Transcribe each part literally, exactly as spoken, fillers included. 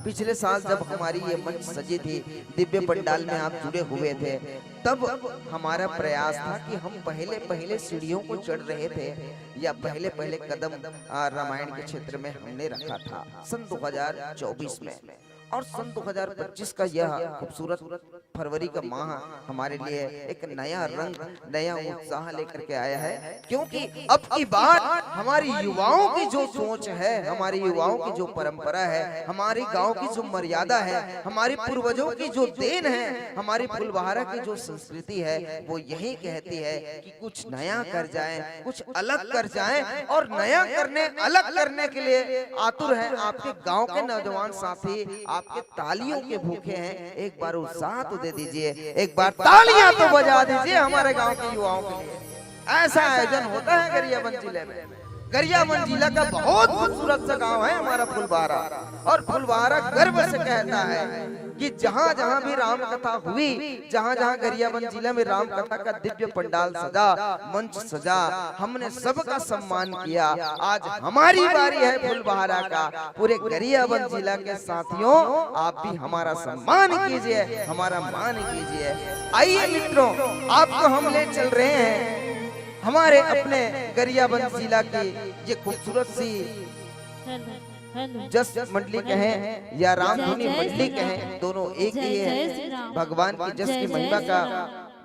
पिछले साल जब हमारी ये मंच सजी थी, दिव्य पंडाल में आप जुड़े हुए थे, तब हमारा प्रयास था कि हम पहले पहले सीढ़ियों को चढ़ रहे थे या पहले पहले कदम, आ, रामायण के क्षेत्र में हमने रखा था सन दो हज़ार चौबीस में। और सन दो हज़ार पच्चीस का यह खूबसूरत फरवरी का माह हमारे लिए एक नया रंग, नया उत्साह लेकर के आया है, क्योंकि अब की बार हमारी युवाओं की जो सोच है, हमारी युवाओं की जो परंपरा है, हमारे गांव की जो मर्यादा है, हमारी पूर्वजों की जो देन है, हमारी फुलबहारा की जो संस्कृति है, वो यही कहती है कि कुछ नया कर जाएं, कुछ अलग कर जाएं। और नया करने, अलग करने के लिए आतुर हैं आपके गांव के नौजवान साथी, आपके तालियों के भूखे हैं। एक बार उत्साह तो दे दीजिए, एक बार तालियां तो बजा दीजिए हमारे गांव के युवाओं के लिए। ऐसा आयोजन होता है गरियाबंद जिले में। गरियाबंद जिला का बहुत खूबसूरत सा गांव है हमारा फुलबहारा, और फुलबहारा गर्व से कहता है कि जहां जहां भी राम कथा हुई, जहां जहां गरियाबंद जिला में राम कथा का दिव्य पंडाल सजा, मंच सजा, हमने सबका सम्मान किया। आज हमारी बारी है फुलबहारा का। पूरे गरियाबंद जिला के साथियों, आप भी हमारा सम्मान कीजिए, हमारा मान कीजिए। आइए मित्रों, आपको हम ले चल रहे हैं हमारे अपने गरियाबंद जिला की ये खूबसूरत सी हेलो, हेलो। जस मंडली कहें या रामधुनी जय मंडली श्री राम। कहें, दोनों एक ही है। भगवान की जस की महिमा का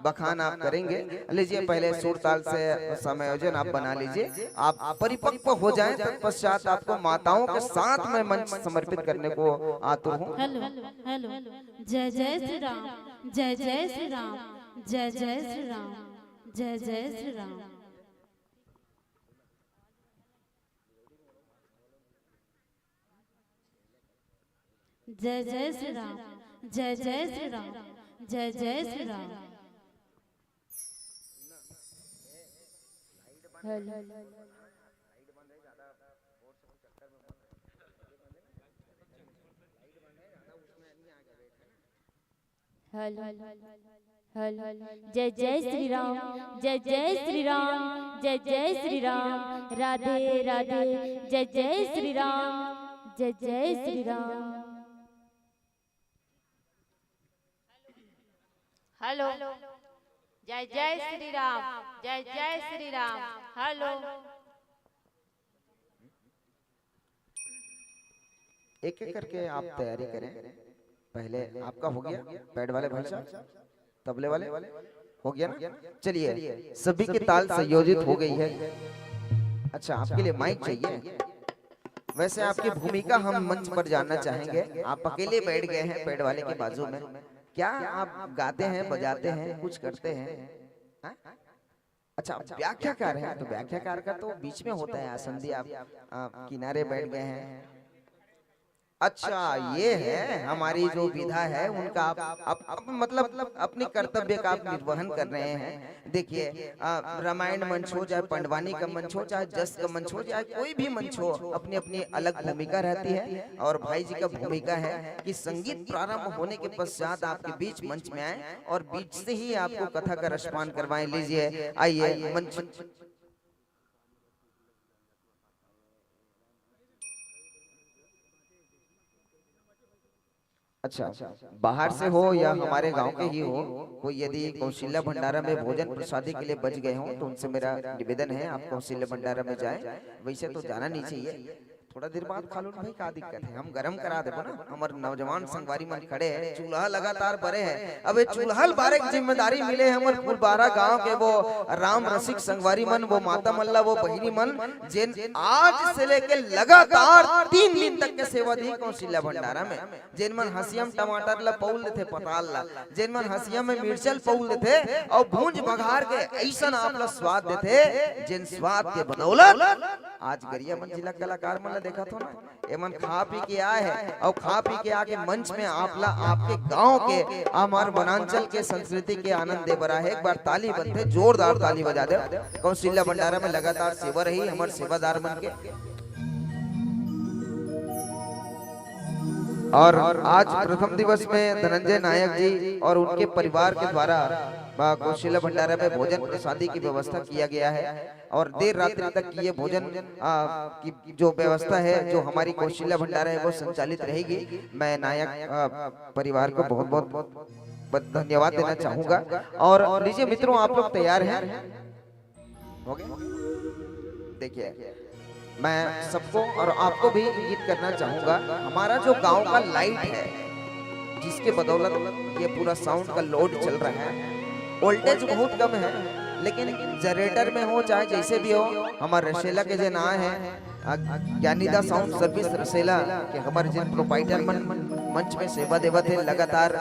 बखान आप करेंगे। लीजिए, पहले सुर ताल से समायोजन आप बना लीजिए। आप परिपक्व हो जाएं, तत्पश्चात आपको माताओं के साथ में मंच समर्पित करने को आतुर हूँ। Hello, hello. जय जय श्री राम, जय जय श्री राम, जय जय श्री राम, जय जय श्री राम। जय जय श्री राम, जय जय श्री राम, जय जय Shri Ram. Hello. Hello, hello. जय जय श्री राम, जय जय श्री राम, जय जय श्री राम। राधे राधे। जय जय श्री राम, जय जय श्री राम। हेलो। जय जय श्री राम, जय जय श्री राम। हेलो। एक एक करके आप तैयारी करें। पहले आपका हो गया, पैड वाले भाई साहब, तबले वाले हो गया ना? चलिए, सभी की ताल संयोजित हो गई है। अच्छा, आपके लिए माइक चाहिए? वैसे आपकी भूमिका हम मंच पर जानना चाहेंगे। आप अकेले बैठ गए हैं पैड वाले के बाजू में। क्या आप गाते हैं, बजाते हैं, कुछ करते हैं? हाँ? अच्छा, आप व्याख्याकार हैं, तो व्याख्याकार का तो बीच में होता है आसन भी। आप, आप किनारे बैठ गए हैं। अच्छा, ये है हमारी जो विधा है, उनका आप, आप, आप मतलब अपनी कर्तव्य का आप निर्वहन कर रहे हैं। देखिए, आ, रामायण मंच हो, चाहे पंडवानी का मंच हो, चाहे जस का मंच हो, चाहे कोई भी मंच हो, अपनी अपनी अलग भूमिका रहती है। और भाई जी का भूमिका है कि संगीत प्रारंभ होने के पश्चात आपके बीच मंच में आए और बीच से ही आपको कथा का रसपान करवाएं। लीजिए, आइए मंच। अच्छा, बाहर से हो या हमारे गांव के ही हो, कोई यदि कौशल्या भंडारा में भोजन प्रसादी के लिए बच गए हों, तो उनसे मेरा निवेदन है, आप कौशल्या भंडारा में जाएं। वैसे तो जाना नहीं चाहिए, थोड़ा देर बाद खा लो ना भाई, का दिक्कत है, हम गरम करा देबो ना। हमर नौजवान संगवारी मन खड़े हैं, चूल्हा लगातार बरे है। अब ये चूल्हा ल बारे के जिम्मेदारी मिले है हमर फुलबहारा गांव के वो राम रसिक संगवारी मन, वो माता मन ला, वो बहिनी मन, जेन आज से लेके लगातार तीन दिन तक के सेवा दी कौशल्या भंडारा में। जेन मन हंसिया में टमाटर ला पउल देथे, पताल ला, जेन मन हंसिया में मिर्चा ल पउल देथे और भूंज बघार के अइसन आप ला स्वाद देथे, जेन स्वाद के बदौलत आज गरियाबंद जिला कलाकार मन ला देखत हो ना, एमन खा पी के आए हैं और खा पी के आके मंच में आप ला, आपके गांव के, हमार वनांचल के संस्कृति के आनंद दे बर आए हैं। एक बार ताली बनथे, जोरदार ताली बजा दे। कौशल्या भंडारा में लगातार सेवा रही, हमर सेवादार मन के। और आज प्रथम दिवस में धनंजय नायक जी और उनके परिवार के द्वारा, आ, कौशल्या भंडारा में भोजन प्रसादी की व्यवस्था किया गया है और देर रात्रि तक ये भोजन, आ, की जो व्यवस्था है, जो हमारी कौशल्या भंडारा है, वो संचालित रहेगी। मैं नायक, आ, परिवार को बहुत बहुत धन्यवाद देना चाहूंगा। और लीजिए मित्रों, आप लोग तैयार हैं? हो गया? देखिए, मैं सबको और आपको भी इंगित करना चाहूंगा, हमारा जो गांव का लाइट है, जिसके बदौलत ये पूरा साउंड का लोड चल रहा है, वोल्टेज बहुत कम है, लेकिन जनरेटर में हो चाहे जैसे भी हो, हमारे रसेला के जे नाम है, आ, ज्ञानीदा साउंड सर्विस रसेला के हमारे जिन प्रोपाइटर मन मंच में सेवा देवत हे, लगातार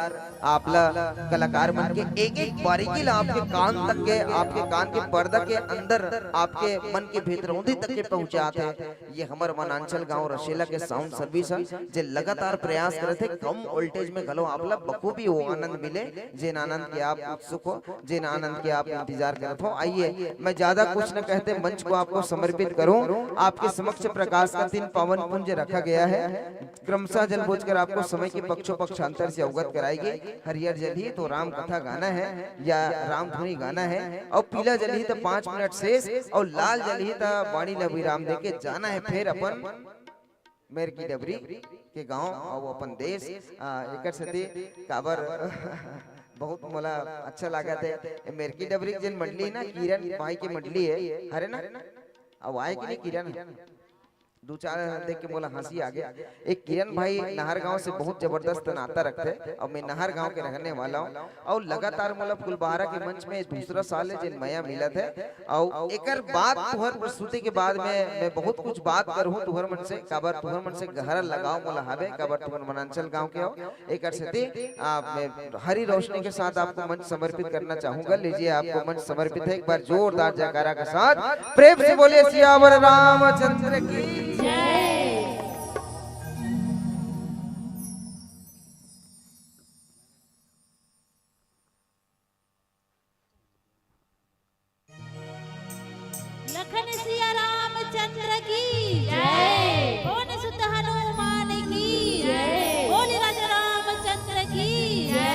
आपला कलाकार मन के एक एक बारीकी ला आपके कान तक के, आपके कान के पर्दा के अंदर, आपके मन के भेतरौंधी तक के पहुंचात हे। ये हमर वनांचल गांव रसेला के साउंड सर्विस हे, जे लगातार प्रयास करत हे कम वोल्टेज में घलो आपला बखूबी वो आनंद मिले, जेन आनंद के आप उत्सुक हो, जेन आनंद के आप इंतजार करत हो। आइए, मैं ज्यादा कुछ न कहते मंच को आपको समर्पित करूं। आपके समक्ष प्रकाश का तीन पावन पुंज रखा गया है। क्रमशः जन बोझकर आपको समय के पक्षों पक्षांतर से अवगत कराएगी। हरियर जलही तो राम कथा गाना है या राम धुनी गाना है, और पीला जलही तो पाँच मिनट शेष, और लाल जलही तो बाणी ल विराम देके जाना है फिर अपन मेरकी डबरी के गांव अउ अपन देश। आ, एकर सेती काबर बहुत मोला अच्छा लागत हे। ए मेरकी डबरी के जेन मंडली हे ना, किरण भाई के मंडली हे, हरे ना? अब आए कि नहीं किरण? दू चार देख के मोला हंसी आ गया। एक किरण भाई नहर गांव से बहुत जबरदस्त नाता रखते, और मैं नहर गांव के रहने वाला हूँ। और लगातार मोला फुलबहारा के मंच में दूसरा साल हे जेन मया मिलत हे। अउ एकर बाद तुहर प्रस्तुति के बाद में मैं बहुत कुछ बात करहूं तुहर मन से, काबर तुहर मन से गहरा लगाव मोला हावे, काबर तुमन वनांचल गांव के हो। एकर सेती आप, मैं हरी रोशनी के साथ आपको मंच समर्पित करना चाहूंगा। लीजिए, आपको मंच समर्पित है। एक बार जोरदार जयकारा के साथ प्रेम से बोलिए, सियावर रामचंद्र की। जय। लखन सिया रामचंद्र की जय। पवन सुत हनुमान की जय। बोल राजा रामचंद्र की जय।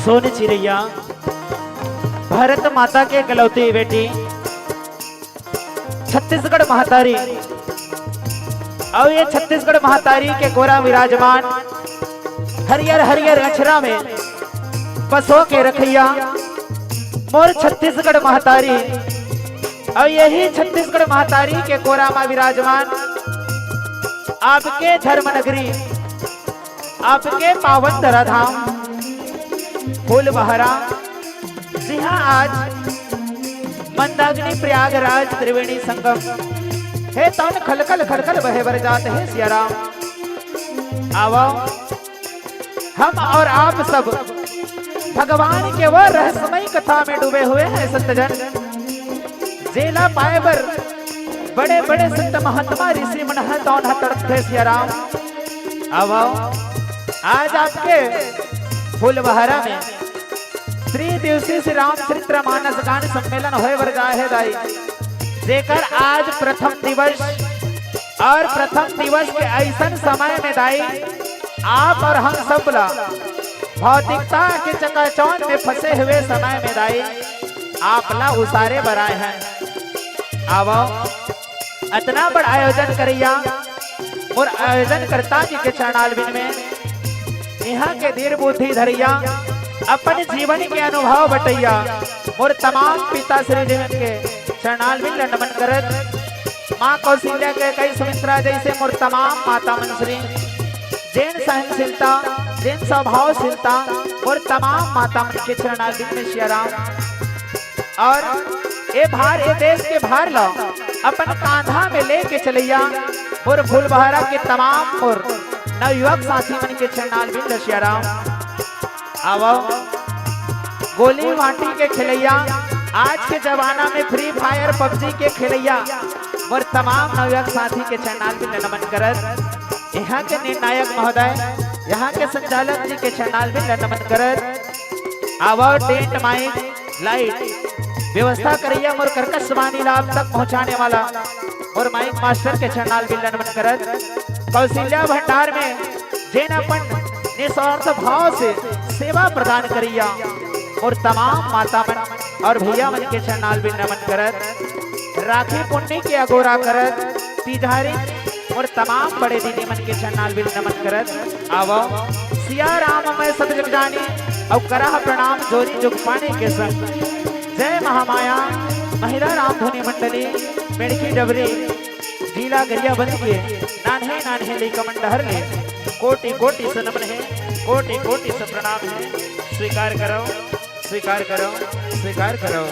सोन चिरैया, भारत माता के इकलौती बेटी, छत्तीसगढ़ महतारी। अउ ये छत्तीसगढ़ महतारी के कोरा विराजमान, हरियर हरियर अँचरा में पसो के रखइया, मोर छत्तीसगढ़ महतारी। अउ यही छत्तीसगढ़ महतारी के कोरा मा विराजमान, आपके धर्म नगरी, आपके पावन धराधाम फूलबहरा, जिहाँ आज मंदाकिनी प्रयागराज त्रिवेणी संगम हे, तौन खलखल खलखल बहे बर जात हे सियाराम। आवो, हम और आप सब भगवान के वो रहस्यमय कथा में डूबे हुए हैं संतजन, जेला पाए बर बड़े बड़े संत महात्मा ऋषि मन ह तौन ह तड़पथे सियाराम। आवो, आज आपके फूलबहरा में त्रिदिवसीय श्री रामचरित्र मानस गान सम्मेलन होए बर जाए हे दाई, जेकर आज प्रथम दिवस और प्रथम दिवस के ऐसन समय में दाई, आप और हम सब ला भौतिकता के चकाचौंध में फंसे हुए समय में दाई, आप ला उसारे बर आए हैं। आवो, अतना बड़ आयोजन करइया मोर आयोजन करता जी के चरणालबिन में, इहाँ के धीर बुद्धि धरइया, अपन जीवन के अनुभव बटइया मोर तमाम पिता श्री जी मन के चरणालबिन ल नमन करत, माँ कौशल्या के कई सुमित्रा जैसे मोर तमाम माता मन श्री जेन सहनशीलता, जेन स्वभावशीलता मोर तमाम माता मन के चरणालबिन में सियाराम। और ए भार, ए देश के भार ला अपन कांधा में लेके चलइया मोर फूलबहरा के तमाम मोर नवयुवक साथी मन के चरणालबिन ल सियाराम। आवो, गोली माटी के खेलइया, आज के जमाना में Free Fire, PUBG के खेलइया मोर तमाम नवयुवक साथी के चरणालबिन ल नमन करत, यहाँ के निर्णायक महोदय, यहाँ के संचालक जी के चरणालबिन ल नमन करत, आवो, टेंट माइक लाइट व्यवस्था करइया मोर कर्कशवाणी ला आप तक पहुँचाने वाला मोर माइक मास्टर के चरणालबिन ल नमन करत, कौशल्या भंडार में जेन अपन निस्वार्थ भाव से सेवा प्रदान करइया मोर तमाम माता मन और भैया मन के चरणालबिन नमन करत, राखी पुन्नी के अगोरा करत, तिजहारी मोर तमाम बड़े दीदी मन के चरणालबिन नमन करत, आवो, सिया राम मैं सब जग जानी, अउ करह प्रणाम जोरी जुग पानी के संग। जय महामाया महिला रामधुनी मंडली, मेड़की डबरी, जिला गरियाबंद के नान्हे नान्हे लइका मन डहर ले कोटि कोटि से नमन हे, कोटि कोटि से प्रणाम हे। स्वीकार करो, स्वीकार करो, स्वीकार करो।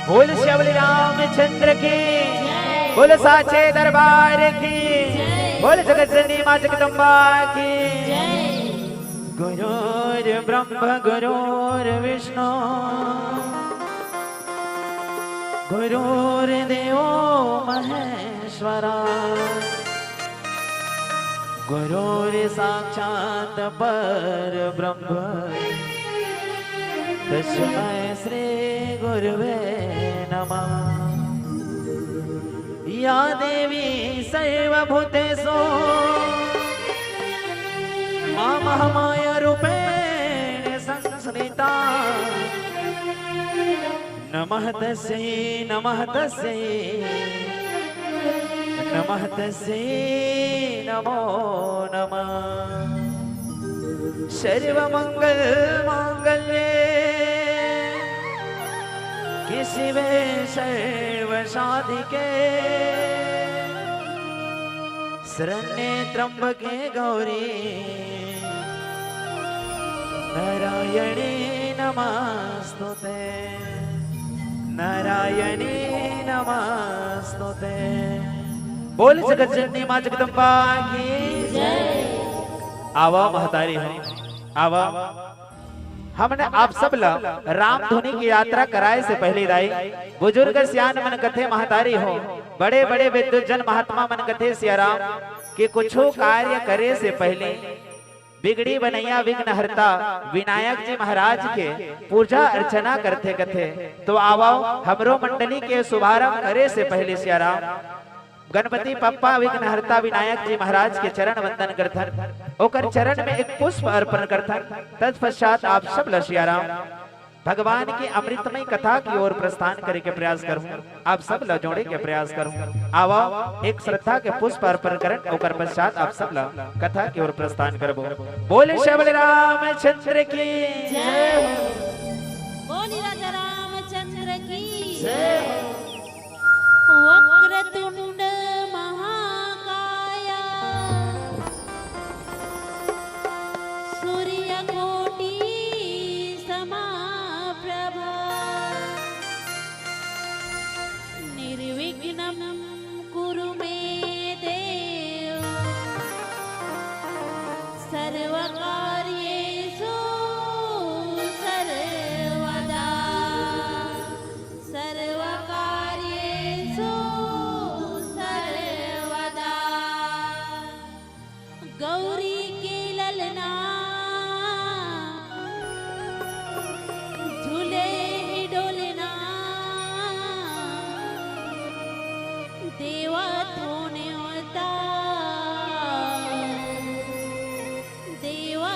बोल श्यावली रामचंद्र की, बोल साचे दरबार की, बोल जगत जननी माँ जगदम्बा की। गुरुर्ब्रह्म गुरुर्विष्णु गुरुर्देवो महेश्वरा। गुरुर्साक्षात् परब्रह्म तस्मै श्री गुरुवे नमः। या देवी सर्वभूतेषु मां महामाया रूपेण संस्थिता। नमः तस्यै, नमः तस्यै, नमः तस्यै, नमो नमः। सर्वमंगल मांगल्ये के शिवे सर्वसाधिके शरण्ये त्र्यंबके गौरी नारायणी नमस्तुते, नारायणी नमस्तुते। बोल जगत जननी माँ जगदम्बा की जय। आवा महतारी हो, आवा। हमन आप सब ला राम धुनी के यात्रा कराए से पहली दाई, बुजुर्ग सियान मन कथे महतारी हो, बड़े बड़े विद्वत जन महात्मा मन कथे सिया राम के कुछो कार्य करे से पहले बिगड़ी बनैया विघ्नहर्ता विनायक जी महाराज के पूजा अर्चना करथे कथे। तो आवव, हमरो मंडली के शुभारंभ करे से पहले सिया राम गणपति पप्पा विघ्नहर्ता विनायक जी महाराज के चरण वंदन करथन, ओकर चरण में एक पुष्प अर्पण करथन। तत्पश्चात आप सब ल सिया राम भगवान के अमृतमय कथा की ओर प्रस्थान करे के प्रयास करहूं, आप सब ल जोड़े के प्रयास करहूं। आवव, एक श्रद्धा के पुष्प अर्पण करन, ओकर पश्चात आप सब ल कथा की ओर प्रस्थान करबो। बोले श्री रामचंद्र की जय हो। बोली राजा रामचंद्र की जय हो। वक्रतुंड महाकाया सूर्यकोटि समाप्रभा। निर्विघ्नं कुरु मे देव सर्वकार्येषु सर्वदा। सर्वकार्येषु सर्वदा। गौरी के ललना झूले ही डोलना। देवा तो नेवता, देवा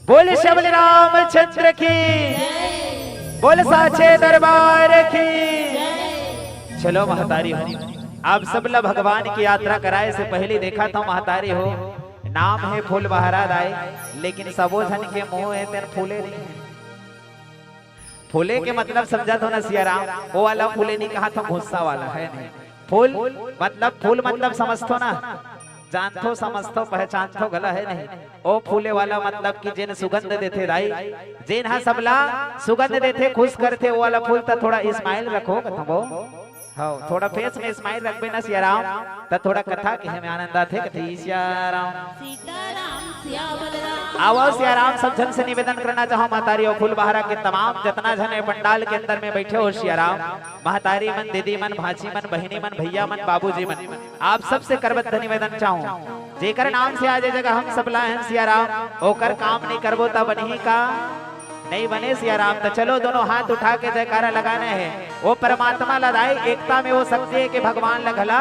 बोल श्यामल रामचंद्र की, बोल साचे दरबार की। चलो महतारी हो, आप सब ला भगवान की यात्रा कराए से पहले देखा था महतारी हो, नाम है फूल बहरा दाई, लेकिन सबो झन के मुंह है तेन फूले नहीं है। फूले के मतलब समझा थो ना सियाराम, वो वाला फूले नहीं कहा था, गुस्सा वाला है नहीं। फूल मतलब, फूल मतलब समझ थो ना, जान थो, समझ थो, पहचान थो, गला है नहीं। ओ फूले वाला मतलब कि जेन सुगंध देथे दाई, जेन हा सबला सुगंध देथे, खुश करथे, वो वाला फूल त थोड़ा स्माइल रखो कथो वो। हाँ, थोड़ा फेस में स्माइल रखबे ना सियाराम, त थोड़ा कथा कहे में आनंद आथे। कथे सियाराम। सीताराम सियावल राम। आवो सियाराम, सब झन से निवेदन करना चाहो महतारी हो, फूल बहरा के तमाम जतना झन ए पंडाल के अंदर में बैठे हो सियाराम, महतारी मन, दीदी मन, भांची मन, बहिनी मन, भैया मन, बाबूजी मन, आप सबसे करबद्ध निवेदन चाहूं, जेकर नाम से आज ये जगह हम सब लाए हैं सियाराम, ओकर काम नहीं करबो त बनही का? नहीं बने सियाराम। तो चलो दोनों हाथ उठा के जयकारा लगाने हैं, वो परमात्मा ला दाई, एकता में वो शक्ति है कि भगवान ला घला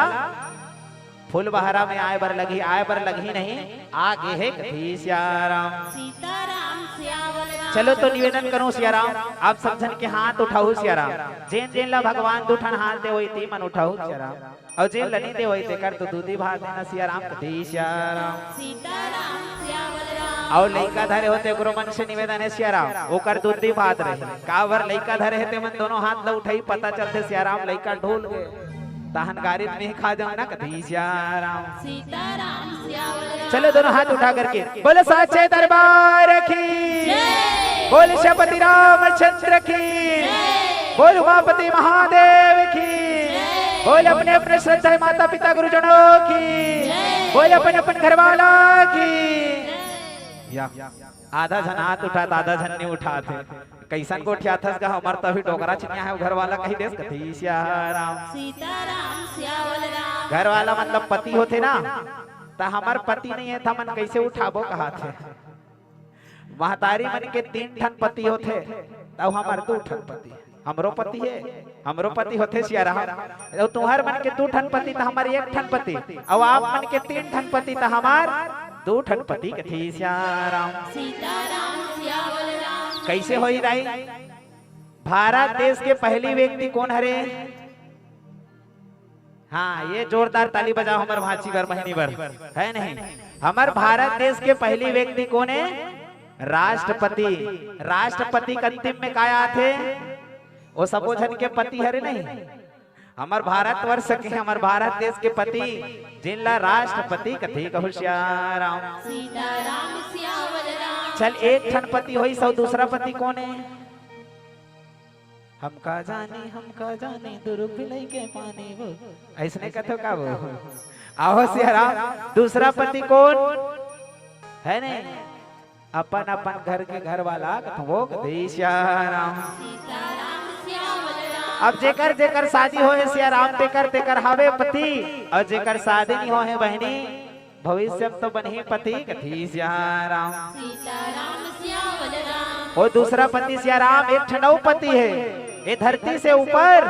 फूल बहरा में आए बर लगही, आए बर लगही नहीं, आ गे हे कथी सियाराम। सीताराम सियावल राम। चलो तो निवेदन करूं सियाराम, आप सब झन के हाथ उठाऊ सियाराम, जेन जेन ला भगवान दू ठन हाथ दे होई ती मन उठाऊ सियाराम, अउ जेन ला नहीं दे होई तेकर तो दूधी भात देना सियाराम। कथी सियाराम। सीताराम सियावल राम। अउ लइका धरे होते ओकरो मन से निवेदन है सियाराम, ओकर दूधी भात रहे, काबर लइका धरे हे ते मन दोनों हाथ ला उठाई, पता चलथे सियाराम लइका ढूल गे। तहन गारित में ही खा जाऊं ना कथी सियाराम। सीताराम सियावल राम। चलो दोनों हाथ उठा करके बोलो साचे दरबार की, जय। बोलो श्रीपति रामचंद्र की, जय। बोलो उमापति महादेव की, जय। बोलो अपने अपने श्रद्धा माता पिता गुरुजनों की, जय। बोलो अपन अपन घर वाला की। या आधा झन हाथ उठात, आधा झन नहीं उठात हे। कैसन गोठियाथस गा, हमर तो अभी डोकरा चिनिया है, घर वाला कही देस कथी सियाराम। सीताराम सियावल राम। घर वाला मतलब पति होथे ना, त हमर पति नहीं है, त हमन कैसे उठाबो कहाथे। महतारी मन के तीन ठन पति होथे, त हमर दू ठन पति। हमरो पति हे, हमरो पति होथे सियाराम। अउ तुहर मन के दू ठन पति त हमर एक ठन पति, अउ आप मन के तीन ठन पति त हमर दू ठन पति कथी सियाराम। सीताराम सियावल राम। कैसे होई दाई? भारत देश के पहली व्यक्ति कोन हरे? हाँ, ये जोरदार ताली बजाओ हमर भांची बर, बहिनी बर, है नहीं? हमर भारत देश के पहली व्यक्ति कोन है? राष्ट्रपति। राष्ट्रपति के अंतिम में काय आथे? वो सबो झन के पति हरे नहीं? हमर भारतवर्ष के, हमर भारत देश के पति, जिनला राष्ट्रपति कथे, कहू सियाराम। सीताराम सियावल राम। चल, एक ठन पति होइस अउ दूसरा पति कोन है? हम का जानी, हम का जानी, दुरुप लइके पानी वो। अइसने कथो का वो? आहो सियाराम, दूसरा पति कोन है ने? अपन अपन घर के घर वाला कथो वो कथे सियाराम। सीताराम सियावल राम। अब जेकर जेकर शादी होए सियाराम, तेकर तेकर हावे पति, अउ जेकर शादी नहीं होए बहिनी, भविष्य में तो बनही पति कथी सियाराम। सीताराम सियावल राम। वो दूसरा पति सियाराम, एक ठन अउ पति है ये धरती से ऊपर,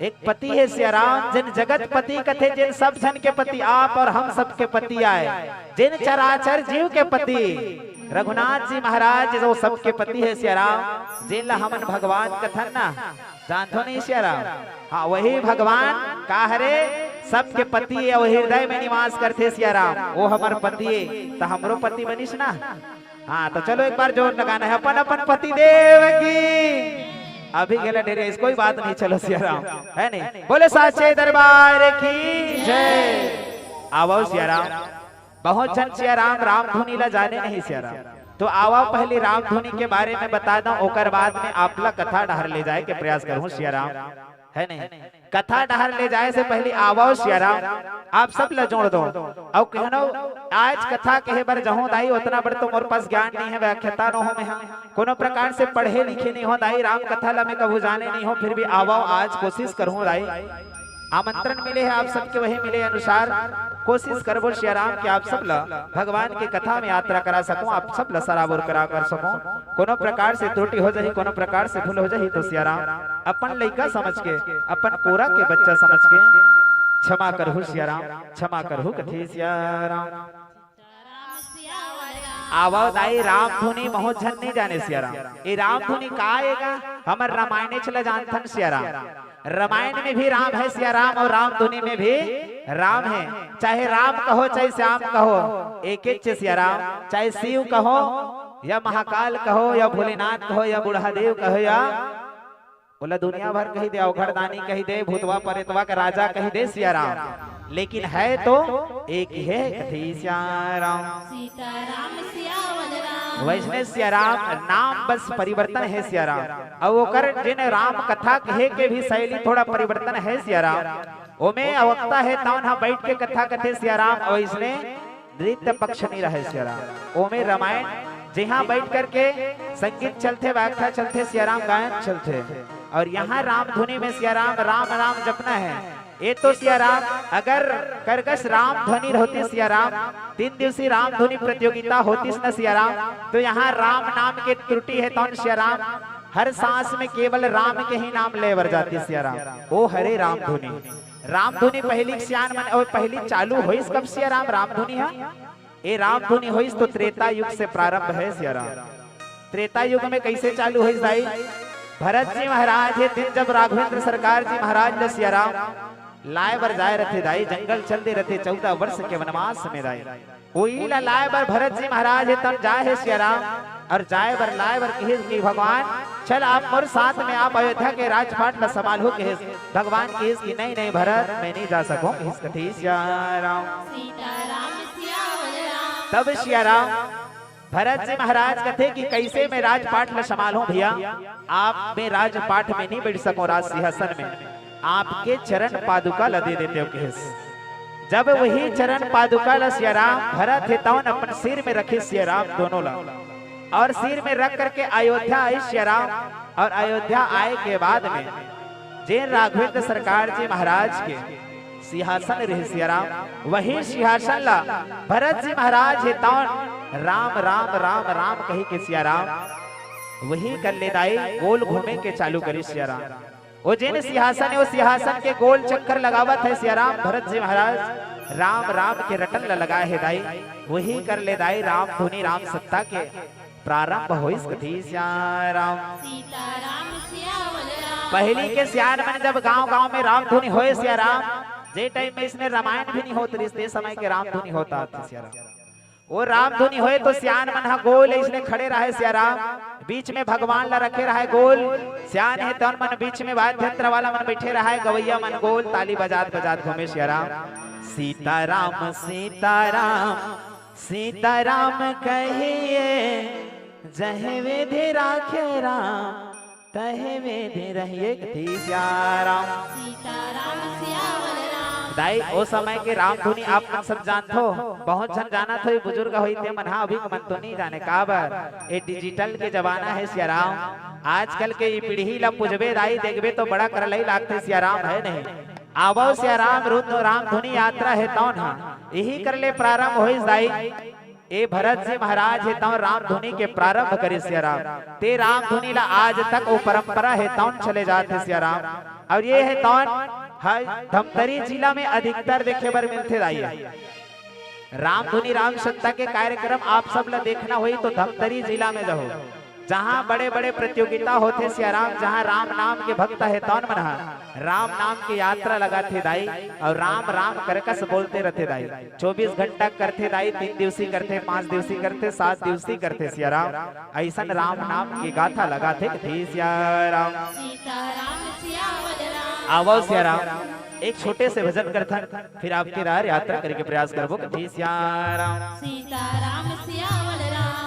एक पति है सियाराम, जिन जगत पति कथे, जिन सब झन के पति आप और हम सबके पति आए, जिन चराचर जीव के पति रघुनाथ जी महाराज, वो सबके पति है सियाराम, जिन ला हमन भगवान कथन ना, जानथो नहीं सियाराम? हाँ, वही भगवान का हरे, सबके पति है, वही हृदय में निवास करथे सियाराम। वो हमर पति है, त हमरो पति बनिस ना। हाँ, तो चलो एक बार जोर लगाना है अपन अपन पति देव की। अभी गेला डेरे, इस कोई बात नहीं, चलो सियाराम, है नहीं? बोले साचे दरबार की जय। आवो सियाराम। बहुत झन सियाराम राम धुनी ला जाने नहीं सियाराम। तो आवा पहली राम धुनी के बारे में बता दो, ओकर बाद में आप ला कथा डहर ले जाए के प्रयास करूँ सियाराम, है नहीं? कथा डहर ले जाए से पहले आवो सियाराम, आप सब ला जोड़ दो। अउ कहनो आज कथा कहे बर जहूं दाई, उतना बर तो मोर पास ज्ञान नहीं है, व्याख्याता नो हो मैं हा। कोनो प्रकार से पढ़े लिखे नहीं हो दाई, राम कथा ला मैं कभू जाने नहीं हो, फिर भी आवो आज कोशिश करूँ दाई। आमंत्रण मिले है आप सबके, वही मिले अनुसार कोशिश करबो सियाराम कि आप सब ला भगवान के कथा में यात्रा करा सकूं, आप सब ला सराबोर करा कर सकूं। कोनो प्रकार से त्रुटि हो जाही, कोनो प्रकार से भूल हो जाही तो सियाराम अपन लइका समझ के, अपन कोरा के बच्चा समझ के क्षमा करहु सियाराम, क्षमा करहु कथे सियाराम। आवव दाई, राम धुनी बहुत झन नहीं जाने सिया राम। ये राम धुनी का आएगा? हमर रामायणेच ल जानथन सिया राम। रामायण में भी राम है सिया राम, और राम धुनी में भी राम है। चाहे राम कहो, चाहे श्याम कहो, एक ही सिया राम। चाहे शिव कहो, या महाकाल कहो, या भोलेनाथ कहो, या बुढ़ादेव कहो, या ओला दुनिया भर कहि दे, अवघड़दानी कहि दे, भूतवा परेतवा के राजा कहि दे सिया राम, लेकिन है तो एक ही है, कथे सिया राम। सीताराम सियावर राम। वैसने सिया राम, नाम बस परिवर्तन है सिया राम। अउ ओकर जेन राम कथा कहे के भी शैली थोड़ा परिवर्तन है सिया राम। ओमे अवक्ता है, तौन ह बैठ के कथा कथे सिया राम, अउ इसने नृत्य पक्ष नहीं रहे सिया राम। ओमे रामायण जिहाँ बैठ करके संगीत चलथे, व्याख्या चलथे, सिया राम गायन चलथे, और यहाँ राम धुनी में सिया राम राम राम जपना है। ये तो सिया राम, अगर करगस राम धुनी होती सिया राम, तीन दिवसीय राम धुनी प्रतियोगिता होतीस न सिया राम, तो यहाँ राम नाम के त्रुटि है तौन सिया राम। हर सांस में केवल राम के ही नाम ले बर जाती सिया राम। ओ हरे राम धुनी। राम धुनी पहली सियान मन, और पहली चालू होइस कब सिया राम, राम धुनी हा? ए राम धुनी होइस तो त्रेता युग से प्रारंभ है सिया राम। त्रेता युग में कैसे चालू होइस दाई? भरत जी महाराज हे तेन जब राघवेंद्र सरकार जी महाराज ल सिया राम लाए बर जाए रथे दाई, जंगल चल दे रथे चौदह वर्ष के वनवास में दाई। ओही ला लाए बर भरत जी महाराज हे तब जाए हे सिया राम, और जाए बर लाए बर कहिस कि भगवान चल आप मोर साथ में, आप अयोध्या के राजपाट ला संभालहू कहिस। भगवान कहिस कि नहीं नहीं भरत, मैं नहीं जा सकूं कहिस कथे सिया राम। सीताराम सियावर राम। तब सिया राम भरत जी महाराज कथे कि कैसे मैं राजपाट ला संभालहूं भैया, आप मैं राजपाट में नहीं बैठ सकूं, राज सिंहासन में, आपके चरण पादुका ला दे देते हो कहिस। जब वही चरण पादुका ला सिया राम भरत हे तौन अपन सिर में रखे सिया राम दोनों ला, और सिर में रख करके अयोध्या आइस सिया राम, और अयोध्या आए के बाद में जेन राघवेंद्र सरकार जी महाराज के सिंहासन रहे सिया राम, वही सिंहासन ला भरत जी महाराज हे तौन राम राम राम राम कहि के सिया राम वही कर ले दाई गोल घूमे के चालू करिस सिया राम। ओ जेन सिंहासन हे, ओ सिंहासन के गोल चक्कर लगावत हे सिया राम भरत जी महाराज, राम राम के रटन ल लगाए हे दाई, वही कर ले दाई राम धुनी राम सत्ता के प्रारंभ होइस कथे सिया राम। सीताराम सियावर राम। पहली के सियान मन जब गांव गांव में राम धुनी होए सिया राम, जे टाइम में इसने रामायण भी नहीं होत रिहिस, ते समय के राम धुनी होत आथे सिया राम। ओ राम धुनी होए तो सियान मन ह गोल इसने खड़े रहे सिया राम, बीच में भगवान ला रखे रहे गोल। सियान हे तौन मन बीच में वाद्य यंत्र वाला मन बैठे रहे, गवैया मन गोल ताली बजात बजात घूमे सिया राम। सीताराम सीताराम सीताराम कहिए, जहे विधि राखे राम, तहे विधि रहिए कथे सिया राम। सीताराम सियावर राम। दाई, ओ समय के राम धुनी आप मन सब जानथो, बहुत झन जानत हो, बुजुर्ग होई ते मन हा, अभी के मन तो नहीं जाने काबर। ए डिजिटल के जमाना हे सिया राम, आजकल के ई पीढ़ी ला पूजबे दाई, देखबे तो बड़ा करलई लागथे सिया राम, है नहीं? आवव सिया राम, रुद्र राम धुनी यात्रा हे तौन हा, यही कर ले प्रारंभ होइस दाई। ए भरत जी महाराज हे तौन राम धुनी के प्रारंभ करे सिया राम। ते राम धुनी ला आज तक वो परंपरा हे तौन चले जात हे सिया राम। और ये हे तौन ह-, धमतरी जिला में अधिकतर देखे बर मिलथे दाई। राम धुनी राम सत्ता के कार्यक्रम आप सब ला देखना होई तो धमतरी जिला में जाहू, जहाँ बड़े-बड़े प्रतियोगिता होथे सिया राम, जहाँ राम नाम के भक्त हे तौन मन ह राम नाम के यात्रा लगाथे दाई, और राम राम करकस बोलते रथे दाई। चौबीस घंटा करथे दाई, तीन दिवसी करथे, पाँच दिवसी करथे, सात दिवसी करथे सिया राम। अइसन राम नाम के गाथा लगाथे कथे सिया राम। सीताराम सियावर राम। आवव सिया राम, एक छोटे से भजन करथन, फिर आपके राह यात्रा करे के प्रयास करबो कथे सिया राम। सीताराम सियावर राम।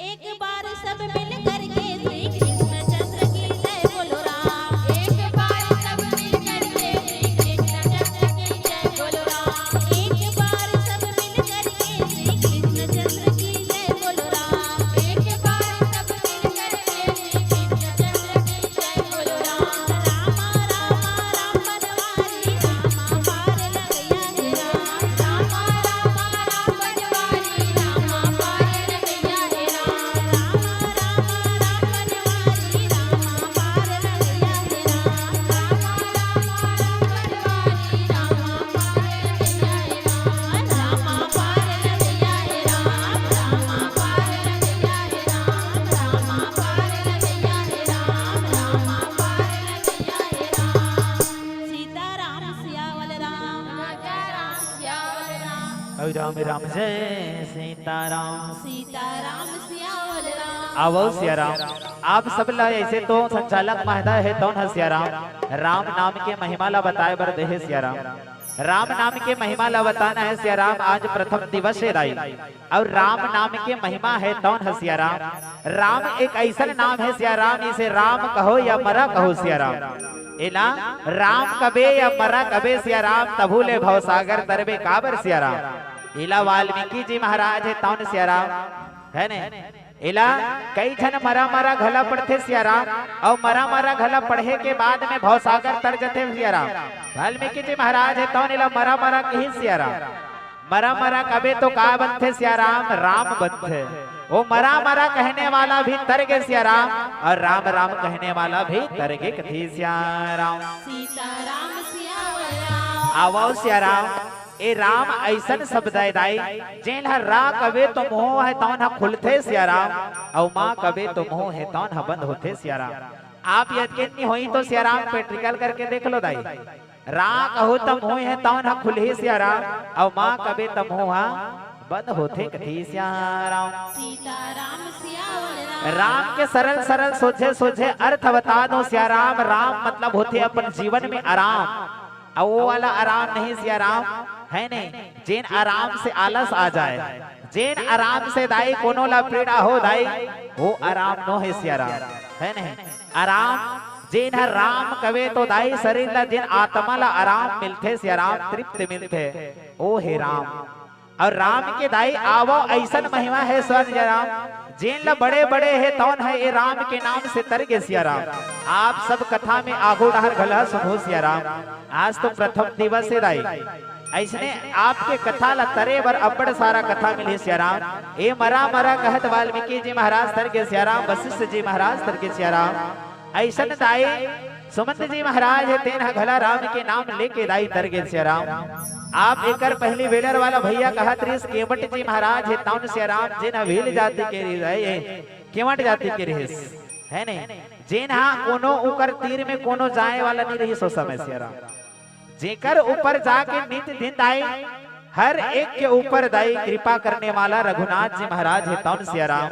एक बार सब मिल करके श्री कृष्ण चंद्र की जय बोलो राम। एक बार सब मिल करके श्री कृष्ण चंद्र की जय बोलो राम। एक बार सब मिल करके श्री कृष्ण चंद्र की जय बोलो राम। एक बार सब मिल करके श्री कृष्ण चंद्र की जय बोलो राम। राम राम राम बनवारी राम पार लगैया हे राम। राम राम राम बनवारी राम पार लगैया हे राम। राम राम राम बनवारी राम पार लगैया हे राम। राम राम राम बनवारी राम पार लगैया हे राम। राम पार लगैया हे राम। राम पार लगैया हे राम। राम पार लगैया हे राम। राम पार लगैया हे राम। सीताराम सियावल राम। राजा राम सियावल राम। अउ राम राम जय सीताराम। सीताराम सियावल राम। आवो सियाराम। आप सब ला ऐसे तो संचालक महोदय हे तौन ह सियाराम, राम नाम के महिमा ला बताए बर देहे सियाराम। राम नाम के महिमा ला बताना हे सियाराम, आज प्रथम दिवस हे दाई। अउ राम नाम के महिमा हे तौन ह सियाराम। राम एक अइसन नाम हे सियाराम, इसे राम कहो या मरा कहो सियाराम। एला राम कबे या मरा कबे सियाराम, तभू ले भवसागर तरबे काबर सियाराम। एला वाल्मीकि जी महाराज हे तौन सियाराम, हे ने? एला कई झन मरा मरा घला पढ़थे सियाराम, अउ मरा मरा घला पढ़े के बाद में भवसागर तर जथे सियाराम। वाल्मीकि जी महाराज हे तौन एला मरा मरा किहिस सियाराम। मरा मरा कबे तो का बनथे सियाराम? राम बनथे। वो मरा मरा कहने वाला भी तर गे सियाराम, अउ राम राम कहने वाला भी तर गे कथे सियाराम। सीताराम सियावल राम। आवो सियाराम, ए राम अइसन शब्द आय दाई, जेन ह रा कबे तो मुंह हे तौन ह खुलथे सियाराम, अउ मा कबे तो मुंह हे तौन ह बंद होथे सियाराम। आप यदि के नी होई तो सियाराम practical करके देख लो दाई। रा कहू त मुंह हे तौन ह खुलही सियाराम, अउ मा कबे त मुंह ह बंद होथे कथे सियाराम। सीताराम सियावल राम। राम के सरल सरल सोझे सोझे अर्थ बता दो सियाराम। राम मतलब होथे अपन जीवन में आराम, अउ वो वाला आराम नहीं सियाराम, हे ने? जेन आराम से आलस आ जाए, जेन आराम से दाई कोनो ला पीड़ा हो दाई, वो आराम नो हे सियाराम, हे ने? आराम जेन ह राम कबे तो दाई शरीर ला, जेन आत्मा ला आराम मिलथे सियाराम, तृप्त मिलथे, ओ हे राम। अउ राम के दाई आवो अइसन महिमा हे सियाराम, जेन ला बड़े बड़े हे तौन ह ए राम के नाम से तर गे सियाराम। आप सब कथा में आघू डहर घला सुनहू सियाराम। आज तो प्रथम दिवस हे दाई, अइसने आपके कथा ला तरे बर अब्बड़ सारा कथा मिलही सियाराम। ए मरा मरा कहत वाल्मीकि जी महाराज तर गे सियाराम, वशिष्ठ जी महाराज तर गे सियाराम। अइसन दाई सुमंत जी महाराज हे, तेन ह घला राम के नाम लेके दाई तर गे सियाराम। आप एकर पहिली वेलर वाला भैया कहत रिहिस केवट जी महाराज हे, तौन सियाराम जेन ह भील जाति के रिहिस, हे, केवट जाति के रिहिस, हे ने? जेन ह कोनो उकर तीर में कोनो जाए वाला नहीं रहिस ओ समय सियाराम। जेकर ऊपर जाके नित दिन दाई, हर एक के ऊपर दाई कृपा करने वाला रघुनाथ जी महाराज हे, तौन सियाराम।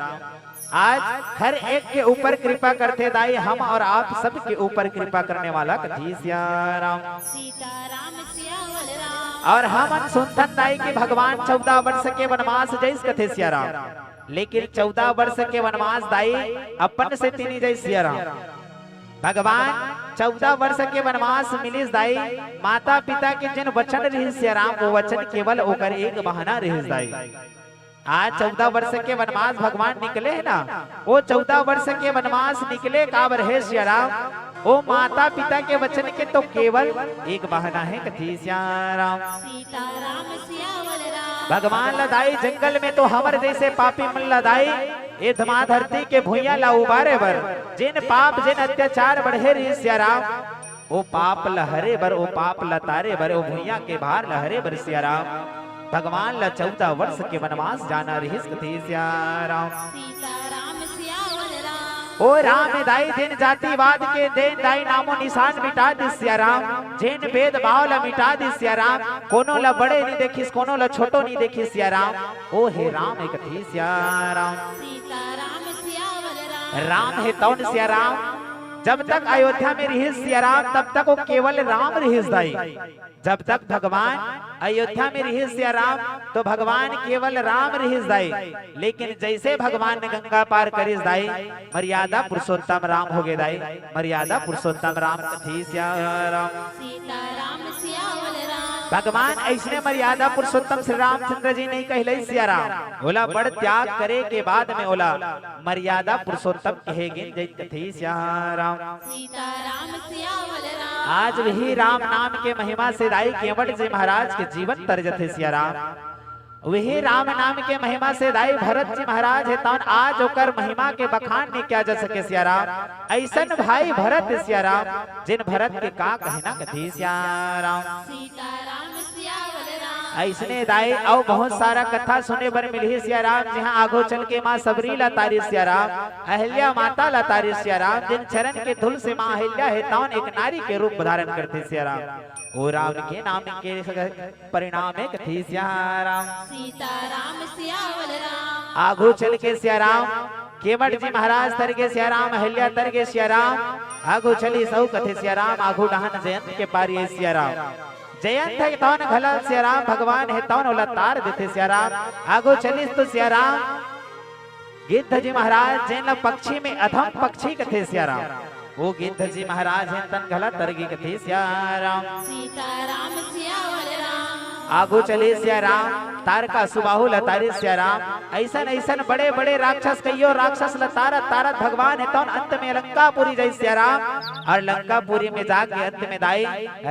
आज हर एक के ऊपर कृपा करथे दाई, हम और आप सबके ऊपर कृपा करने वाला कथी सियाराम। सीताराम सियावर राम। और हमन सुनथन दाई कि भगवान चौदह वर्ष के वनवास जइस कथे सियाराम, लेकिन चौदह वर्ष के वनवास दाई अपन से तिनी जइस सियाराम। भगवान चौदह वर्ष के वनवास मिलिस दाई, माता पिता के जेन वचन रिहिस सियाराम, वो वचन केवल ओकर एक बहाना रिहिस दाई। आज चौदह वर्ष के वनवास भगवान निकले हे ना, वो चौदह वर्ष के वनवास निकले काबर हे सियाराम, वो माता पिता के वचन के तो केवल एक बहाना हे कथी सियाराम। सीताराम सियावर राम। भगवान ला दाई जंगल में तो हमर जइसे पापी मन ला दाई, ए धमा धरती के भुइयां ला उबारे बर, जेन पाप जेन अत्याचार बढ़े रिहिस सियाराम, ओ पाप ल हरे बर, ओ पाप ल तारे बर, ओ भुइयां के भार ल हरे बर सियाराम, भगवान ल चौदह वर्ष के वनवास जाना रिहिस कथे सियाराम। सीताराम सियावर राम। ओ राम दाई जेन जातिवाद के देन दाई नामो निशान मिटा दिस सियाराम, जेन भेदभाव ल मिटा दिस सियाराम, कोनो ल बड़े नी देखिस, कोनो ल छोटो नी देखिस सियाराम, ओ हे राम एक कथे सियाराम। सीताराम सियावर राम। राम हे तौन सियाराम, जब तक अयोध्या में रिहिस सियाराम, तब तक वो केवल राम रिहिस दाई। जब तक भगवान अयोध्या में रिहिस सियाराम, तो भगवान केवल राम रिहिस दाई। लेकिन जइसे भगवान ने गंगा पार करिस दाई, मर्यादा पुरुषोत्तम राम हो गे दाई, मर्यादा पुरुषोत्तम राम कथे सियाराम। सीताराम सियावर राम। भगवान अइसने मर्यादा पुरुषोत्तम श्री रामचंद्र जी नहीं कहले सियाराम, ओला बड़ त्याग करे के बाद में ओला मर्यादा पुरुषोत्तम कहे गिन जइत कथे सियाराम। सीताराम सियावर राम। आज वही राम नाम के महिमा से दाई केवट जी महाराज के जीवन तर जथे सियाराम। वही राम नाम के महिमा से दाई भरत जी महाराज हे, तौन आज ओकर महिमा के बखान नहीं किया जा सके सियाराम। अइसन भाई भरत सियाराम, जेन भरत के का कहना कथे सियाराम। सीताराम सियावर राम। अइसने दाई अउ बहुत सारा कथा सुने बर मिलही सियाराम, जिहां आघो चल के मां सबरी ला तारिस सियाराम, अहिल्या माता ला तारिस सियाराम, जेन चरण के धूल से मां अहिल्या हे तौन एक नारी के रूप धारण करथे सियाराम। ओ राम के नाम के परिणाम एक कथे सियाराम। सीताराम सियावर राम। आघो चल के सियाराम, केवट जी महाराज तर गे सियाराम, अहिल्या तर गे सियाराम, आघो चलिस अउ कथे सियाराम, आघो डहन जयंत के पारी हे सियाराम। जयंत हे तौन घला सियाराम, भगवान हे तौन ओला तार देथे सियाराम। आघो चलिस तो सियाराम, गिद्ध जी महाराज जेन ला पक्षी में अधम पक्षी कथे सियाराम, वो गिद्ध जी महाराज हे तौन घला तर गे कथे सियाराम। सीताराम सियावर राम। आघो चले सियाराम, तारकासुबाहु ला तारे सियाराम। अइसन अइसन बड़े बड़े राक्षस कहियो राक्षस ला तारत तारत भगवान हे तौन अंत में लंकापुरी जाइस सियाराम। अउ लंकापुरी में जाके अंत में दाई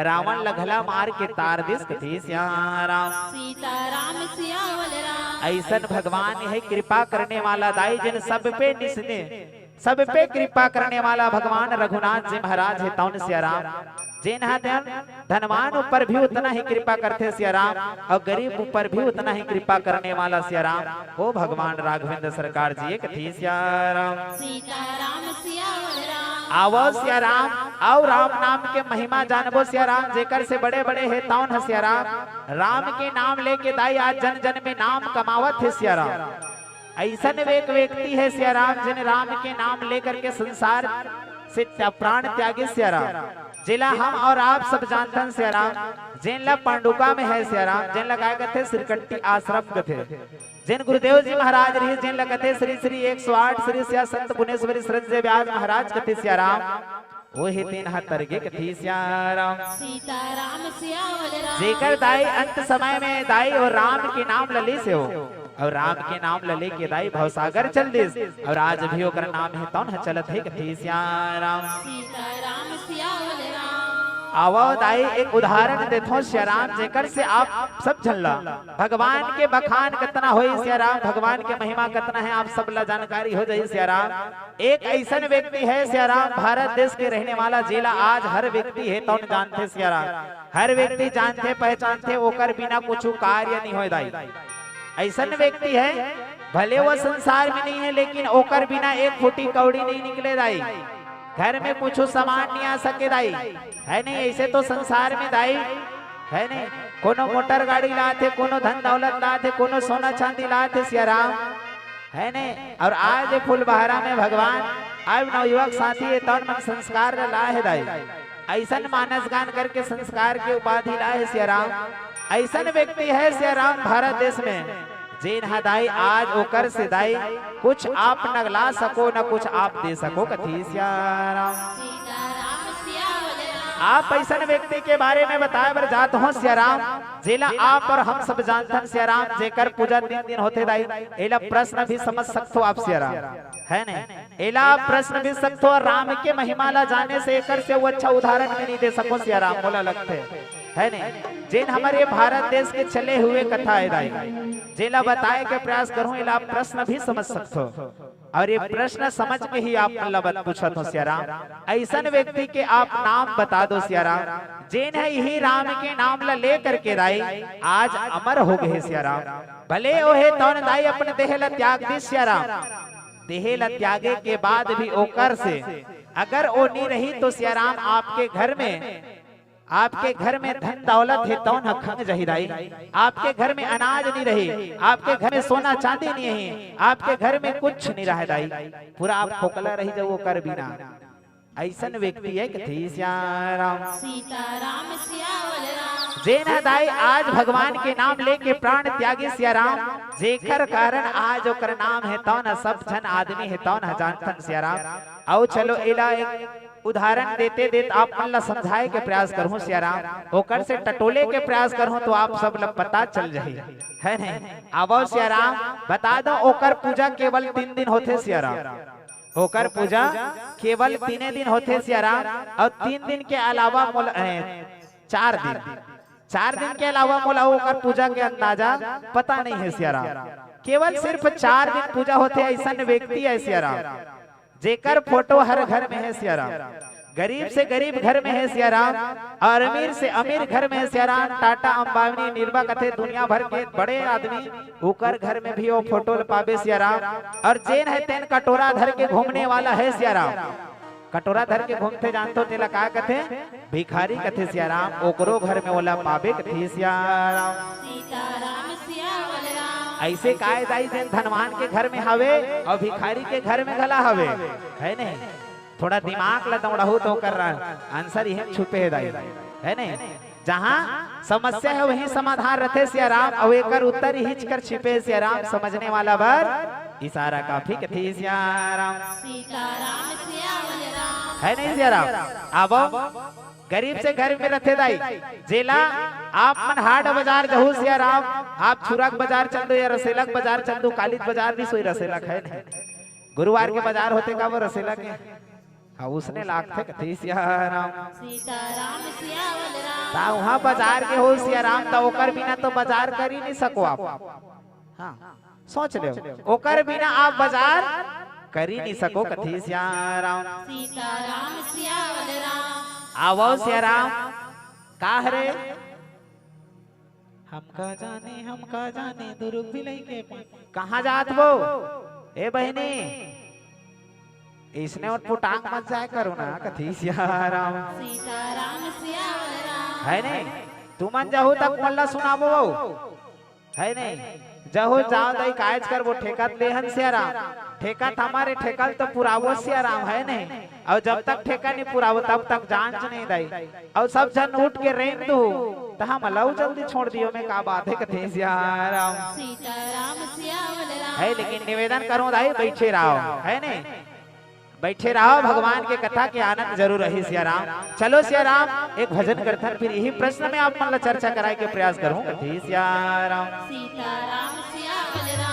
रावण ला घला मार के तार दिस कथे सियाराम। सीताराम सियावर राम। अइसन भगवान हे कृपा करने वाला दाई, जेन सब पे निसने, सब पे कृपा करने वाला भगवान रघुनाथ जी महाराज हे तौन सियाराम। जेन हा धन-, धनवान ऊपर भी उतना ही कृपा करथे सियाराम, अउ गरीब ऊपर भी उतना ही कृपा करने वाला सियाराम। ओ भगवान राघवेंद्र सरकार जी हे कथे सियाराम। सीताराम सियावर राम। आवो सियाराम, अउ राम नाम के महिमा जानबो सियाराम, जेकर से बड़े बड़े हे तौन ह सियाराम। राम के नाम लेके दाई आज जन जन में नाम कमावत हे सियाराम। अइसन एक व्यक्ति हे सियाराम, जेन राम के नाम लेकर के संसार से त्या-, प्राण त्यागिस सियाराम, जेला हम अउ आप सब जानथन सियाराम, जेन ला पांडुका में हे सियाराम, जेन ला काय कथे, श्रीकंठी आश्रम कथे, जेन गुरुदेव जी महाराज रहिस, जेन ला कथे श्री श्री एक सौ आठ श्री सिया संत गुणेश्वरी श्रद्धेय व्यास महाराज कथे सियाराम। ओहे तेन ह तर गे कथे सियाराम। सीताराम सियावर राम। जेकर दाई अंत समय में दाई अउ राम के नाम ल लिस हे ओ, अउ राम के नाम ल लेके दाई भवसागर चल दिस, अउ आज भी ओकर नाम हे तौन ह चलत हे कथे सिया राम। सीताराम सियावल राम। आवव दाई, एक उदाहरण देथों सिया राम, जेकर से आप सब झन ला भगवान के बखान कतना होई सिया राम, भगवान के महिमा कतना हे, आप सब ला जानकारी हो जाई सिया राम। एक ऐसन व्यक्ति हे सिया राम, भारत देश के रहने वाला, जेला आज हर व्यक्ति हे तौन जानथे सिया राम, हर व्यक्ति जानथे पहचानथे, ओकर बिना कुछु कार्य नहीं होय दाई। ऐसन व्यक्ति हे, भले वो संसार में नहीं हे, लेकिन ओकर बिना एक फूटी कौड़ी नहीं निकले दाई, घर में कुछु सामान नहीं आ सके दाई, हे नहीं? ऐसे तो संसार में दाई, हे नहीं? कोनो मोटर गाड़ी लाथे, कोनो धन दौलत लाथे, कोनो सोना चांदी लाथे सिया राम, हे नहीं? अउ आज फूलबहरा में भगवान अब नवयुवक साथी हे तौन मन संस्कार ला लाहे दाई, ऐसन मानस गान करके संस्कार के उपाधि लाहे सिया राम। ऐसन व्यक्ति हे सिया राम भारत देश में, जेन ह दाई आज ओकर से दाई कुछ आप न ला सको, न कुछ आप दे सको कथे सिया राम। सीताराम सियावल राम। आप ऐसन व्यक्ति के बारे में बताए बर जात हों सिया राम, जेला आप अउ हम सब जानथन सिया राम, जेकर पूजा तीन दिन होथे दाई, एला प्रश्न भी समझ सकथो आप सिया राम, हे नहीं? एला आप प्रश्न भी सकथो, राम के महिमा ला जाने से एकर से वो अच्छा उदाहरण भी नहीं दे सको सिया राम, मोला लगथे, हे नहीं? जेन हमर ये भारत देश के चले हुए कथा हे दाई, जेला बताए के प्रयास करहूं, एला आप प्रश्न भी समझ सकथो। अउ ये प्रश्न समझ के ही आप मन ला बत-, पूछत हों सिया राम, ऐसन व्यक्ति के आप नाम बता दो सिया राम, जेन ह इही राम के नाम ला ले करके दाई आज अमर हो गे सिया राम। भले ओहे तौन दाई अपन देह ला त्याग दिस सिया राम, देह ला त्यागे के बाद भी ओकर से अगर ओ नी रही तो सिया राम आपके घर में, आपके घर में धन दौलत हे तौन ह खंग जही दाई, आपके घर में अनाज नहीं रही, आपके घर में सोना चांदी नहीं हे, आपके घर में कुछ नहीं रहे दाई, पूरा आप खोखला रही जाओ ओकर बिना। ऐसन व्यक्ति हे कथे सिया राम। सीताराम सियावल राम। जेन ह दाई आज भगवान के नाम लेके प्राण त्यागी सिया राम, जेकर कारण आज ओकर नाम हे तौन ह सब झन आदमी हे तौन ह जानथन सिया राम। अउ चलो एला एक उदाहरण देते देत आप मन ला समझाए के प्रयास करहूं सिया राम, ओकर से टटोले के प्रयास करहूं तो आप सब ला पता चल जाही, हे नहीं? आवव सिया राम, बता दो ओकर पूजा केवल तीन दिन होथे सिया राम, ओकर पूजा केवल तीने दिन होथे सिया राम, अउ तीन दिन के अलावा मोला, ए, चार दिन, चार दिन के अलावा मोला ओकर पूजा के अंदाजा पता नहीं हे सिया राम। केवल सिर्फ चार दिन पूजा होथे, ऐसन व्यक्ति हे सिया राम, जेकर फोटो हर घर में हे सिया राम, गरीब से गरीब घर में हे सिया राम, अउ अमीर से अमीर घर में हे सिया राम। टाटा, अंबानी, निर्मा कथे दुनिया भर के बड़े आदमी, ओकर घर में भी वो फोटो ल पाबे सिया राम। अउ जेन हे तेन कटोरा धर के घूमने वाला हे सिया राम। कटोरा धर के घूमथे जानथो तेला का कथे? भिखारी कथे सिया राम। ओकरो घर में ओला पाबे कथे सिया राम। सीताराम सियावल राम। ऐसे काय दाई जेन धनवान के घर में हवे अउ भिखारी के घर में घला हवे, हे नहीं? थोड़ा दिमाग ला दौड़ाहू तो ओकर आंसर इही छुपे हे दाई, हे नहीं? जहां समस्या हे वहीं समाधान रथे सिया राम, अउ एकर उत्तर इहीच कर छिपे हे सिया राम। समझने वाला बर इशारा काफी कथे सिया राम। सीताराम सियावल राम। हे नहीं सिया राम? आवव, गरीब से गरीब में रथे दाई, जेला आप मन हाट बाजार जहू सिया राम, आप छुरा के बाजार चल दो या रसेला के बाजार चल दो, काली के बाजार नहीं सोई रसेला के, हे नहीं? गुरुवार के बाजार होथे का वो रसेला के? हाँ, उसने लागथे कथे सिया राम। सीताराम सियावल राम। ता उहाँ बाजार गे हो सिया राम, ता ओकर बिना तो बाजार कर ही नहीं सको आप। हाँ, सोच लेव, ओकर बिना आप बाजार कर ही नहीं सको कथे सिया राम। सीताराम सियावल राम। आवव सिया राम, का हरे? हमका जाने, हमका जाने, दुरुग बिलई के पानी। कहाँ जात वो? ए बहिनी, इसने उठ पुटांग मत जाए करो ना, कथे सिया राम। सीताराम सियावल राम। हे नहीं? तुमन जहू तक मोला सुनाबो, हे नहीं? जहू जाव दाई कायज करबो, ठेका त लेहन सिया राम, ठेका त हमर हे, ठेका ल तो पुराबो सिया राम, हे नहीं? अउ जब तक ठेका नहीं पुराबो तब तक जांच नहीं दाई। अउ सब झन उठ के रेंग दू, त हमला जल्दी छोड़ दियो में का बात हे कथे सिया राम। सीताराम सियावल राम। हे लेकिन निवेदन करूं दाई, बैठे रहो, हे नहीं? बैठे रहो, भगवान के कथा के आनंद जरूर रही सिया राम। चलो सिया राम, एक भजन करथन, फिर इही प्रश्न में आप मन ला चर्चा कराए के प्रयास करूं कथे सिया राम। सीताराम सियावल राम।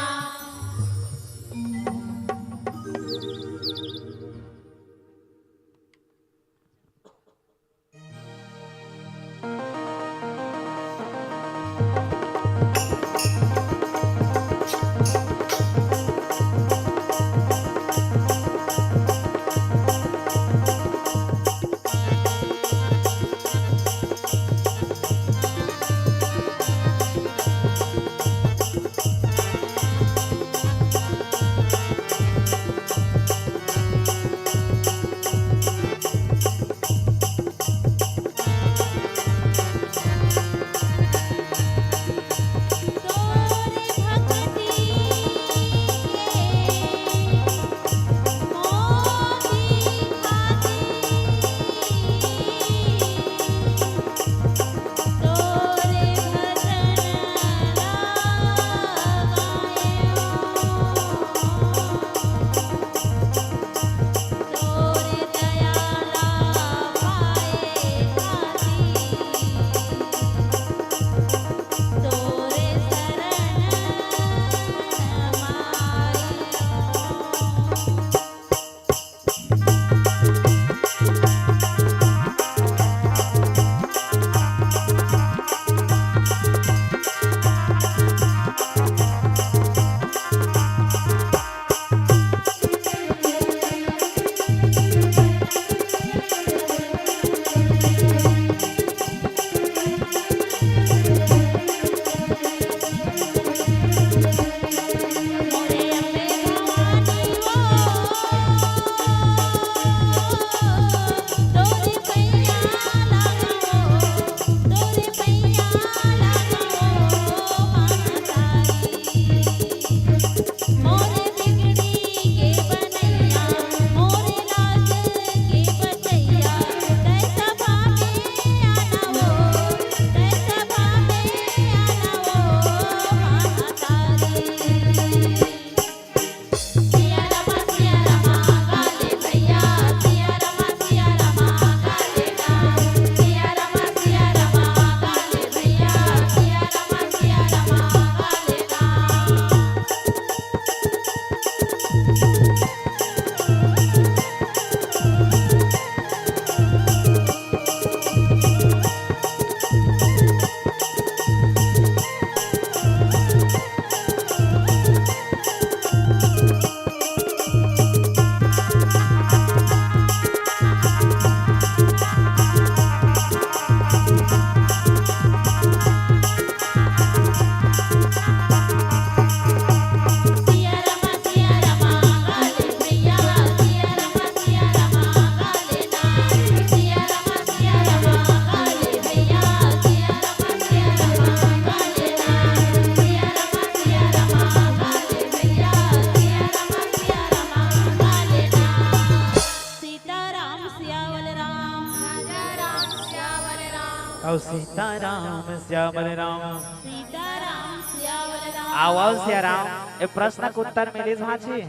अउ सीताराम सिया बलराम। सीताराम सिया बलराम। आवव सियाराम, ए प्रश्न के उत्तर मिलिस भांची।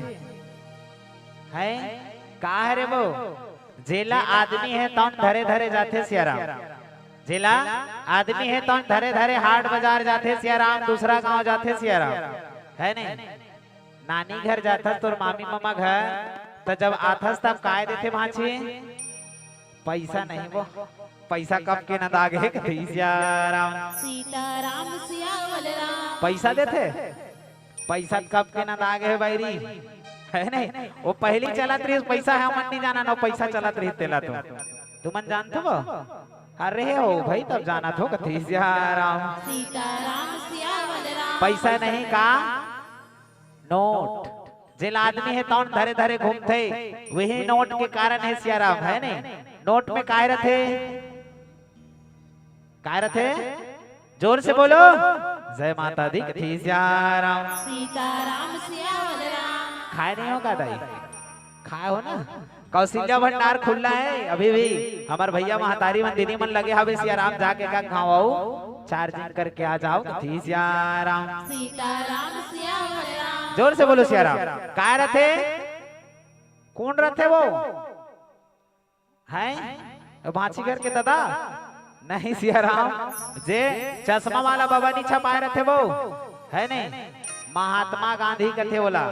है? का हरे वो? जेला आदमी हे तौन धरे धरे जाथे सियाराम। जेला आदमी हे तौन धरे धरे हाट बाजार जाथे सियाराम, दूसरा गांव जाथे सियाराम। है नहीं? नानी घर जाथस तोर मामी ममा घर, त जब आथस तब काय देथे भांची? पैसा नहीं वो, पैसा कब के नंदा गे कथे सियाराम। सीताराम सिया बलराम। पैसा देथे, पैसा कब के नंदा गे हे बैरी, है नहीं? वो पहली चलत रहिस, पैसा हे हमन नहीं जाना, नो पैसा चलत रहिस तेला तो। तुमन जानथो वो? अरे हो भाई, तब जानत हो कथे सियाराम। सीताराम सिया बलराम। पैसा नहीं का नोट, जेला आदमी हे तौन धरे धरे घूमथे, वही नोट के कारण हे सियाराम, है नहीं? नोट में काय रथे? काय रथे? जोर से बोलो, जय माता दी कथे सियाराम। सीताराम सिया बलराम। खाए नहीं हो का दाई? खाए हो ना? कौशल्या भंडार खुल्ला हे अभी भी। हमर भैया महतारी मन, दीदी मन लगे हवे सियाराम, जाके का खाओ, चार्जिंग करके आ जाओ कथे सियाराम। सीताराम सिया बलराम। जोर से बोलो सियाराम। काय रथे? कोन रथे वो? हैं? भांची घर के दादा? नहीं सियाराम, जे चश्मा वाला बाबा नहीं छपाए रथे वो, है नहीं? महात्मा गांधी कथे ओला।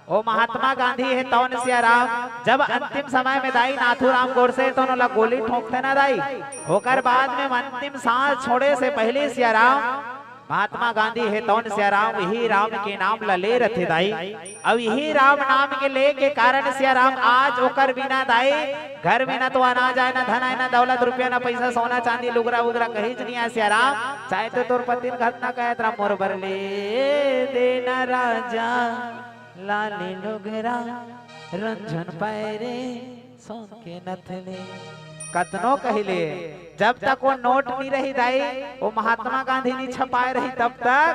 ओ महात्मा गांधी हे तौन सियाराम, जब अंतिम समय में दाई नाथूराम गोडसे तौन ओला गोली ठोंकथे ना दाई, ओकर बाद में अंतिम सांस छोड़े से पहले सियाराम, महात्मा गांधी हे तौन सियाराम, यही राम के नाम ला ले रथे दाई। अब यही राम नाम के ले के कारण सियाराम आज ओकर बिना दाई घर में ना तो अनाज आए, ना धन आए, ना दौलत रुपया, ना पैसा, सोना चांदी, लुगरा उगरा कहीं नहीं आए सियाराम। चाहे तो तोर पति घर ना कहे तेरा मोर बर ले देना राजा लाली लुगरा रंझन पैरे सोन के नथले। कतनो कहिले, जब तक वो नोट नहीं रही दाई, वो महात्मा गांधी नहीं छपाए रही, तब तक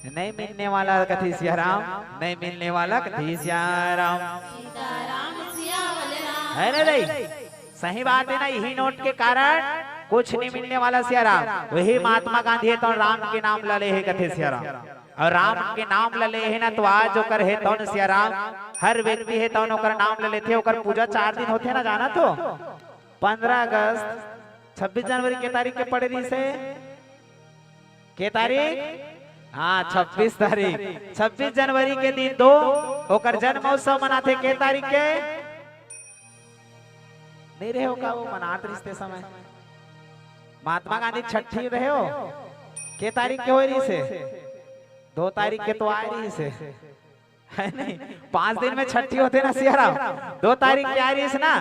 नहीं मिलने वाला कथे सियाराम, नहीं मिलने वाला कथे सियाराम। सीताराम सिया बलराम। है ना दाई? सही बात है ना, यही नोट के कारण कुछ नहीं मिलने वाला सियाराम। वही महात्मा गांधी हे तौन राम के नाम ला ले हे कथे सियाराम। और राम के नाम ला ले हे ना, तो आज ओकर हे तौन सियाराम, हर व्यक्ति हे तौन ओकर नाम ला लेथे। ओकर पूजा चार दिन होथे ना, जानत हो? पंद्रह अगस्त, छब्बीस जनवरी के तारीख के पड़े रहिसे? के तारीख? हाँ, छब्बीस तारीख। छब्बीस जनवरी के दिन तो ओकर जन्म उत्सव मनाथे। के तारीख के? नहीं रहे हो का वो मनात रिहिस ते समय? महात्मा गांधी छठी रहे हो? के तारीख के होय रहिसे? दो तारीख के तो आए रहिसे। है नहीं? पांच दिन में छठी होथे ना सियाराम, दो तारीख के आए रहिस ना,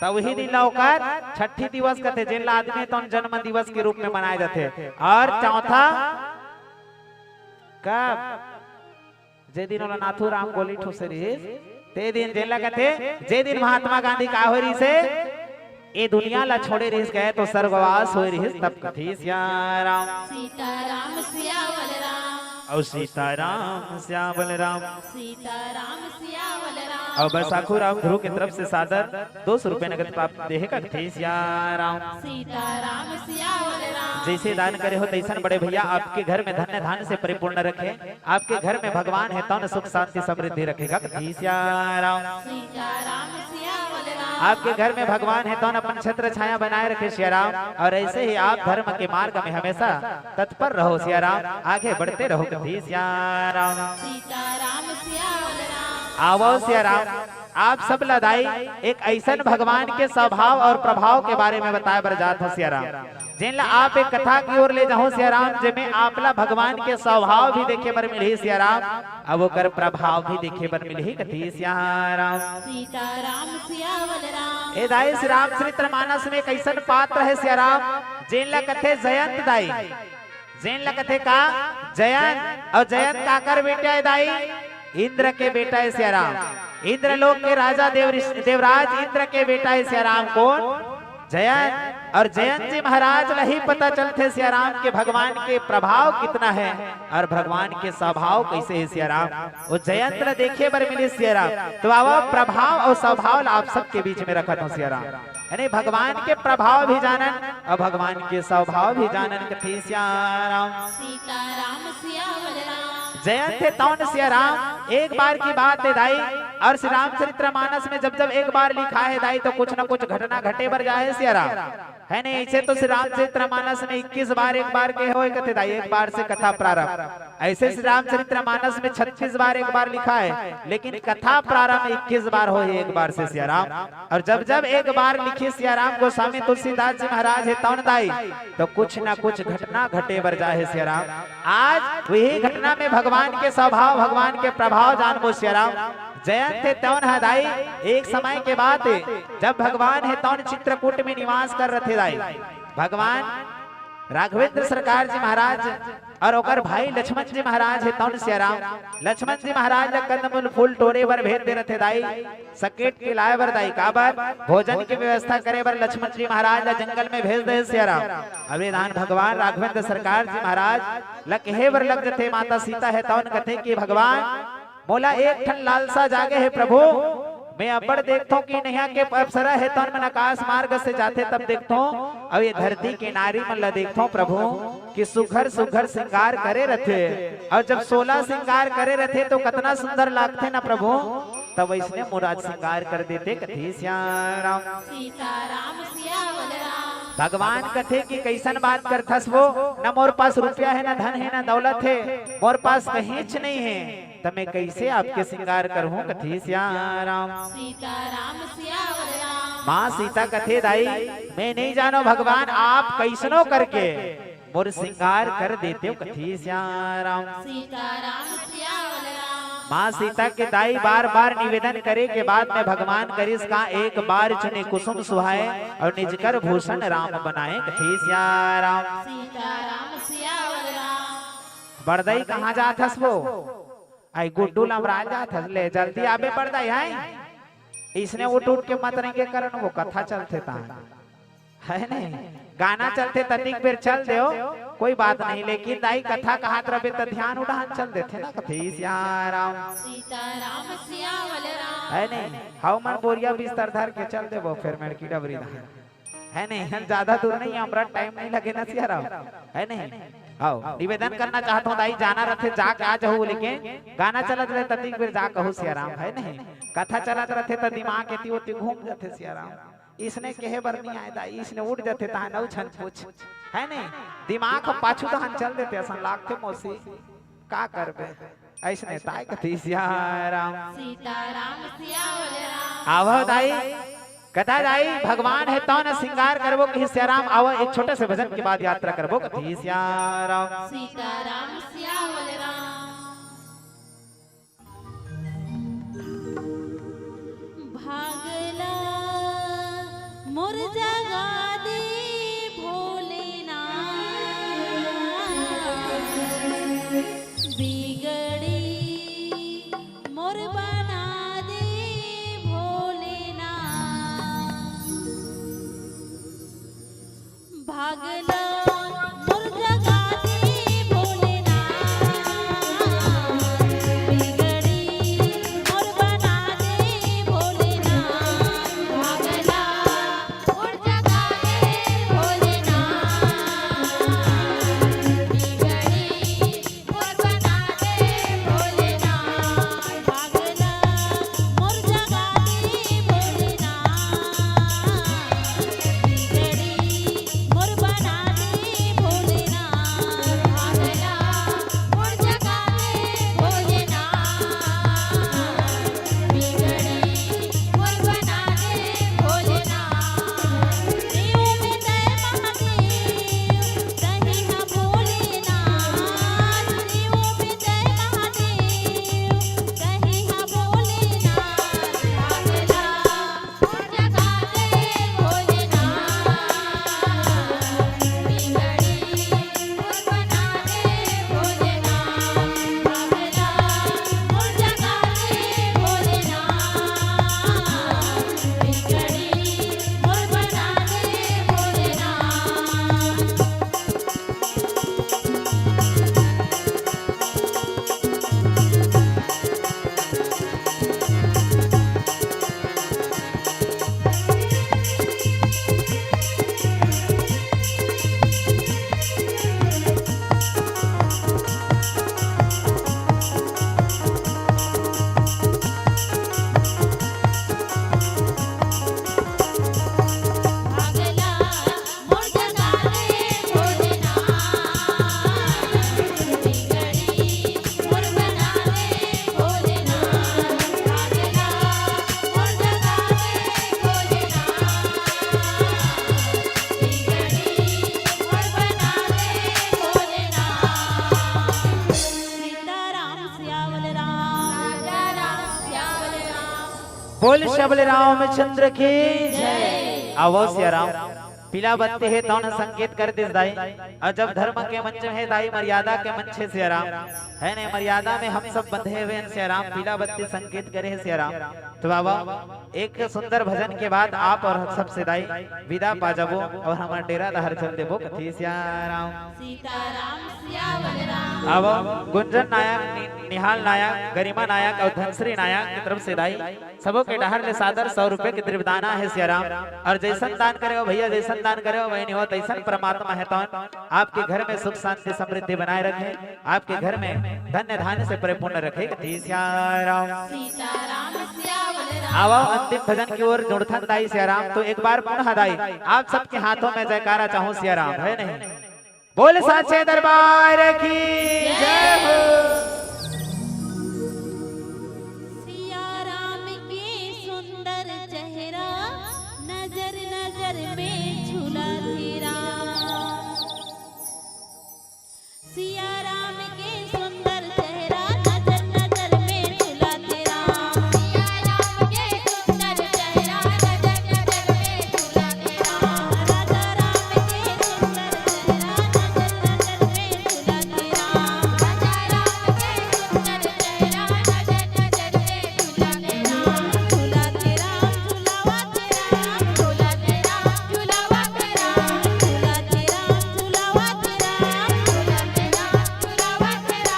त वही दिन ला ओकर छठी दिवस कथे, जेन ला आदमी तौन जन्म दिवस के रूप में मनाए जाथे। और चौथा कब? जे दिन ओला नाथू राम गोली ठोसे रहिस, ते दिन जेन ला कथे, जे दिन महात्मा गांधी का होय रहिसे, ए दुनिया ला छोड़े रहिस गए तो स्वर्गवास होय रहिस, तब कथे सियाराम। सीताराम सिया बलराम। अउ सीताराम सिया बलराम। सीताराम सिया बलराम। अउ बैसाखू राम ध्रुव के तरफ से सादर दो सौ रुपए नगद प्राप्त देहे कथे सियाराम। सीताराम सिया बलराम। जैसे दान करे हो तैसन बड़े भैया आपके घर में धन्य धान्य से परिपूर्ण रखे। आपके घर में भगवान हे तौन सुख शांति समृद्धि रखे कथे सियाराम। सीताराम सिया बलराम। आपके घर में भगवान हे तौन अपन छत्र छाया बनाए रखे सियाराम। और ऐसे ही आप धर्म के मार्ग में हमेशा तत्पर रहो सियाराम, आगे बढ़ते रहो कथे सियाराम। सीताराम सिया बलराम। आवो सियाराम, आप सब ला दाई एक ऐसन भगवान के स्वभाव और प्रभाव के बारे में बताए बर जात हो सियाराम, जेन ला आप एक कथा की ओर ले जाहू सियाराम, जेमे आप ला भगवान के स्वभाव भी देखे बर मिलही सियाराम, अब ओकर प्रभाव भी देखे बर मिलही कथे सियाराम। सीताराम सिया बलराम। ए दाई, श्री रामचरित मानस में एक ऐसन पात्र हे सियाराम, जेन ला कथे जयंत दाई। जेन ला कथे का? जयंत। अउ जयंत काकर बेटा हे दाई? इंद्र के बेटा हे सियाराम। इंद्रलोक के राजा देव ऋषि, देवराज इंद्र के बेटा हे सियाराम। कोन? जयंत। अउ जयंत जी महाराज ला ही पता चलथे सियाराम के भगवान के प्रभाव कितना हे अउ भगवान के स्वभाव कैसे हे सियाराम। वो जयंत ला देखे बर मिले सियाराम। तो आवो प्रभाव अउ स्वभाव ला आप सबके बीच में रखत हों सियाराम। यानी भगवान के प्रभाव भी जानन अउ भगवान के स्वभाव भी जानन, कथे सिया राम। सीताराम सिया बलराम। जयंत हे तौन सिया राम, एक बार की बात हे दाई, अउ श्री रामचरित्र मानस में जब जब एक बार लिखा हे दाई, तो कुछ न कुछ घटना घटे बर जाए सिया राम, हे नहीं? ऐसे तो श्री रामचरित्र मानस में इक्कीस बार एक बार के होय कथे दाई, एक बार से कथा प्रारंभ। ऐसे श्री रामचरित्र मानस में छत्तीस बार एक बार लिखा हे, लेकिन कथा प्रारंभ इक्कीस बार होय एक बार से सिया राम। अउ जब जब एक बार लिखे सिया राम गोस्वामी तुलसीदास जी महाराज हे तौन दाई, तो कुछ ना कुछ घटना घटे बर जाए हे सिया राम। आज वही घटना में भगवान के स्वभाव, भगवान के प्रभाव जानबो सिया राम। जयंत हे तौन ह दाई, एक समय के बात हे, जब भगवान हे तौन चित्रकूट में निवास कर रथे दाई, भगवान राघवेंद्र सरकार जी महाराज अउ ओकर भाई लक्ष्मण जी महाराज हे तौन सिया राम। लक्ष्मण जी महाराज ला कंदमूल फूल टोरे बर भेज दे रथे दाई, सकेट के लाए बर दाई, काबर? भोजन के व्यवस्था करे बर लक्ष्मण जी महाराज ला जंगल में भेज दे सिया राम। अबे दान भगवान राघवेंद्र सरकार जी महाराज ला कहे बर लग जथे, माता सीता हे तौन कथे कि भगवान, मोला एक ठन लालसा जागे हे प्रभु, मैं अब्बड़ देखथों कि नैया के अप्सरा हे तौन मन आकाश मार्ग से जाथे तब देखथों, अउ ये धरती के नारी मन ला देखथों प्रभु, कि सुघर सुघर श्रृंगार करे रथे, अउ जब सोला श्रृंगार करे रथे तो कतना सुंदर लागथे ना प्रभु। तब इसने मुराद श्रृंगार कर देते, कथे सिया राम। सीताराम सिया बलराम। भगवान कथे कि कैसन बात करथस वो, न मोर पास रुपया हे, न धन हे, न दौलत हे, मोर पास कहींच नहीं हे, त मैं कैसे आपके श्रृंगार करहूं, कथे सिया राम। सीताराम सिया बलराम। माँ सीता कथे दाई, मैं नहीं जानों भगवान, आप कैसनो करके मोर श्रृंगार कर देते हो, कथे सिया राम। सीताराम सिया बलराम। माँ सीता के दाई बार बार निवेदन करे के बाद में भगवान करिस का, एक बार चुने कुसुम सुहाए अउ निज कर भूषण राम बनाए, कथे सिया राम। सीताराम सिया बलराम। बड़दई कहाँ जात हस वो? आई गुड्डू लमराल जात हस, ले जल्दी आबे बड़दई, हे। इसने उठ उठ के मत रेंगे करन, वो कथा चलथे ता, हे नहीं? गाना चलथे ततिक बेर चल देव, कोई बात नहीं, लेकिन दाई कथा कहत रबे त ध्यान उड़ान चल देथे ना, कथे सिया राम। सीताराम सिया बलराम। हे नहीं? हव मन बोरिया बिस्तर धर के चल देबो, फेर मेड़की डबरी धान। हे नहीं? हम ज्यादा दूर नहीं, हमरा टाइम नहीं लगे ना सिया राम, हे नहीं? हव, निवेदन करना चाहत हूँ दाई, जाना रथे जाके आ जाहू, लेकिन गाना चलत रहे ततिक बेर जा कहू सिया राम, हे नहीं? कथा चलत रथे त दिमाग एती ओती घूम जाथे सिया राम। इसने कहे बर नहीं आए दाई, इसने उठ जाथे तहां नौ छन पूछ, हे नहीं? दिमाग ह पाछू तहां चल देथे, असन लागथे मौसी, का करबे? ऐसने ताय कथे सिया राम। सीताराम सिया बलराम। आवव दाई, कथा दाई, भगवान हे तौन श्रृंगार करबो कही सिया राम। आवव एक छोटे से भजन के बाद यात्रा करबो, कथे सिया राम। सीताराम सिया बलराम। भागला मोर जगा दे भोलेनाथ, बिगड़ी मोर बना दे भोलेनाथ। भागला मोर जगा दे भोलेनाथ, बिगड़ी मोर बना दे भोलेनाथ। भागला मोर जगा बोल शबल रामचंद्र की। आवो सिया राम। पीला बत्ती हे तौन संकेत कर दिस दाई। अउ जब धर्म के मंच में हे दाई, मर्यादा के मंच हे सिया राम। हे नहीं, मर्यादा में हम सब बंधे हुए हैं सिया राम। पीला बत्ती संकेत करे हे सिया राम। तो बाबा, एक सुंदर भजन के बाद आप अउ सबसे दाई विदा पा जाबो अउ हमर डेरा डहर चल देबो कथी सिया राम। सीताराम सियावर राम। अब गुंजन नायक, नि-, निहाल नायक, गरिमा नायक अउ धनश्री नायक की तरफ से दाई सबो के डहर ले सादर सौ रुपए के द्रव्यदान हे सिया राम। अउ जैसन दान करे हो भैया, जैसन दान करे हो बहनी हो, तैसन परमात्मा हे तौन आपके घर में सुख शांति समृद्धि बनाए रखे, आपके घर में धन्य धान्य से परिपूर्ण रखे कथी सिया राम। सीताराम सियावर राम। आवा अंतिम भजन की ओर जुड़थन दाई सिया राम। तो एक बार पुनः दाई आप सबके हाथों में जयकारा चाहूं सिया राम, हे नहीं? बोल साचे दरबार की जय हो। सिया राम के सुंदर चेहरा नजर नजर में झूला तेरा। सिया राम के सुंदर चेहरा नजर नजर में झूला तेरा। सिया राम के सुंदर चेहरा नजर नजर में झूला तेरा। राजा राम के सुंदर चेहरा नजर नजर में झूला तेरा। राजा राम के सुंदर चेहरा नजर नजर में झूला तेरा। झूला तेरा, झूलावा तेरा, झूला तेरा, झूलावा तेरा, झूला तेरा, झूलावा तेरा।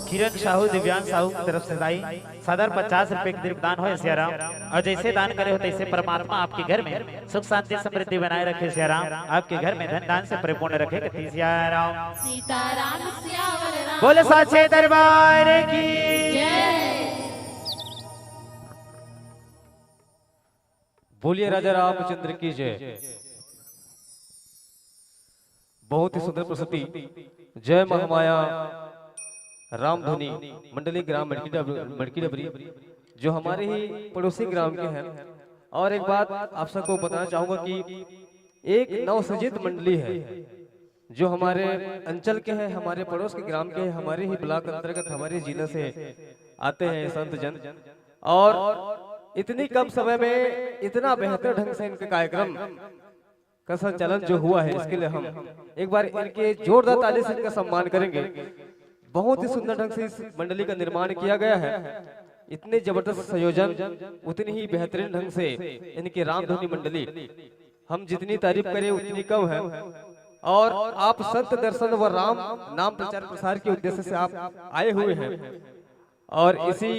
किरण साहू, दिव्यांश साहू की तरफ से दाई सादर पचास रुपए के दीप दान होय सिया राम। अउ जैसे दान करे हो तैसे परमात्मा आपके घर में सुख शांति समृद्धि बनाए रखे सिया राम, आपके घर में धन धान से परिपूर्ण रखे कथी सिया राम। सीताराम सियावर राम। बोले साचे दरबार की। बोलिए राजा रामचंद्र की जय। बहुत ही सुंदर प्रस्तुति। जय महामाया रामधुनी मंडली ग्राम मड़की डब-, मड़की डबरी, जो हमारे ही पड़ोसी ग्राम के हैं। और एक बात आप सबको बताना चाहूंगा कि एक नवसृजित मंडली है, जो हमारे अंचल के हैं, हमारे पड़ोस के ग्राम के हैं, हमारे ही ब्लॉक अंतर्गत हमारे जिला से आते हैं संत जन। और इतनी कम समय में इतना बेहतर ढंग से इनका कार्यक्रम का संचालन जो हुआ है, इसके लिए हम एक बार इनके जोरदार ताली से इनका सम्मान करेंगे। बहुत ही सुंदर ढंग से इस मंडली का निर्माण किया गया है। इतने जबरदस्त संयोजन, उतनी ही बेहतरीन ढंग से इनकी रामधुनी मंडली, हम जितनी तारीफ करें उतनी कम है। और आप संत दर्शन व राम नाम प्रचार प्रसार के उद्देश्य से आप आए हुए हैं। और इसी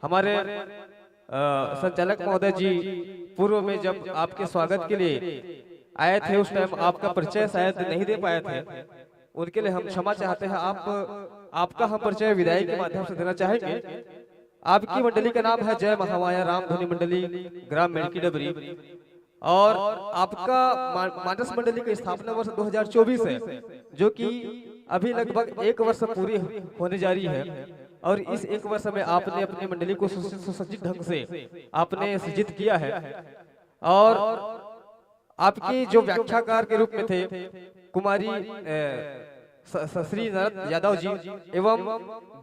हमारे अ, संचालक महोदय जी पूर्व में जब आपके स्वागत के लिए आए थे, उस टाइम आपका परिचय शायद नहीं दे पाए थे, उनके लिए हम क्षमा चाहते हैं। आप आपका हम परिचय विदाई के माध्यम से देना चाहेंगे। आपकी मंडली का नाम है जय महामाया रामधुनी मंडली, ग्राम मेड़की डबरी। और आपका मा-, मानस मंडली का स्थापना वर्ष दो हज़ार चौबीस है, जो कि अभी लगभग एक वर्ष पूरी होने जा रही है। और इस एक वर्ष में आपने अपनी मंडली को सुस-, सुसज्जित ढंग से आपने सृजित किया है। और आपकी जो व्याख्याकार के रूप में थे कुमारी, अ, स-, स-, श्री नारद यादव जी, एवं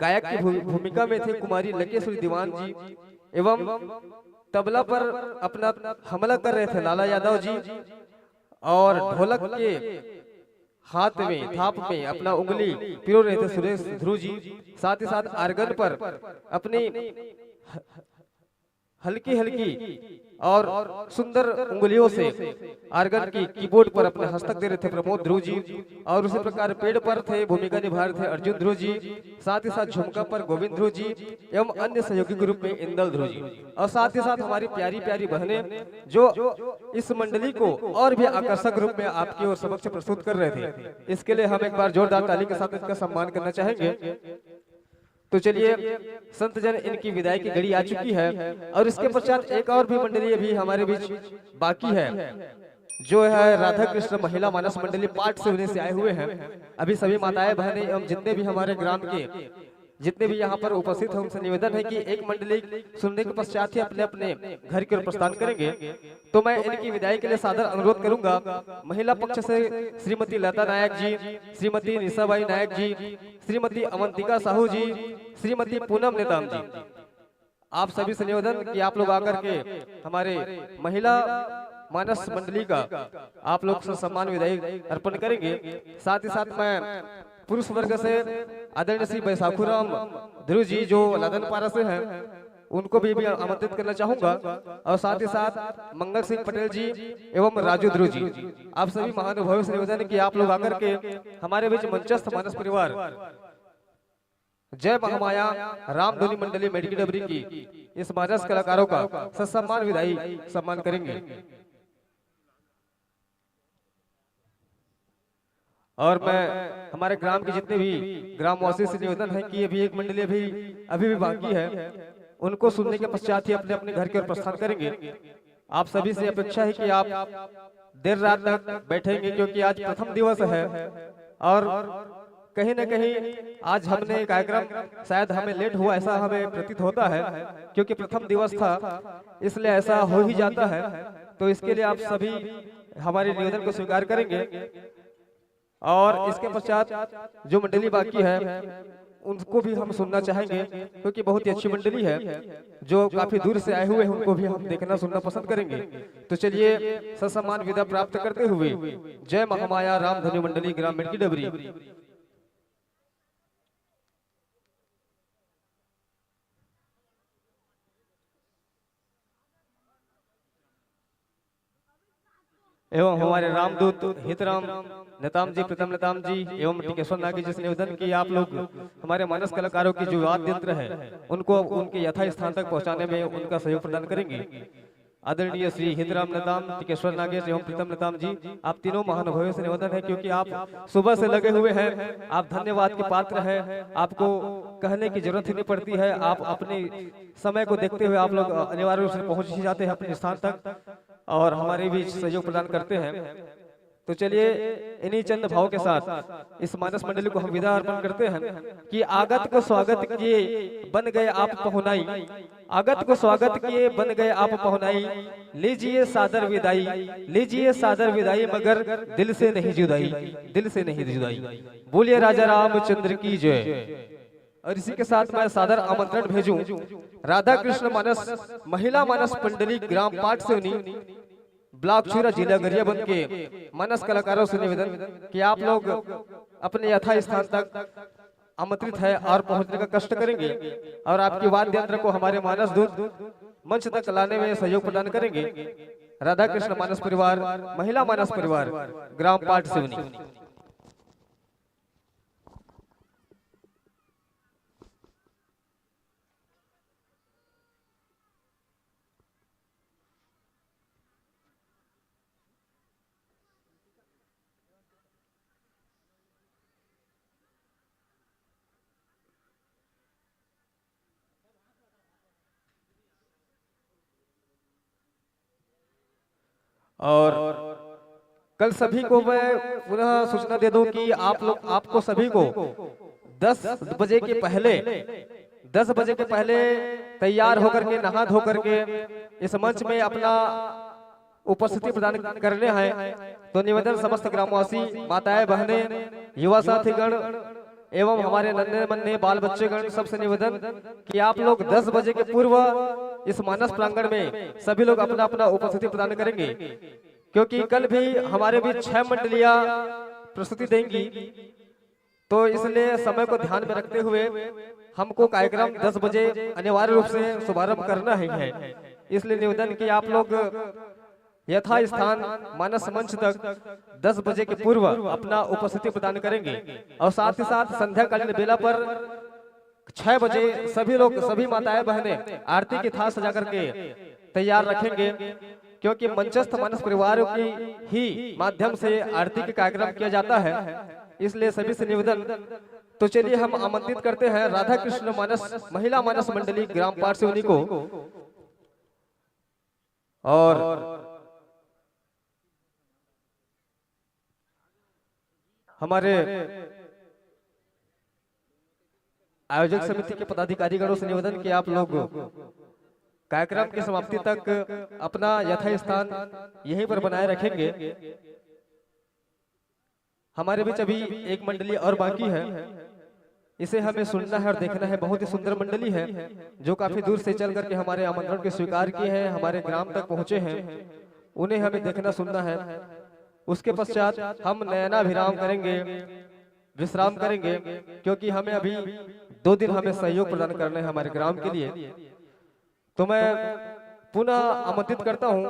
गायक की भू-, भूमिका में थे कुमारी लकेश्वरी दीवान जी, एवं तबला पर अपना हमला कर रहे थे लाला यादव जी, और ढोलक के हाथ में, थाप में अपना उंगली पिरो रहे थे सुरेश ध्रुव जी। साथ ही साथ आर्गन पर अपनी हल्की हल्की और सुंदर उंगलियों से आर्गन की कीबोर्ड पर अपने हस्तक दे रहे थे प्रमोद ध्रुव जी, और उसी प्रकार पेड़ पर थे, भूमिका निभा रहे थे अर्जुन ध्रुव जी, साथ ही साथ झुमका पर गोविंद ध्रुव जी एवं अन्य सहयोगी के रूप में इंदल ध्रुव जी, और साथ ही साथ हमारी प्यारी प्यारी बहनें जो इस मंडली को और भी आकर्षक रूप में आपकी ओर समक्ष प्रस्तुत कर रहे थे। इसके लिए हम एक बार जोरदार ताली के साथ इनका सम्मान करना चाहेंगे। तो चलिए, संत जन इनकी विदाई की घड़ी आ चुकी है और इसके पश्चात एक और भी मंडली अभी हमारे बीच बाकी है, जो है राधा कृष्ण महिला मानस मंडली पाठ सेवनी से आए हुए हैं। अभी सभी माताएं बहनें एवं जितने भी हमारे ग्राम के जितने भी यहाँ पर उपस्थित हैं उनसे निवेदन है कि एक मंडली सुनने के पश्चात ही अपने अपने घर की ओर प्रस्थान करेंगे। तो मैं इनकी विदाई के लिए सादर अनुरोध करूंगा महिला पक्ष से श्रीमती लता नायक जी, श्रीमती निशाबाई नायक जी, श्रीमती अवंतिका साहू जी, श्रीमती पूनम नेताम जी। आप सभी से निवेदन कि आप लोग आकर के हमारे महिला मानस मंडली का आप लोग से सम्मान विदाई अर्पण करेंगे। साथ ही साथ मैं पुरुष वर्ग से आदरणीय श्री बैसाखुराम ध्रुव जी जो लादनपारा से हैं, उनको भी, भी आमंत्रित करना चाहूंगा, और साथ ही साथ मंगल सिंह पटेल जी एवं राजू ध्रुव जी, आप सभी महानुभावों से निवेदन है कि आप लोग आकर के हमारे बीच मंचस्थ मानस परिवार जय महामाया रामधुनी मंडली मेड़की डबरी की इस मानस कलाकारों का ससम्मान विदाई सम्मान करेंगे। और मैं हमारे ग्राम के जितने भी ग्रामवासी से निवेदन है कि अभी एक मंडली अभी अभी भी बाकी है, उनको सुनने के पश्चात ही अपने अपने घर की ओर प्रस्थान करेंगे। आप सभी से अपेक्षा है कि आप देर रात तक बैठेंगे, क्योंकि आज प्रथम दिवस है और कहीं ना कहीं आज हमने कार्यक्रम, शायद हमें लेट हुआ ऐसा हमें प्रतीत होता है, क्योंकि प्रथम दिवस था, इसलिए ऐसा हो ही जाता है। तो इसके लिए आप सभी हमारे निवेदन को स्वीकार करेंगे। और इसके पश्चात जो मंडली बाकी है उनको भी हम सुनना चाहेंगे, क्योंकि बहुत ही अच्छी मंडली है। जो काफी दूर से आए हुए हैं उनको भी हम देखना सुनना पसंद करेंगे। तो चलिए, ससम्मान विदा प्राप्त करते हुए जय महामाया रामधुनी मंडली ग्राम मेड़की डबरी। एवं हमारे रामदूत हितराम नेताम जी, प्रीतम नेताम जी एवं टिकेश्वर नागी जी से निवेदन कि आप लोग हमारे मानस कलाकारों की जो वाद्य यंत्र है उनको उनके यथा स्थान तक पहुंचाने में उनका सहयोग प्रदान करेंगे। आदरणीय श्री हितराम नेताम, टिकेश्वर नागेश एवं प्रीतम नेताम जी, आप तीनों महानुभावों से निवेदन है, क्योंकि आप सुबह से लगे हुए हैं, आप धन्यवाद के पात्र हैं। आपको कहने की जरूरत ही नहीं पड़ती है, आप अपने समय को देखते हुए आप लोग अनिवार्य रूप से पहुंच ही जाते हैं अपने स्थान तक और हमारे बीच सहयोग प्रदान करते हैं। तो चलिए, इन्हीं चंद भावों के साथ इस मानस मंडली को हम विदा अर्पण करते हैं कि आगत को स्वागत किए बन गए आप पहुनाई, आगत को स्वागत किए बन गए आप पहुनाई, लीजिए सादर विदाई, लीजिए सादर विदाई, मगर दिल से नहीं जुदाई, दिल से नहीं जुदाई। बोलिए राजा रामचंद्र की जय। और इसी के साथ मैं सादर आमंत्रण भेजूं राधा कृष्ण मानस महिला मानस मंडली ग्राम पाठ सेवनी ब्लॉक छुरा जिला गरियाबंद के मानस कलाकारों से निवेदन कि आप लोग अपने यथा स्थान तक आमंत्रित है और पहुंचने का कष्ट करेंगे और आपकी वाद्य यंत्र को हमारे मानस दूत मंच तक लाने में सहयोग प्रदान करेंगे। राधा कृष्ण मानस परिवार, महिला मानस परिवार, ग्राम पाठ सेवनी। और कल सभी को मैं पुनः सूचना दे दूं कि आप लोग, आपको सभी को दस बजे के पहले, दस बजे के पहले तैयार होकर के, नहा धो करके इस मंच में अपना उपस्थिति प्रदान करने हैं। तो निवेदन, समस्त ग्रामवासी, माताएं, बहनें, युवा साथीगण एवं हमारे नन्हे मन्ने बाल बच्चेगण, सबसे निवेदन कि आप लोग दस बजे के पूर्व इस मानस प्रांगण में सभी लोग अपना अपना उपस्थिति प्रदान करेंगे, क्योंकि कल भी हमारे बीच छह मंडलियां प्रस्तुति देंगी। तो इसलिए समय को ध्यान में रखते हुए हमको कार्यक्रम दस बजे अनिवार्य रूप से शुभारंभ करना ही है। इसलिए निवेदन कि आप लोग यथास्थान मानस मंच तक दस बजे के पूर्व अपना उपस्थिति प्रदान करेंगे और साथ ही साथ संध्याकालीन बेला पर छह बजे सभी लोग, सभी माताएं बहनें आरती की थाल सजा करके तैयार रखेंगे, क्योंकि मंचस्थ मानस परिवारों की ही माध्यम से आरती के कार्यक्रम किया जाता है, इसलिए सभी से निवेदन। तो चलिए, हम आमंत्रित करते हैं राधा कृष्ण मानस, महिला मानस मंडली ग्राम पारसिवनी को, और हमारे आयोजक समिति के पदाधिकारीगणों से निवेदन कि आप लोग कार्यक्रम की समाप्ति तक अपना यथास्थान यहीं पर बनाए रखेंगे। हमारे बीच अभी एक मंडली और बाकी है, इसे हमें सुनना है और देखना है। बहुत ही सुंदर मंडली है, जो काफी दूर से चल करके हमारे आमंत्रण को स्वीकार किए हैं, हमारे ग्राम तक पहुंचे हैं, उन्हें हमें देखना सुनना है। उसके पश्चात हम नयनाभिराम करेंगे, विश्राम करेंगे, क्योंकि हमें अभी दो दिन हमें सहयोग प्रदान करना है हमारे ग्राम के लिए। तो मैं पुनः आमंत्रित करता हूं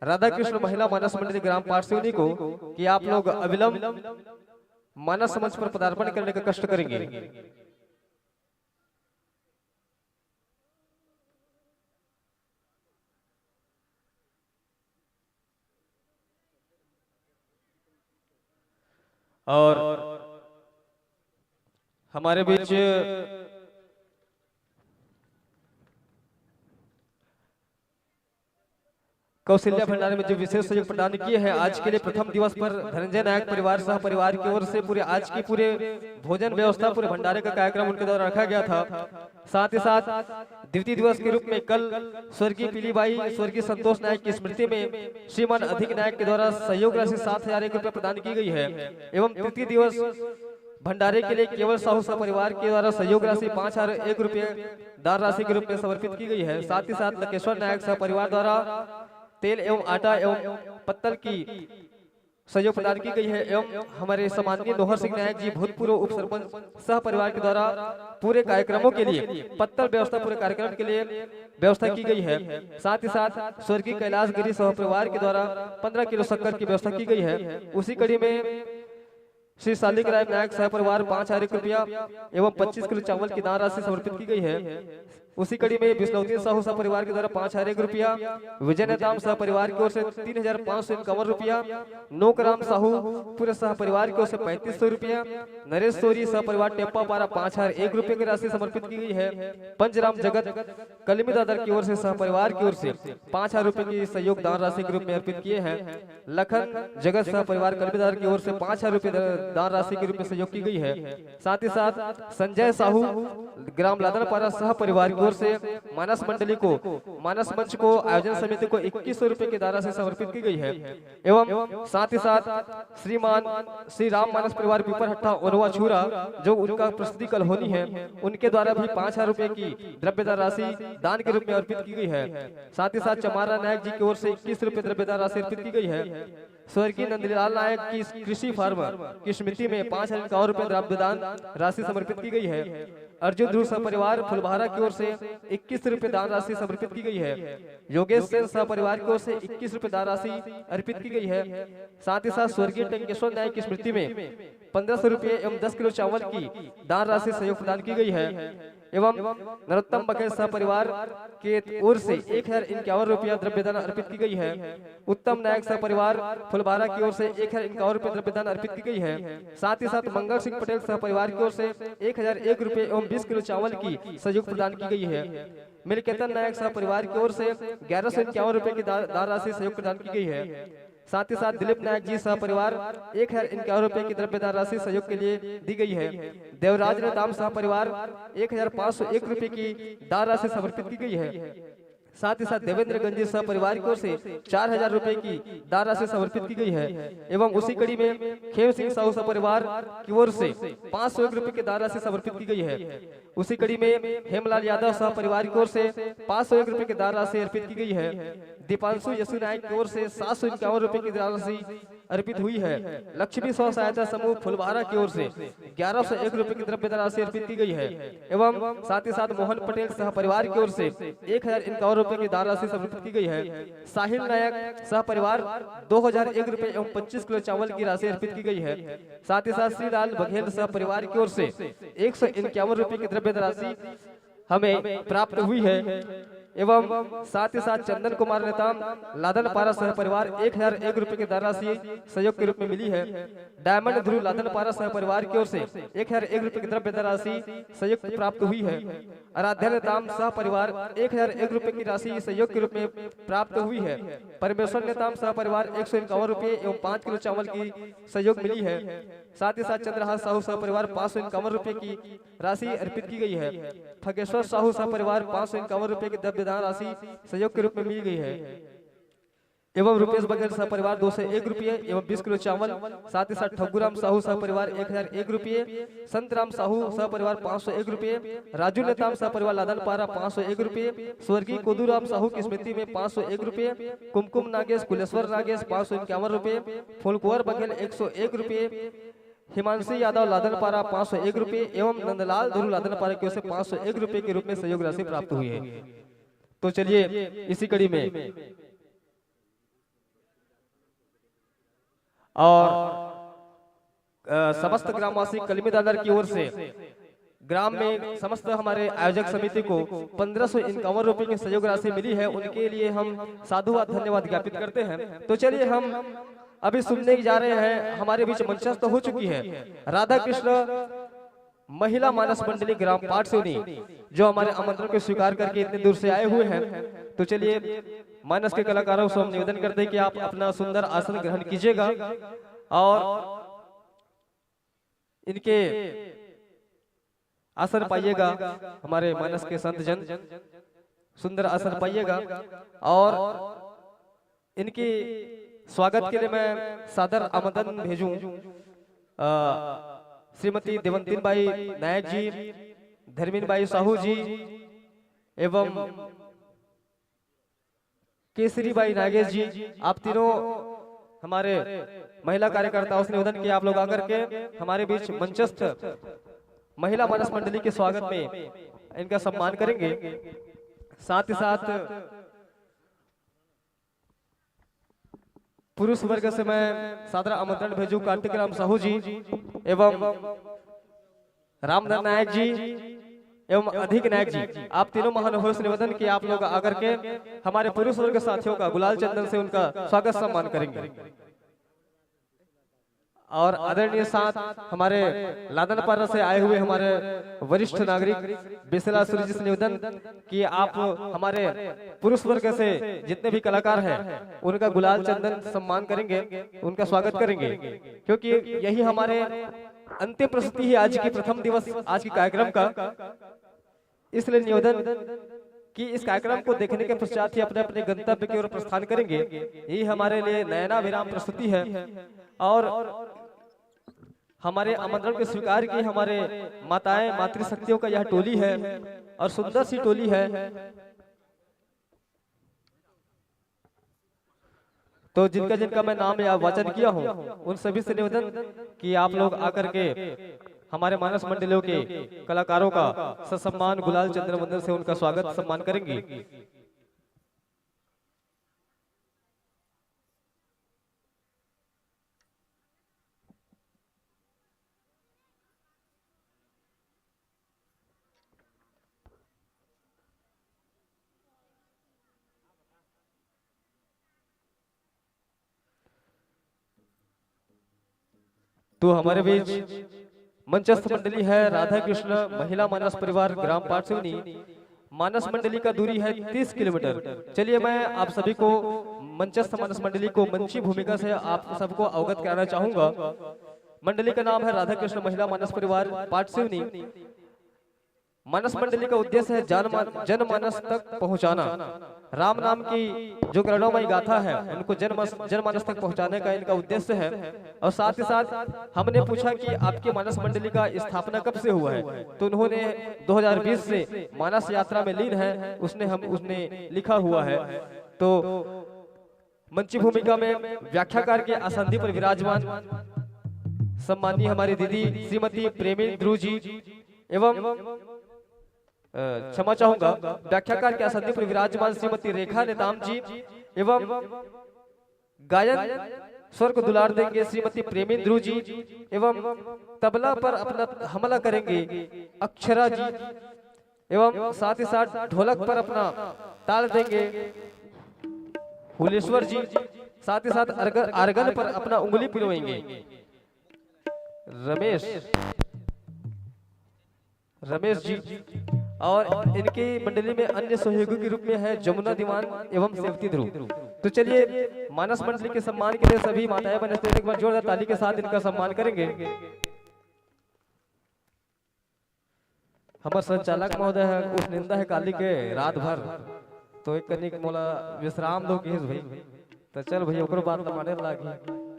राधा कृष्ण महिला मानस मंडली ग्राम पारसिवनी को कि आप लोग अविलंब मानस मंच पर पदार्पण करने का कष्ट करेंगे। और हमारे बीच कौशल्या भंडारे में जो विशेष सहयोग प्रदान किए हैं, आज के लिए प्रथम दिवस पर धनंजय नायक परिवार सह परिवार की ओर से पूरे आज की पूरे भोजन व्यवस्था, पूरे भंडारे का कार्यक्रम उनके द्वारा रखा गया था। साथ ही साथ द्वितीय दिवस के रूप में कल स्वर्गीय पीलीबाई, स्वर्गीय संतोष नायक की स्मृति में श्रीमान अधिक नायक के द्वारा सहयोग राशि सात हजार एक रुपये प्रदान की गई है एवं तृतीय दिवस भंडारे के लिए केवल साहू सह परिवार के द्वारा सहयोग राशि पाँच हजार एक रुपये दान राशि के रूप में समर्पित की गई है। साथ ही साथ लकेश्वर नायक सह परिवार द्वारा तेल एवं आटा एवं पत्तल की सहयोग प्रदान की गई है एवं हमारे सम्माननीय नोहर सिंह नायक जी, भूतपूर्व उप सरपंच सह परिवार के द्वारा पूरे कार्यक्रमों के लिए पत्तल व्यवस्था, पूरे कार्यक्रम के लिए व्यवस्था की गई है। साथ ही साथ स्वर्गीय कैलाश गिरी सह परिवार के द्वारा पन्द्रह किलो शक्कर की व्यवस्था की गई है। उसी कड़ी में श्री शालिक राय नायक सह परिवार पाँच हजार एक रुपया एवं पच्चीस किलो चावल की दान राशि समर्पित की गई है। उसी कड़ी में बिस्नौती साहू सह परिवार के द्वारा पाँच हजार एक रुपया, विजय नेताम सह परिवार की ओर से तीन हजार पाँच सौ इक्यावन रुपया, नोकराम साहू पूरे सह परिवार की ओर से पैंतीस सौ रुपया, नरेश सोरी सह परिवार टेप्पा पारा पाँच हजार एक रुपये की राशि समर्पित की गई है। पंचराम जगत कलमी दादर की ओर से सह परिवार की ओर से पाँच हजार रुपये की सहयोग दान राशि के रूप में अर्पित किए हैं। लखन जगत सह परिवार कलमी दादर की ओर से पाँच हजार रुपये दान राशि के रूप में सहयोग की गई है। साथ ही साथ संजय साहू ग्राम लादनपारा सह परिवार की ओर से मानस मंडली को, मानस मंच को, आयोजन समिति को इक्कीस सौ रुपये की दान राशि समर्पित की गई है एवं साथ ही साथ श्रीमान श्री राम मानस परिवार पीपरहट्टा ओनवा छुरा, जो उनका प्रस्तुति कल होनी है, उनके द्वारा भी पाँच हजार रुपये की द्रव्यदान राशि दान के रूप में अर्पित की गई है। साथ ही साथ चमारा नायक जी की ओर से इक्कीस रुपये द्रव्यदान राशि अर्पित की गई है। स्वर्गीय नंदलाल नायक की कृषि फार्म की स्मृति में पाँच हजार इक्यावन रुपये द्रव्यदान राशि समर्पित की गई है। अर्जुन ध्रुव सह परिवार फुलभारा की ओर से इक्कीस रुपये दान राशि समर्पित की गई है। योगेश सेन सह परिवार की ओर से इक्कीस रुपये दान राशि अर्पित की गई है। साथ ही साथ स्वर्गीय टंकेश्वर नायक की स्मृति में पन्द्रह सौ रुपये एवं दस किलो चावल की दान राशि सहयोग प्रदान की गई है एवं नरोत्तम बघेल सह परिवार के ओर से एक हजार इक्यावन रुपया द्रव्य दान अर्पित की गई है। उत्तम नायक सह परिवार फुलबारा की ओर से एक हजार इक्यावन रुपये द्रव्य दान अर्पित की गई है। साथ ही साथ मंगल सिंह पटेल सह परिवार की ओर से एक हजार एक रुपये एवं बीस किलो चावल की सहयोग प्रदान की गई है। मिलकेतन नायक सह परिवार की ओर से ग्यारह सौ इक्यावन रुपये की दा-, दान राशि सहयोग प्रदान की गई है। साथ ही साथ दिलीप नायक जी सह परिवार एक हजार इक्यावन रुपये की द्रव्य दान राशि सहयोग के लिए दी गई है। देवराज नेताम सह परिवार एक हजार पाँच सौ एक रुपये की दान राशि समर्पित की गई है। साथ ही साथ देवेंद्र गंजी सह परिवार की ओर से चार हजार रुपये की दान राशि समर्पित की गई है एवं उसी कड़ी में खेम सिंह साहू सह परिवार की ओर से पाँच सौ एक रुपये की दान राशि समर्पित की गई है। उसी कड़ी में हेमलाल यादव सह परिवार की ओर से पाँच सौ एक रुपये की दान राशि अर्पित की गई है। दीपांशु यशु नायक की ओर से सात सौ इक्यावन रुपये की दान राशि अर्पित हुई है। लक्ष्मी स्व सहायता समूह फुलबारा की ओर से ग्यारह सौ एक रुपये की द्रव्य दान राशि अर्पित की गई है एवं साथ ही साथ मोहन पटेल सह परिवार की ओर से एक हजार इक्यावन रुपये की दान राशि समर्पित की गई है। साहिल नायक सह परिवार दो हजार एक रुपये एवं पच्चीस किलो चावल की राशि अर्पित की गई है। साथ ही साथ श्री लाल बघेल सह परिवार की ओर से एक सौ इक्यावन रुपये की द्रव्य राशि हमें प्राप्त हुई है एवं साथ ही साथ चंदन कुमार नेताम लादन पारा सह परिवार एक हजार एक रुपये की दान राशि सहयोग के रूप में मिली है। डायमंड ध्रुव लादन पारा सह परिवार की ओर से एक हजार एक रुपये की द्रव्य दान राशि संयुक्त प्राप्त हुई है। आराध्या नेताम सह परिवार एक हजार एक रुपये की राशि सहयोग के रूप में प्राप्त हुई है। परमेश्वर नेताम सह परिवार एक सौ इक्यावन रुपये एवं पाँच किलो चावल की सहयोग मिली है। साथ ही साथ चंद्रहास साहू सह परिवार पाँच सौ इक्यावन रुपये की राशि अर्पित की गई है। खगेश्वर साहू सह परिवार पाँच सौ इक्यावन रुपये की द्रव्य दान राशि सहयोग के रूप में मिल गई है एवं रुपेश बघेल सह परिवार दो सौ एक रुपये एवं बीस किलो चावल। साथ ही साथ ठगुराम साहू सह परिवार एक हजार एक रुपये, संतराम साहू सह परिवार पाँच सौ एक रुपये, राजू नेताम सह परिवार लादनपारा पाँच सौ एक रुपये, स्वर्गीय कोदूराम साहू की स्मृति में पाँच सौ एक रुपये, कुमकुम नागेश, कुलेश्वर नागेश पाँच सौ इक्यावन रुपये, फुलकुंवर बघेल एक सौ एक रुपये, हिमांशी यादव लादनपारा पाँच सौ एक रुपये एवं नंदलाल धुरू लादनपारा की ओर से पाँच सौ एक रुपये के रूप में सहयोग राशि प्राप्त हुई है। तो चलिए, इसी कड़ी में और अ, समस्त ग्रामवासी कलमी दादर की ओर से ग्राम में समस्त हमारे आयोजक समिति को पन्द्रह सौ इक्यावन रुपये की सहयोग राशि मिली है, उनके लिए हम साधुवाद धन्यवाद ज्ञापित करते हैं। तो चलिए, हम अभी सुनने जा रहे हैं, हमारे बीच मंचस्थ हो चुकी है राधा कृष्ण महिला मानस मंडली ग्राम पाटसोनी, जो हमारे आमंत्रण को स्वीकार करके इतने दूर से आए हुए हैं। तो चलिए, मानस के कलाकारों से हम निवेदन करते हैं कि आप अपना सुंदर आसन ग्रहण कीजिएगा और इनके आसन पाइएगा। हमारे मानस के संत जन सुंदर आसन पाइएगा और इनके स्वागत के लिए मैं सादर आमंत्रण भेजूं, अ, श्रीमती देवंतीन बाई नायक जी, धर्मीन बाई साहू जी एवं केसरी बाई नागेश जी, आप तीनों हमारे महिला कार्यकर्ताओं से निवेदन कि आप लोग आकर के हमारे बीच मंचस्थ महिला मानस मंडली के स्वागत में इनका सम्मान करेंगे। साथ ही साथ पुरुष वर्ग से मैं सादर आमंत्रण भेजू कार्तिक राम साहू जी एवं रामधन नायक जी एवं अधिक नायक जी, आप तीनों महानुभावों से निवेदन कि आप लोग आकर के हमारे पुरुष वर्ग साथियों का गुलाल चंदन से उनका स्वागत सम्मान करेंगे। और आदरणीय साथ हमारे लादनपारा से आए हुए हमारे वरिष्ठ नागरिक बिसला सूर्य जी से निवेदन कि आप हमारे पुरुष वर्ग से जितने भी कलाकार हैं, उनका गुलाल चंदन सम्मान करेंगे, उनका स्वागत करेंगे, क्योंकि यही हमारे अंतिम प्रस्तुति है आज की, प्रथम दिवस आज के कार्यक्रम का। इसलिए निवेदन कि इस कार्यक्रम को देखने के पश्चात ही अपने अपने गंतव्य की ओर प्रस्थान करेंगे। यही हमारे लिए नयनाभिराम प्रस्तुति है और हमारे आमंत्रण को स्वीकार की हमारे माताएं, मातृशक्तियों का यह टोली है और सुंदर सी टोली है। तो जिनका जिनका मैं नाम या वाचन किया हूँ, उन सभी से निवेदन कि आप लोग आकर के हमारे मानस मंडलियों के कलाकारों का ससम्मान गुलाल चंद्र वंदन से उनका स्वागत सम्मान करेंगे। तो हमारे बीच मंचस्थ मंडली है राधा कृष्ण महिला मानस परिवार ग्राम पाटसिवनी। मानस मंडली का दूरी है तीस किलोमीटर। चलिए, मैं आप सभी को मंचस्थ मानस मंडली को मंची भूमिका से आप सबको अवगत कराना चाहूंगा। मंडली का नाम है राधा कृष्ण महिला मानस परिवार पाटसिवनी। मानस मंडली का उद्देश्य है जन जनमानस तक पहुंचाना। राम नाम की जो करुणामयी गाथा है, उनको जनमानस जनमानस तक पहुंचाने का इनका उद्देश्य है। और साथ ही साथ हमने पूछा कि आपकी मानस मंडली का स्थापना कब से हुआ है, तो उन्होंने दो हज़ार बीस से मानस यात्रा में लीन है, उसने हम उसने लिखा हुआ है। तो मंची भूमिका में व्याख्याकार के आसंदी पर विराजमान सम्माननीय हमारी दीदी श्रीमती प्रेमी ध्रुव जी एवं, अ, क्षमा चाहूंगा, व्याख्याकार के आसंदी पर विराजमान श्रीमती रेखा नेताम जी एवं गायन स्वर को दुलार देंगे श्रीमती प्रेमी ध्रुव जी एवं तबला पर अपना हमला करेंगे अक्षरा जी एवं साथ ही साथ ढोलक पर अपना ताल देंगे हुलेश्वर जी, साथ ही साथ अर्गन, आर्गन पर अपना उंगली पिरोएंगे रमेश, रमेश जी, और इनकी मंडली में अन्य सहयोगी के रूप में है जमुना दीवान एवं सेवती ध्रुव। तो चलिए, मानस मंडली के सम्मान के लिए सभी माताएं बहनें एक बार जोरदार ताली के साथ इनका सम्मान करेंगे। हमर संचालक महोदय ह उस निंदा है काली के रात भर, तो एक कनिक मोला विश्राम दो किहिस भाई। तो चल भाई, ओकरो बात ल माने लागही,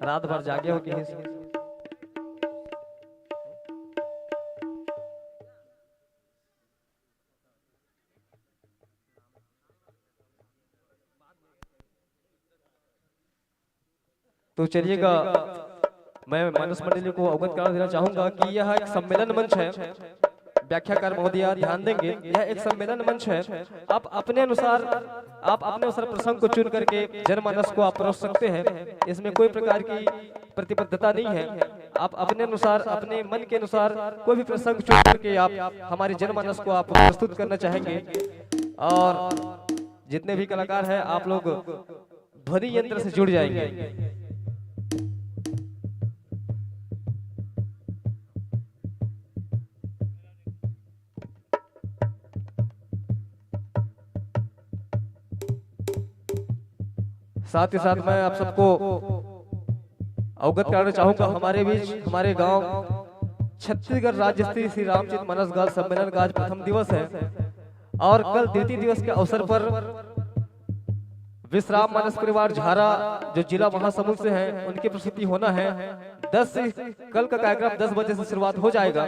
रात भर जागे हो किहिस। तो चलिएगा, मैं मानस मंडली को अवगत करा देना चाहूंगा कि यह एक सम्मेलन मंच है। व्याख्याकार महोदय ध्यान देंगे, यह एक सम्मेलन मंच है। आप अपने अनुसार, आप अपने अनुसार प्रसंग को चुन करके जनमानस को आप परोस सकते हैं। इसमें कोई प्रकार की प्रतिबद्धता नहीं है। आप अपने अनुसार, अपने मन के अनुसार कोई भी प्रसंग चुन करके आप हमारे जनमानस को आप प्रस्तुत करना चाहेंगे। और जितने भी कलाकार हैं, आप लोग ध्वनि यंत्र से जुड़ जाएंगे। साथ ही साथ मैं आप सबको अवगत कराना चाहूंगा, हमारे बीच, हमारे गांव छत्तीसगढ़ राज्य स्तरीय श्री रामचरित मानस गाथा सम्मेलन का आज प्रथम दिवस है और कल द्वितीय दिवस के अवसर पर विश्राम मानस परिवार झारा, जो जिला महासमुंद से है, उनकी प्रस्तुति होना है। दस से, कल का कार्यक्रम दस बजे से शुरुआत हो जाएगा।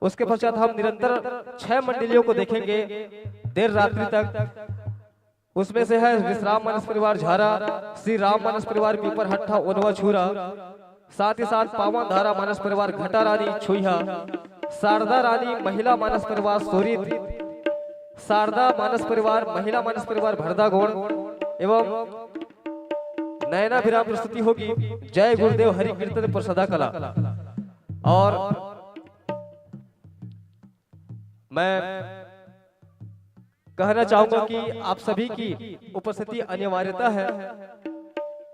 उसके पश्चात हम निरंतर छह मंडलियों को देखेंगे देर रात्रि तक। उसमें से है विश्राम मानस परिवार झारा, श्री राम मानस परिवार पीपर हट्ठा ओनवा छुरा, साथ ही साथ पावन धारा मानस परिवार घटा रानी छुईहा, शारदा रानी महिला मानस परिवार सोरित, शारदा मानस परिवार, महिला मानस परिवार भरदागोड़ एवं नयना विराम प्रस्तुति होगी। जय गुरुदेव हरि कीर्तन पर सदा कला। और मैं कहना चाहूंगा कि आप सभी की उपस्थिति अनिवार्यता है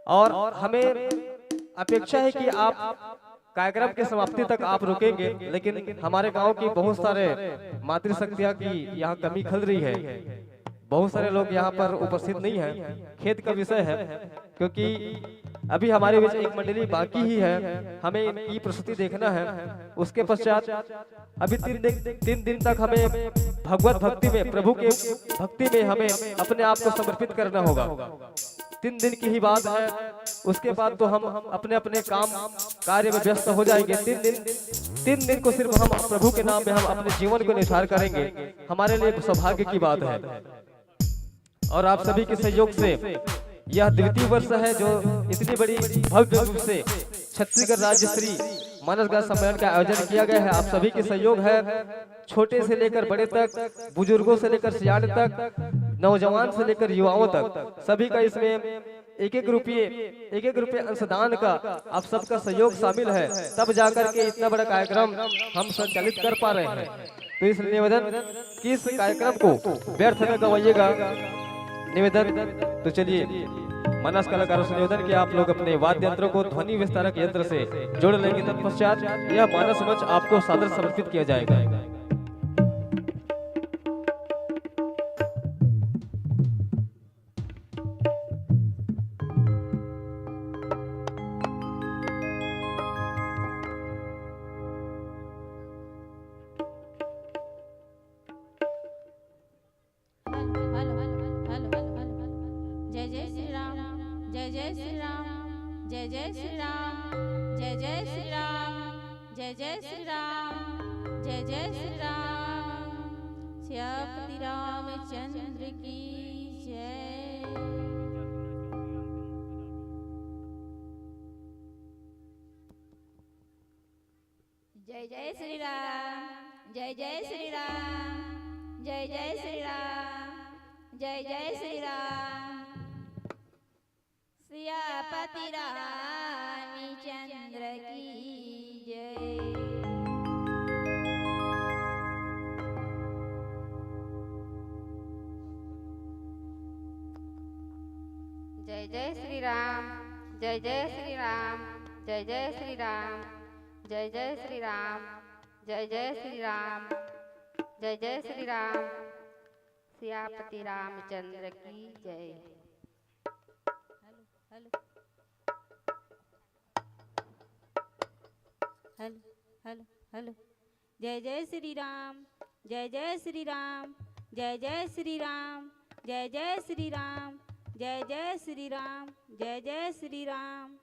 और हमें अपेक्षा है कि आप कार्यक्रम की समाप्ति तक आप रुकेंगे, लेकिन हमारे गांव की बहुत सारे मातृशक्तियां की यहाँ कमी खल रही है। बहुत सारे लोग यहाँ पर उपस्थित नहीं हैं, खेद का विषय है, क्योंकि अभी हमारे बीच एक मंडली बाकी ही है। हमें इनकी प्रस्तुति देखना है। उसके पश्चात अभी तीन दिन, तीन दिन तक हमें भगवत भक्ति में, प्रभु के भक्ति में हमें अपने आप को समर्पित करना होगा। तीन दिन की ही बात है, उसके बाद तो हम अपने अपने काम कार्य में व्यस्त हो जाएंगे। तीन दिन, तीन दिन को सिर्फ हम प्रभु के नाम में हम अपने जीवन को निछावर करेंगे। हमारे लिए सौभाग्य की बात है। और आप सभी के सहयोग से यह द्वितीय वर्ष है जो इतनी बड़ी भव्य रूप से छत्तीसगढ़ राज्य स्तरीय मानस गाथा सम्मेलन का आयोजन किया गया है। आप सभी के सहयोग है, छोटे से लेकर बड़े तक, बुजुर्गों से लेकर सियाने तक, नौजवान से लेकर युवाओं तक, सभी का इसमें एक एक रुपये, एक एक रुपये अंशदान का आप सबका सहयोग शामिल है, तब जाकर के इतना बड़ा कार्यक्रम हम संचालित कर पा रहे हैं। तो इस निवेदन कि इस कार्यक्रम को व्यर्थ न गवाइएगा। निवेदन, तो चलिए। मानस कलाकारों से निवेदन कि आप लोग अपने वाद्य यंत्रों को ध्वनि विस्तारक यंत्र से जोड़ लेंगे। तत्पश्चात यह मानस मंच आपको सादर समर्पित किया जाएगा। Hello, hello, hello, hello, hello, hello. जय जय श्री राम, जय जय श्री राम, जय जय श्री राम, जय जय श्री राम, जय जय श्री राम, जय जय श्री राम। सियापति रामचंद्र की जय। जय जय श्री राम, जय जय श्री राम, जय जय श्री राम, जय जय श्री राम। सियापति रामचंद्र की जय। जय जय श्री राम, जय जय श्री राम, जय जय श्री राम, जय जय श्री राम, जय जय श्री राम, जय जय श्री राम। सियापति रामचंद्र की जय। Hello, hello. Hello, hello, hello. जय जय श्री राम, जय जय श्री राम, जय जय श्री राम, जय जय श्री राम, जय जय श्री राम, जय जय श्री राम।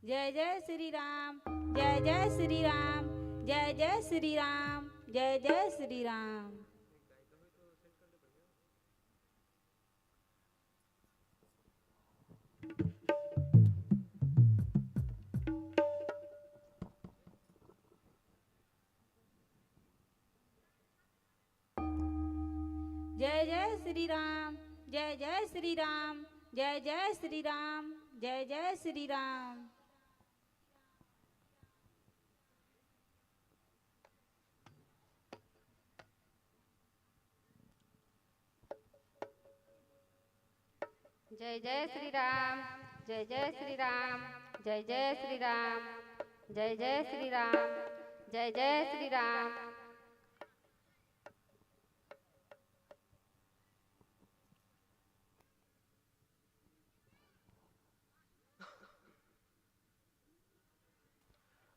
जय जय श्री राम, जय जय श्री राम, जय जय श्री राम, जय जय श्री राम। जय जय श्री राम, जय जय श्री राम, जय जय श्री राम, जय जय श्री राम। जय जय श्री राम, जय जय श्री राम, जय जय श्री राम, जय जय श्री राम, जय जय श्री राम।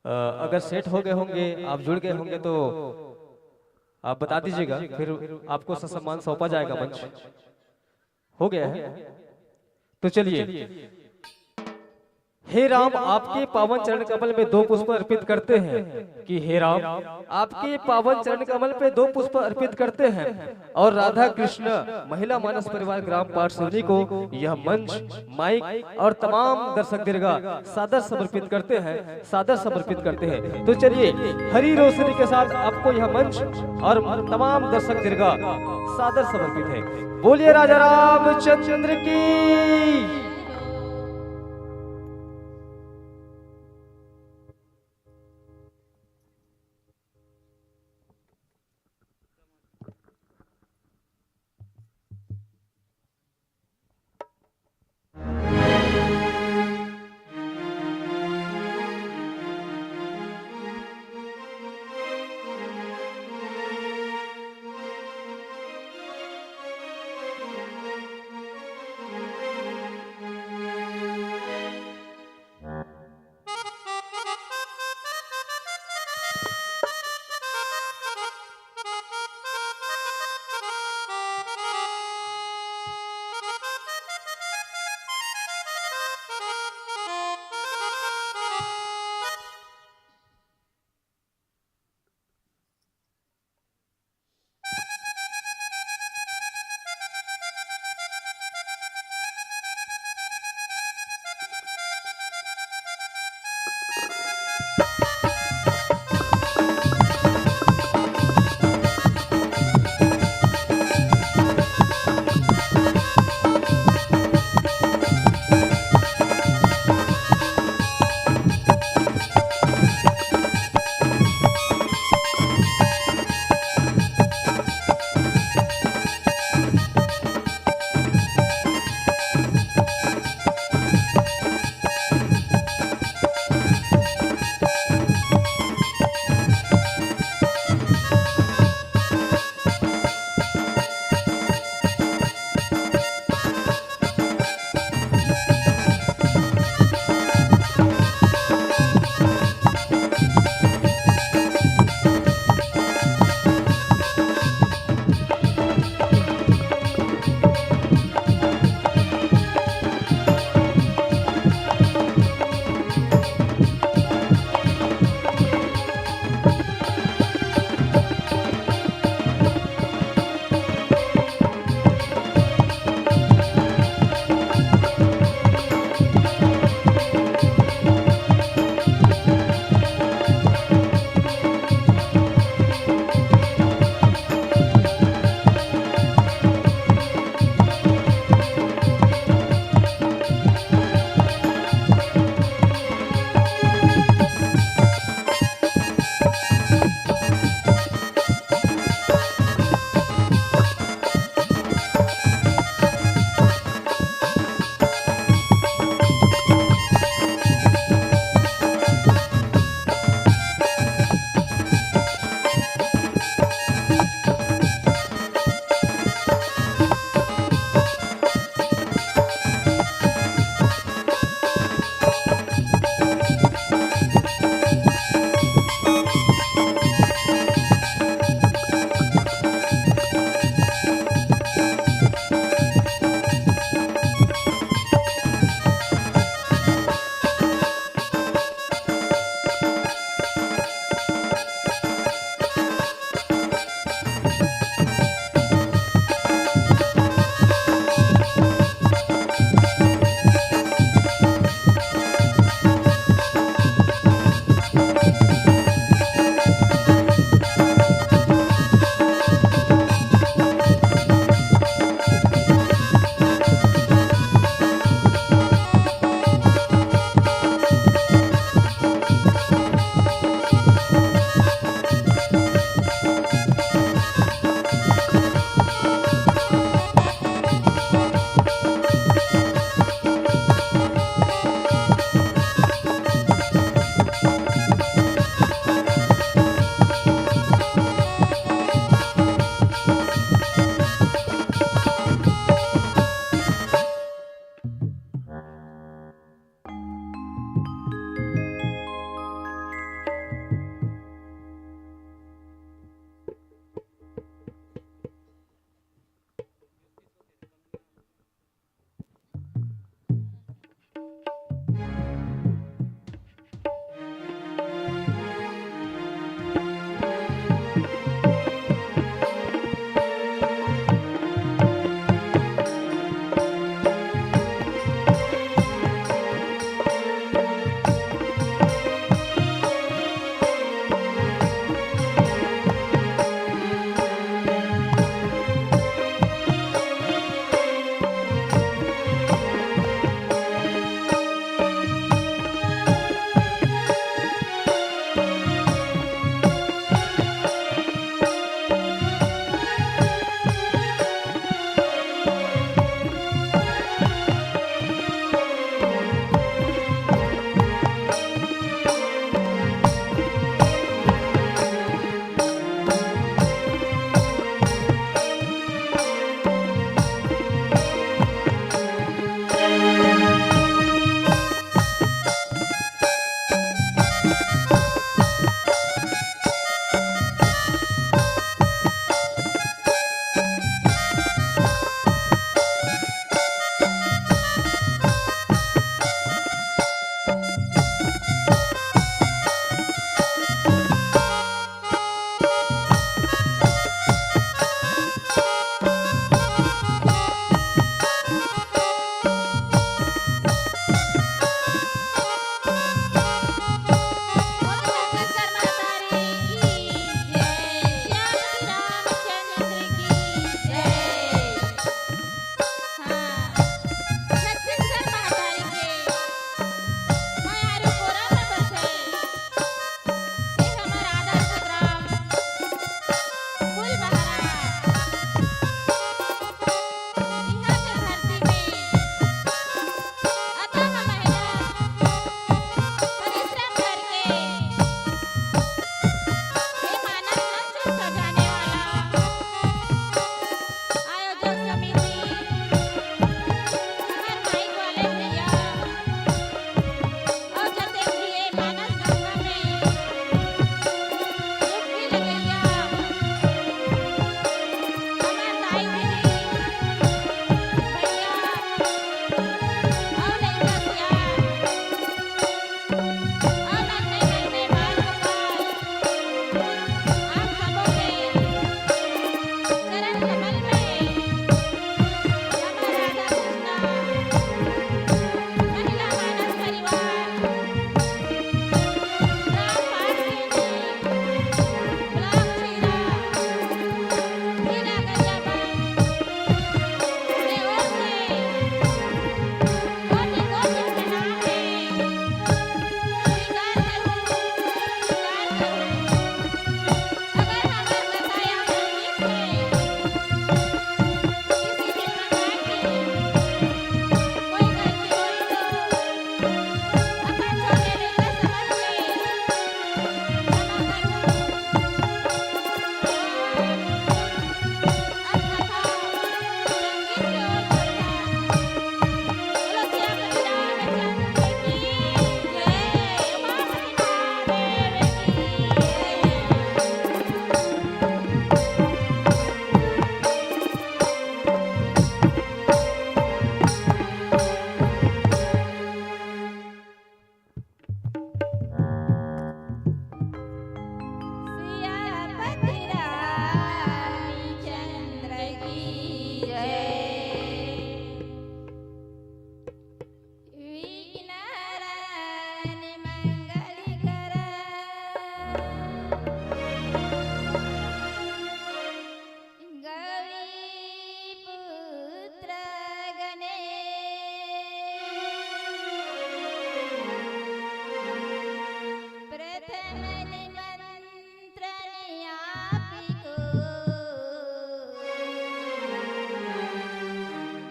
अ, अगर सेट हो गए होंगे, आप जुड़ गए होंगे तो आप बता दीजिएगा, फिर आपको ससम्मान सौंपा जाएगा मंच। हो गया है तो चलिए। हे राम, आपके पावन चरण कमल में दो पुष्प अर्पित करते हैं कि हे राम, आपके पावन चरण कमल पे दो पुष्प अर्पित करते हैं और राधा कृष्ण महिला मानस परिवार ग्राम पाठसोनी को यह मंच, माइक और तमाम दर्शक दीर्घा सादर समर्पित करते हैं, सादर समर्पित करते हैं। तो चलिए, हरी रोशनी के साथ आपको यह मंच और तमाम दर्शक दीर्घा सादर समर्पित है। बोलिए राजा रामचंद्र की।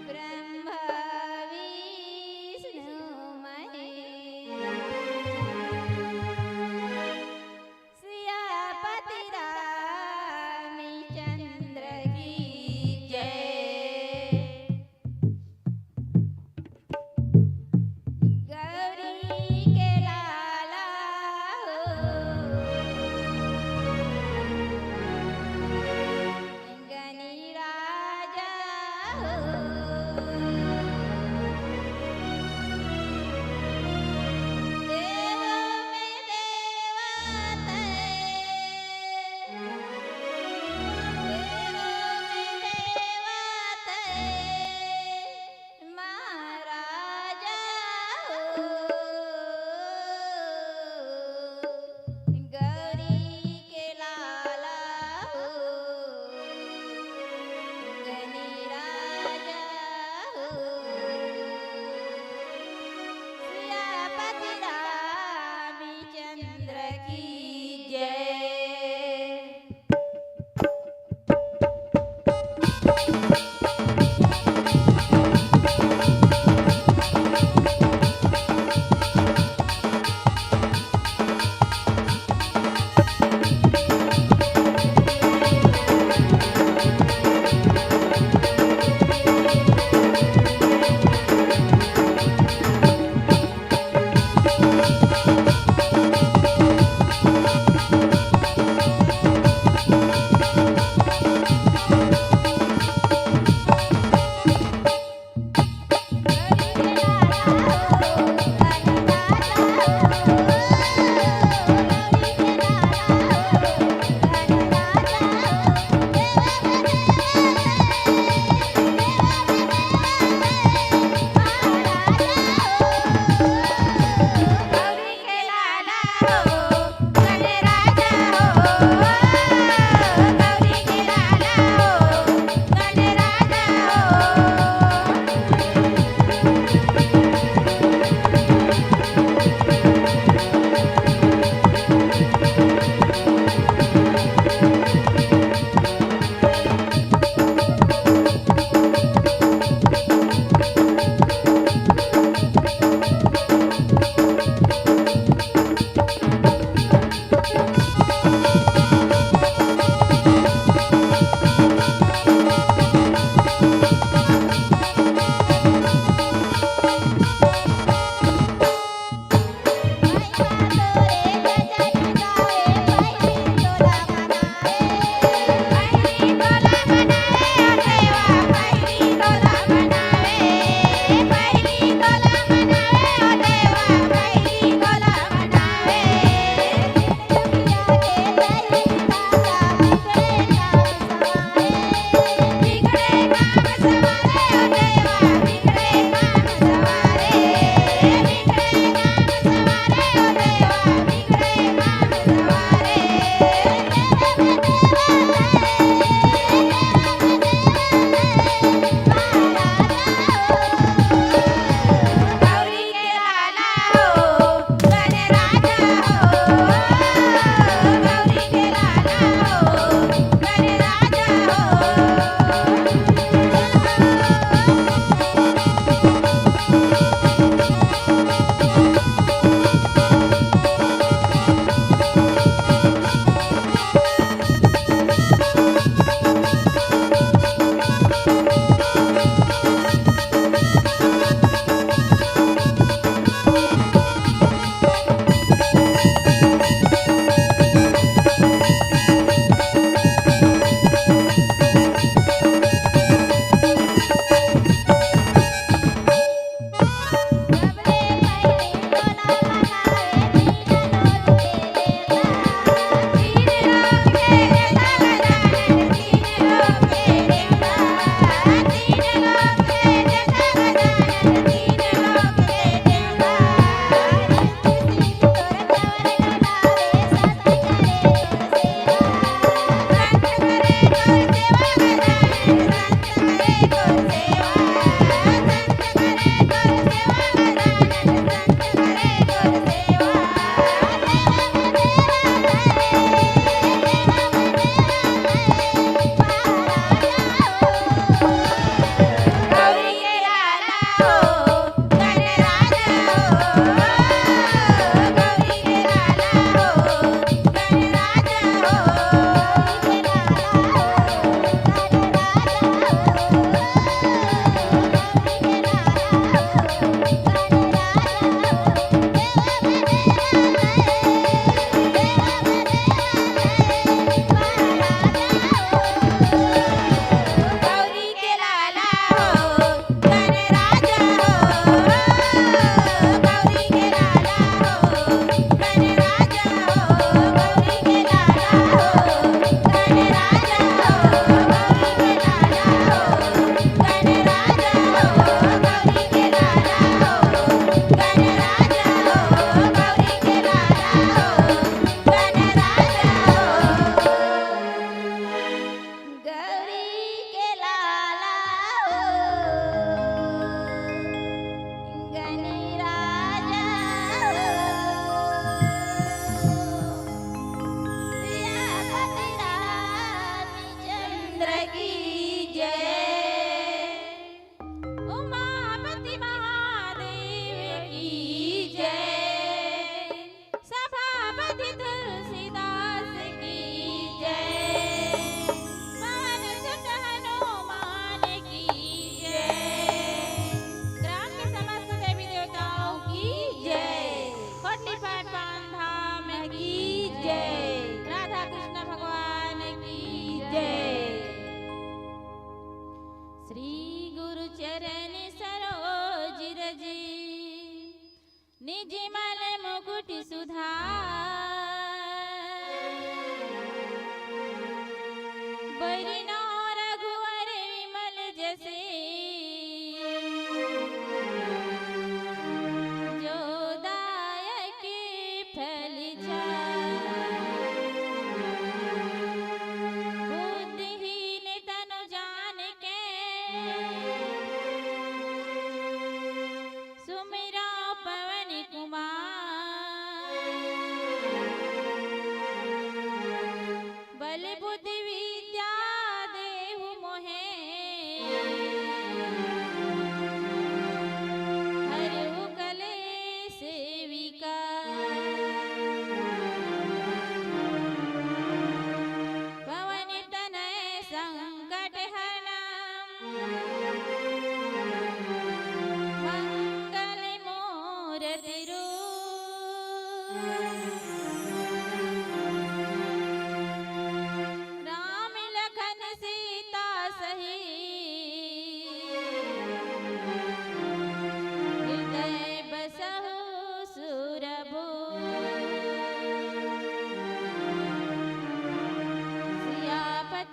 ब्रह्मा विष्णु महेश। सियापति रामचंद्र की जय। गौरी के लाला हो, गनी राजा हो। देवों में देवता, देवों में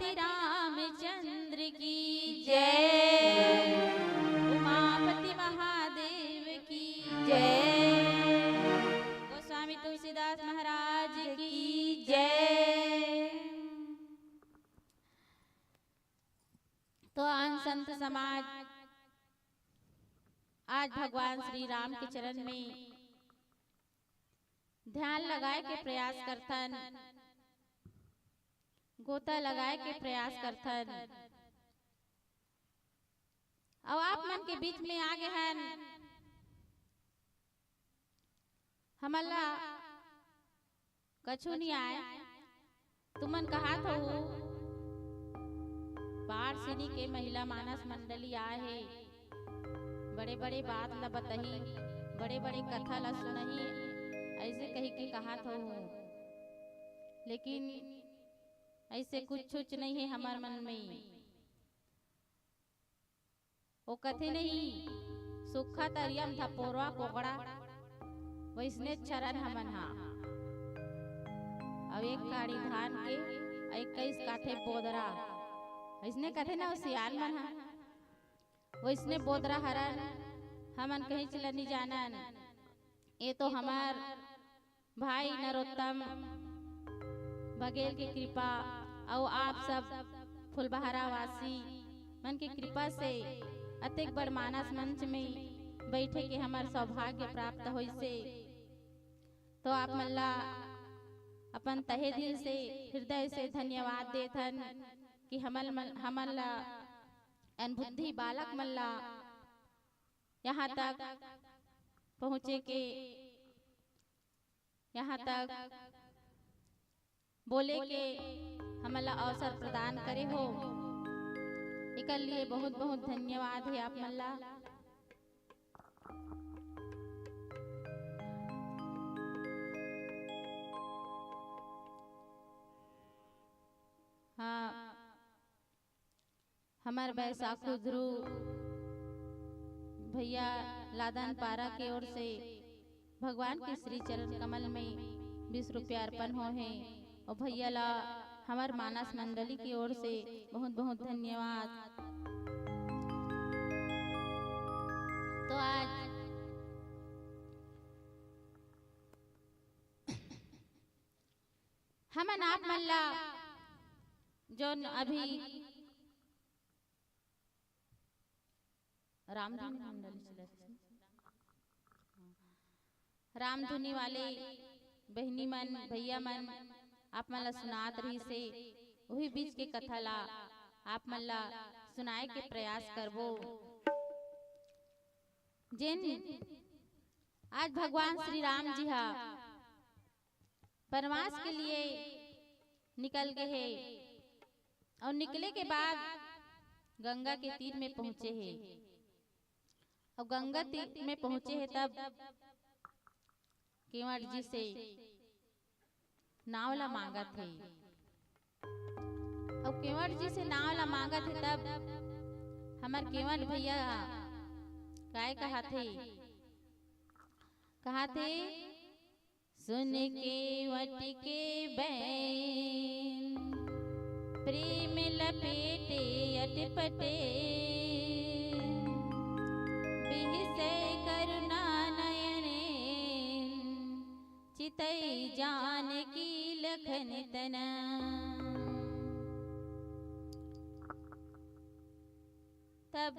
पति रामचंद्र की जय। उमापति महादेव की जय। गोस्वामी तुलसीदास महाराज की जय। तो आन संत समाज, आज भगवान श्री राम के चरण में ध्यान लगाए के प्रयास करथन, गोता लगाए के प्रयास करथन। अउ आप मन के बीच में आ गे हन, हमन ला कछु नहीं आए। तुमन कहात हो, बारसिनी के महिला मानस मंडली आए हे, बड़े बड़े बात ला बताही, बड़े बड़े कथा ला सुनाही, ऐसे कही के कहात हो। लेकिन ऐसे कुछ छुच नहीं है हमर मन में। ओ कथे नहीं, "सुक्खा तरिया म धपोरवा कोकड़ा, वैसने चरण हमन हा।" अब एक काड़ी धान के इक्कीस काठे बोदरा, वैसने कथे ना सियान मन हा, वैसने बोदरा हरन हमन कहीं चला नहीं जानन। ये तो हमार भाई नरोत्तम बघेल के कृपा अउ आप सब फुलबहरा वासी मन के कृपा से अतेक बड़ मानस मंच में बैठे के हमर सौभाग्य प्राप्त होइसे। तो आप मन ला अपन तहे दिल से, हृदय से धन्यवाद देथन कि हमन मन, हमन ला अनबुद्धि बालक मन ला यहाँ तक पहुँचे के, यहाँ तक बोले के हमन ला अवसर प्रदान करे हो, एकर लिए बहुत बहुत धन्यवाद है आप मन ला। हाँ, हमर बैसाखु ध्रुव भैया लादन पारा के ओर से भगवान के श्री चरण कमल में बीस रुपया अर्पण हो हे। और भैया ला हमर मानस मंडली के ओर से बहुत बहुत धन्यवाद। तो आज हमन आप मन ला जोन अभी रामधुनी मंडली चलत हे। रामधुनी वाले बहिनी मन, भैया मन, आप मन ला सुनात रहिस हे, उही बीच के कथा ला आप मन ला सुनाए के प्रयास करबो। जेन आज भगवान श्री राम जी हा वनवास के लिए निकल गए हे और निकले के बाद गंगा के तीर में पहुंचे हे। और गंगा तीर में पहुंचे हे तब केवट जी से नाव ला मांगत हे। और केवट जी से नाव ला मांगत हे तब हमर केवट भैया काय कहाथे, कहाथे, सुन केवट के बैन, प्रेम लपेटे अटपटे, बिहसे करुणा नयने, चितई जानकी लखन तना। तब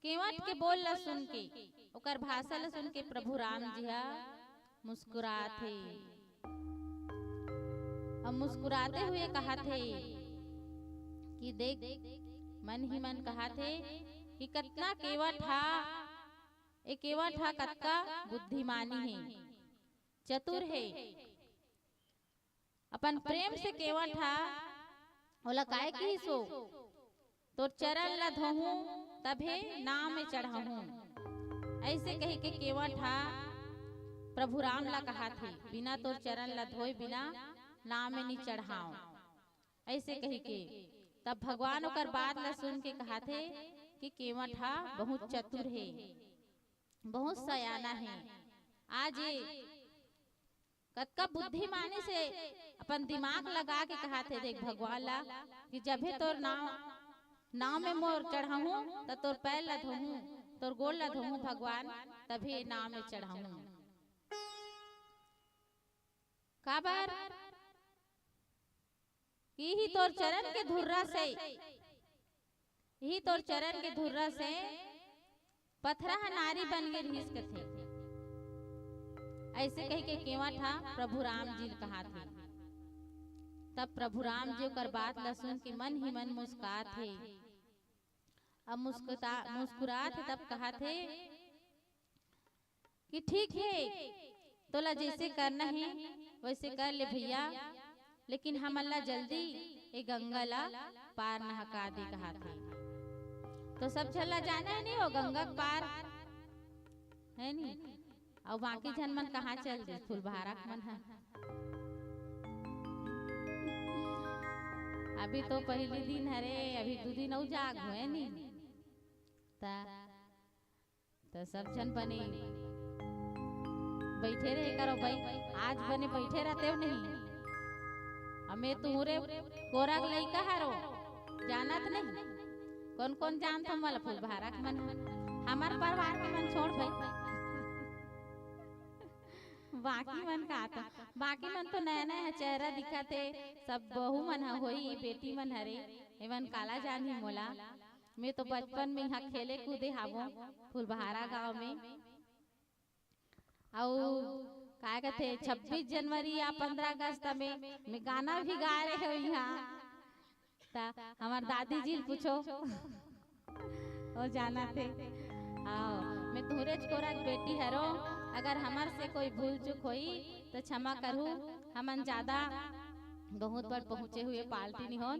केवट के बोल ला सुन के, ओकर भाषा ला सुन के प्रभु राम जी हा मुस्कुरात हे। अब मुस्कुराते हुए कहाथे कि देख, मन ही मन कहाथे कि कतना केवट हा, ए केवट हा कतका बुद्धिमानी हे, चतुर हे। अपन प्रेम से केवट हा ओला काय किहिस हो, "तोर चरण ला धोहूं, तभे नाव में चढ़ाहूं।" ऐसे कहि के केवट हा प्रभु राम ला कहाथे, "बिना तोर चरण ला धोए बिना नाव में नी चढ़ाव।" ऐसे कहि के तब भगवान ओकर बात ला सुन के कहाथे कि केवट हा बहुत चतुर हे, बहुत सयाना हे। आज ये कतका बुद्धिमानी से अपन दिमाग लगा के कहाथे, देख भगवान ला, कि जभे तोर नाव, नाव में मोर चढ़ाहूं, त तोर पैर ला धोहूं, तोर गोड़ ला धोहूं भगवान, तभे नाव में चढ़ाहूं। काबर? कि इही तोर चरण के धुर्रा से, इही तोर चरण के धुर्रा से पथरा ह नारी बन गे रिहिस कथे। अइसे कहिके केवट ह प्रभु राम जी ल कहाथे। तब प्रभु राम जी ओकर बात ल सुन के मन ही मन मुस्कात हे। अब मुस्कुरा-, मुस्कुरात हे, तब कहाथे कि ठीक हे, तोला जइसे करना हे वइसे कर ले भइया, लेकिन हमन ला जल्दी ए गंगा ला पार नहका दे कहाथे। तो सब झन ला जाना हे नहीं हो गंगा के पार, हे नहीं? अउ बाकी झन मन कहाँ चल दे, फुलभारा के मन ह। अभी तो पहिली दिन हरे, अभी दू दिन अउ जाग होए नहीं। त त सब झन बने बइठे रहे करो भाई, आज बने बइठे रहते हो नहीं। अमे तुहरे कोरा के लइका हरो, जानत नहीं? कौन कौन जानत हो? मला फुलभारा के मन, हमर परिवार के मन छोड़ भाई। बाकी मन का तो, बाकी मन तो नया नया चेहरा दिखत हे, सब बहू मन ह होई, बेटी मन हरे, एमन काला जानही मोला। मैं तो बचपन में यहाँ खेले कूदे हावों फुलबहारा गांव में। अउ का कहते, छब्बीस जनवरी या पंद्रह अगस्त में मैं गाना भी गाए रहे हों यहाँ। त हमर दादी जी ल पूछो, वो जानथे। आओ, मैं तुहरेच कोरा के बेटी हरों, अगर हमर से कोई भूल चूक होई त क्षमा करहू। हमन ज्यादा बहुत बड़ पहुँचे हुए पार्टी नहीं होन,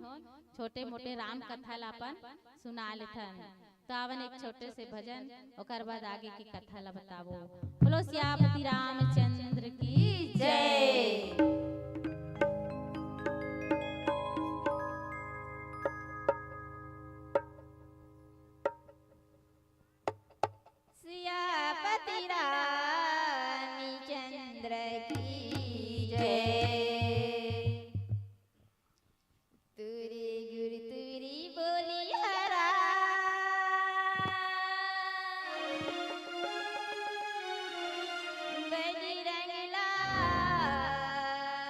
छोटे मोटे राम कथा ला अपन सुना लेथन। त आवन एक छोटे से भजन, ओकर बाद आगे के कथा ला बताबो। बोलो सियापति रामचंद्र की जय। सियापति रामचंद्र की जय। तुरी गुर तुरी बोली हरा, बजरंग लाल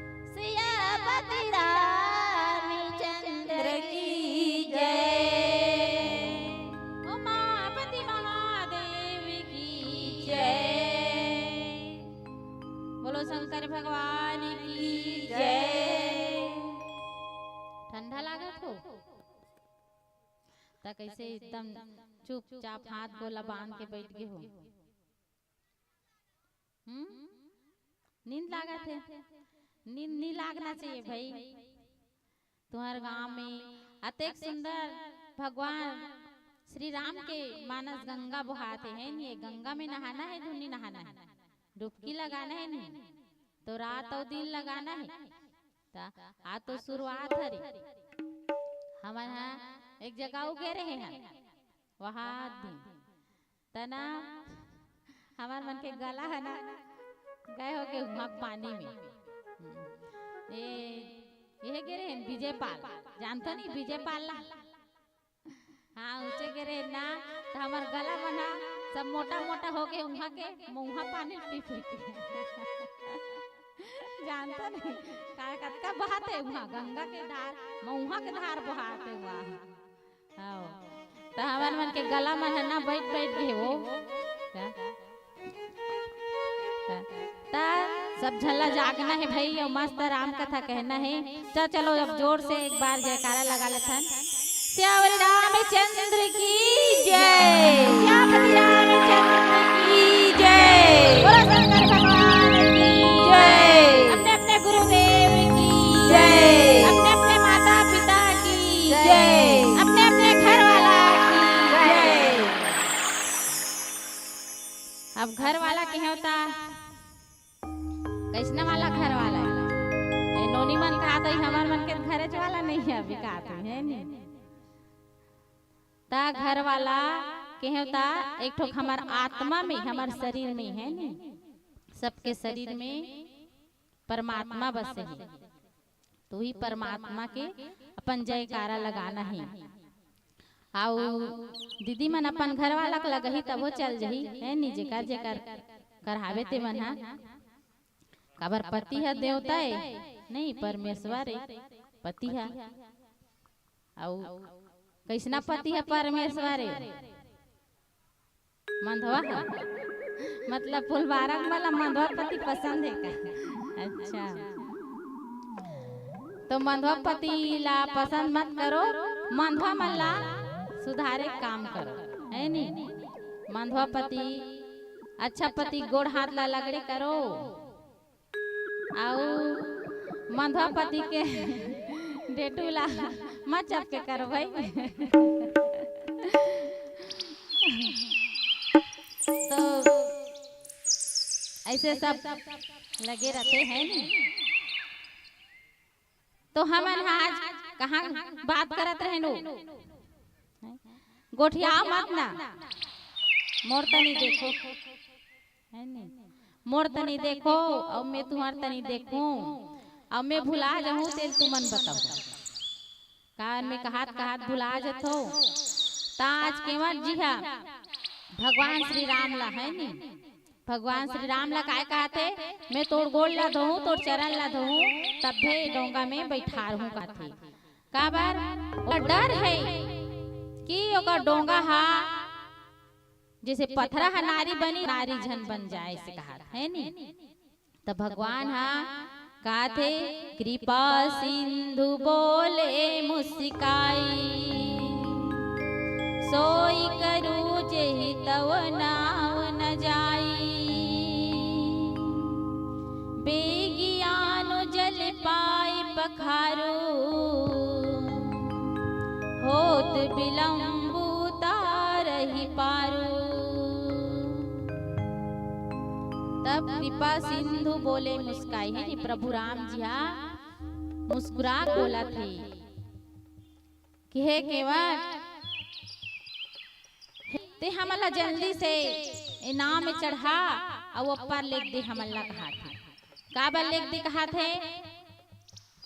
सियापति रामचंद्र की जय। उमापति महादेव की जय। बोलो शंकर भगवान की जय। ठंडा लागत हो? त कैसे एकदम चुपचाप हाथ गोला बांध के बैठ गए हो? हम्म? नींद लागत हे? नींद नहीं लागना चाहिए भाई। तुम्हारे गांव में अतेक सुंदर भगवान श्री राम के मानस गंगा बोहात हे, है नहीं? गंगा में नहाना है, धुनी नहाना है, डुबकी लगाना है नहीं? तो रात और दिन लगाना है। ता आज तो शुरुआत हरे। हमन हा एक जगह उ गे रहे हैं, वहाँ दिन तना हमार मन के गला है ना, गए हो के उहाँ पानी में। ए, यह गे रहे हैं विजय पाल, जानता नहीं विजय पाल ला? हाँ, उचे गे रहे ना, तो हमार गला मन हा सब मोटा मोटा हो गए उहाँ के, मउहा पानी पी पी के। जानता नहीं का कतका बहात है उहाँ, गंगा के धार, मउहा के धार बहात है उहाँ। हाँ, त हमर मन के गला मन ह ना बैठ बैठ गे वो। त, त, त सब झन ला जागना हे भई, अउ मस्त राम कथा कहना हे। त चलो, अब जोर से एक बार जयकारा लगा लेथन। सियावर रामचंद्र की जय। सियापति रामचंद्र की जय। बोलो शंकर भगवान की जय। अपने अपने गुरुदेव की जय। अपने अपने माता पिता की जय। अपने अपने घर वाला की जय। अब घर वाला के होता, कइसना वाला घर वाला हे? ए, नोनी मन कहा तो हमर मन के घरेच वाला नहीं हे, अभी कहा तो हे नहीं। ता घर वाला केहेव ता एक ठोक हमर आत्मा में, हमर शरीर में हे नहीं, सबके शरीर में परमात्मा बसे हे। तो ही परमात्मा के अपन जयकारा लगाना हे। अउ दीदी मन अपन घर वाला के लगही तभो चल जही, हे नी, जेकर जेकर करहावे ते मन हा। काबर पति ह देवता ए, नहीं, परमेश्वर ए, पति ह। अउ कइसना पति ह परमेश्वर ए? मंधवा ह। मतलब फुलबारक मन ला मंधवा पति पसंद हे का? अच्छा, तो मंधवा पति ला पसंद मत करो, मंधवा मन ला सुधारे काम करो, हे नी? मंधवा पति, अच्छा पति गोड़ हाथ ला लगड़े करो। अउ मंधवा पति के डेटू ला मत चपके करो भई। तो अइसे सब लगे रहिथे, हे नी? तो हमन हा आज कहाँ बात करत रहेन? गोठियाव मत ना, मोर तनी देखो, हे नी? मोर तनी देखो, अउ मैं तुम्हर तनी देखूं, अउ मैं भुला जाहूं, तेला तुमन बताओ। काबर मैं कहत कहत भुला जथों। ता आज केवट जी हा भगवान श्री राम ला, हे नी, भगवान श्री राम ला काय कहत हे? मैं तोर गोड़ ला धोहूं, तोर चरण ला धोहूं, तभे डोंगा में बइठारहूं कहत हे। काबर? ओकर डर हे कि ओकर डोंगा हा जइसे पथरा हा नारी बनी, नारी झन बन जाए, अइसे कहत हे नी। त भगवान हा कहत हे, कृपा सिंधु बोले मुस्काई, सोई करू जेहि तव नाव न जाई। बेगियानो जल पाई पखारू, होत बिलम्बु तारहि पारू। तब कृपा सिंधु बोले मुस्काई, हे नी, प्रभु राम जी हा मुस्कुरा बोलत हे कि हे केवट, ते हमन ला जल्दी से ए नाव में चढ़ा अउ ओ पार लेग दे हमन ला कहत हे। काबर लेग दे कहत हे?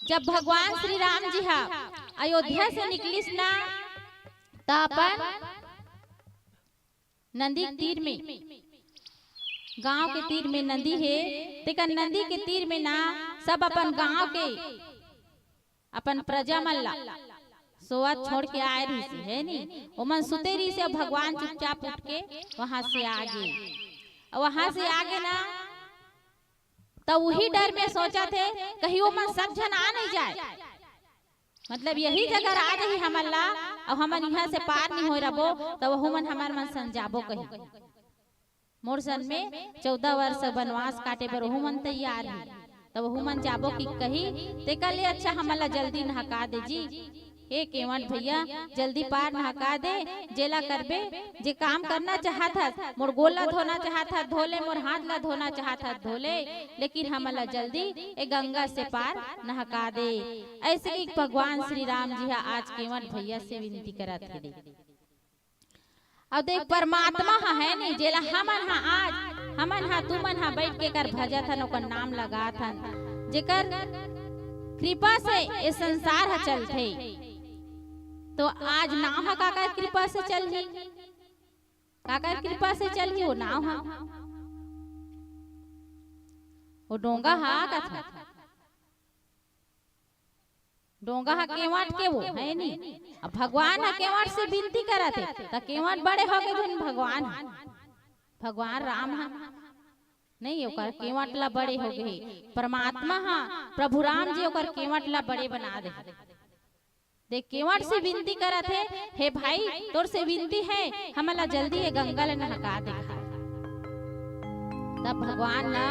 जब भगवान श्री राम जी हा अयोध्या से निकलिस ना, त अपन नदी के तीर में, गांव के तीर में नदी हे, तेकर नदी के तीर में ना सब अपन गांव के, अपन प्रजा मन ला सोवत छोड़ के आए रहिस हे, हे नी? ओमन सुते रहिस हे, भगवान चुपचाप उठ के वहां से आ गे। अउ वहां से आ गे ना, त उही डर में सोचत हे, कहीं ओमन सब झन आ नहीं जाए, मतलब यही जगह आ जाही हमन ला, अउ हमन इहां से पार नहीं होए रबो, त वहू मन हमर मन सन जाबो कही। मोर सन में चौदह वर्ष बनवास काटे बर ओहू मन तैयार हे, त ओहू मन जाबो कि कही, तेकर ले अच्छा हमन ला जल्दी नहका दे जी। ए केवट भैया, जल्दी पार नहका दे, जेला करबे, जे काम करना चाहत हस, मोर गोड़ ला धोना चाहत हस, धो ले, मोर हाथ ला धोना चाहत हस, धो ले, लेकिन हमन ला जल्दी ए गंगा से पार नहका दे। अइसे कि भगवान श्री राम जी हा आज केवट भैया से विनती करत हे दे। अउ देख, परमात्मा ह हे नी, जेला हमन हा आज, हमन हा, तुमन हा बइठ के कर भजत हन, ओकर नाम लगात हन, जेकर कृपा से ए संसार ह चलथे। तो आज नाव ह काकर कृपा से चलही? काकर कृपा से चलही ओ नाव ह? ओ डोंगा ह कथा। डोंगा ह केवट के ओ, हे नी? अब भगवान ह केवट से विनती करत हे, त केवट बड़े हो गे धुन भगवान ह, भगवान राम ह। नहीं, ओकर केवट ला बड़े हो गे। परमात्मा हा, प्रभु राम जी ओकर केवट ला बड़े बना दे। देख, केवट से विनती करत हे, "हे भाई, तोर से विनती हे, हमन ला जल्दी ये गंगा ला नहका दे।" तब भगवान ला,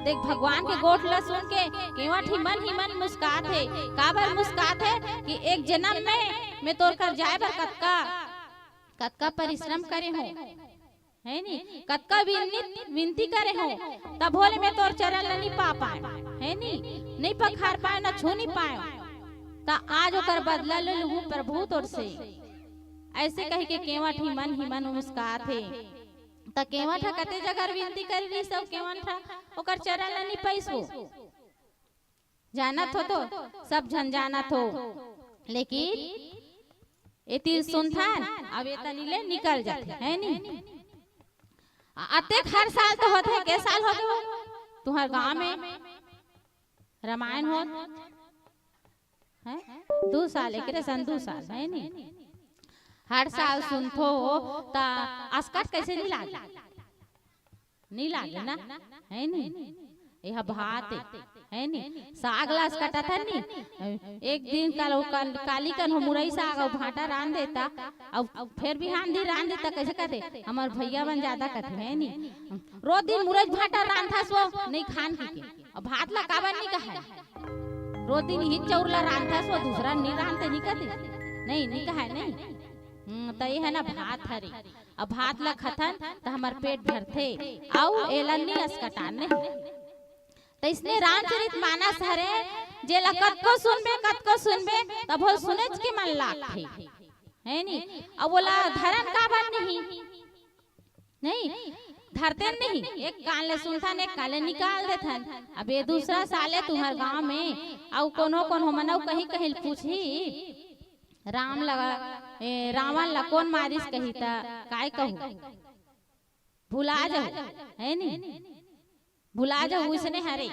देख, भगवान के गोठ ला सुन के केवट ही मन ही मन मुस्कात हे। काबर मुस्कात हे कि एक जन्म में मैं तोर कर जाए बर कतका, कतका परिश्रम करे हूँ, है नी? कतका विन-, विनती करे हो, तभो ले मैं तोर चरण ल नी पा पाए, है नी? नी पखार पाए, न छू नी पाए। त आज ओकर बदला ले लूहूं प्रभु तोर से। ऐसे कहि के केवट ही मन ही मन मुस्कात हे। त केवट ह कते जगह विनती करी रहिस, सब केवट ह ओकर चरण ल नी पाइस हो। जानत हो तो, सब झन जानत हो, लेकिन एती सुनथन, अब एतनी ले निकल जाथे, है नी? अतेक हर साल तो होथे, के साल हो गे हो तुहर गांव में रामायण होत? हैं? दू साल, एकरे सन दू साल, है नी? हर साल सुनथो, त असकट कैसे नी लागे? नी लागे ना, है नी? एहा भात ए, है नी? साग ला असकटत हन नी? एक दिन काल, काल, काली कन हो मुरई साग अउ भांटा रांध देता, अउ फेर बिहान दिन रांध देता, कैसे कहते? हमर भैया मन जादा कहते, है नी? रोज दिन मुरई भांटा रांधथस वो, नहीं खान की के। अब भात ला काबर नी कहाय? रोज दिन ही चौर ला रांधथस वो, दूसरा नी रांधते, नी कहते? नहीं, नी कहाय, नहीं। हम्म, त ये है ना भात हरे। अब भात ला खथन त हमर पेट भरथे, अउ एला नी असकटान नहीं। त इसने रामचरित मानस हरे, जेला कतको सुनबे, कतको सुनबे, तभो सुनेच के मन लागथे, है नी? अब ओला धरन काबर नहीं? नहीं, धरते नहीं, एक कान ले सुनथन, एक कान ले निकाल देथन। अब ये दूसरा साले तुहर गांव में, अउ कोनो कोनो मन अउ कहीं कहीं पूछही, राम लगा, ए, रावण ला कोन मारिस कही त काय कहू? भुला जाहू, है नी? भुला जाहू, उसने हरे।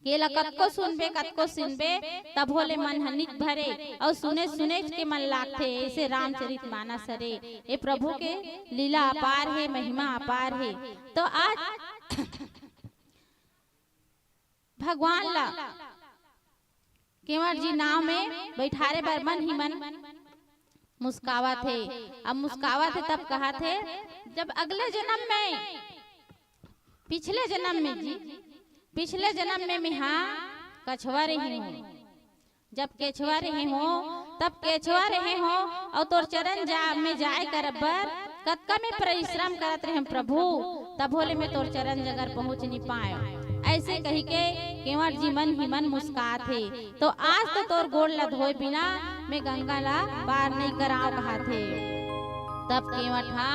केला कतको सुनबे, कतको सुनबे, तभो ले मन ह निक भरे, अउ सुने सुने के मन लागथे। ऐसे रामचरित मानस हरे। ए प्रभु के लीला अपार हे, महिमा अपार हे। तो आज भगवान ला केवट जी नाव में बैठारे बर मन ही मन मुस्कावत हे। अब मुस्कावत हे तब कहत हे, जब अगले जन्म में, पिछले जन्म में जी, पिछले जन्म में मेहा कछवा रहे हों, जब केछवा रहे हों, तब केछवा रहे हों, अउ तोर चरण जा, में जाए कर बर कतका में परिश्रम करत रहे प्रभु, तभो ले में तोर चरण जगर पहुँच नी पायो। ऐसे कही के केवट जी मन ही मन मुस्कात हे। तो आज तो तोर गोड़ ला धोए बिना में गंगा ला पार नहीं कराव, कहात हे। तब केवट हा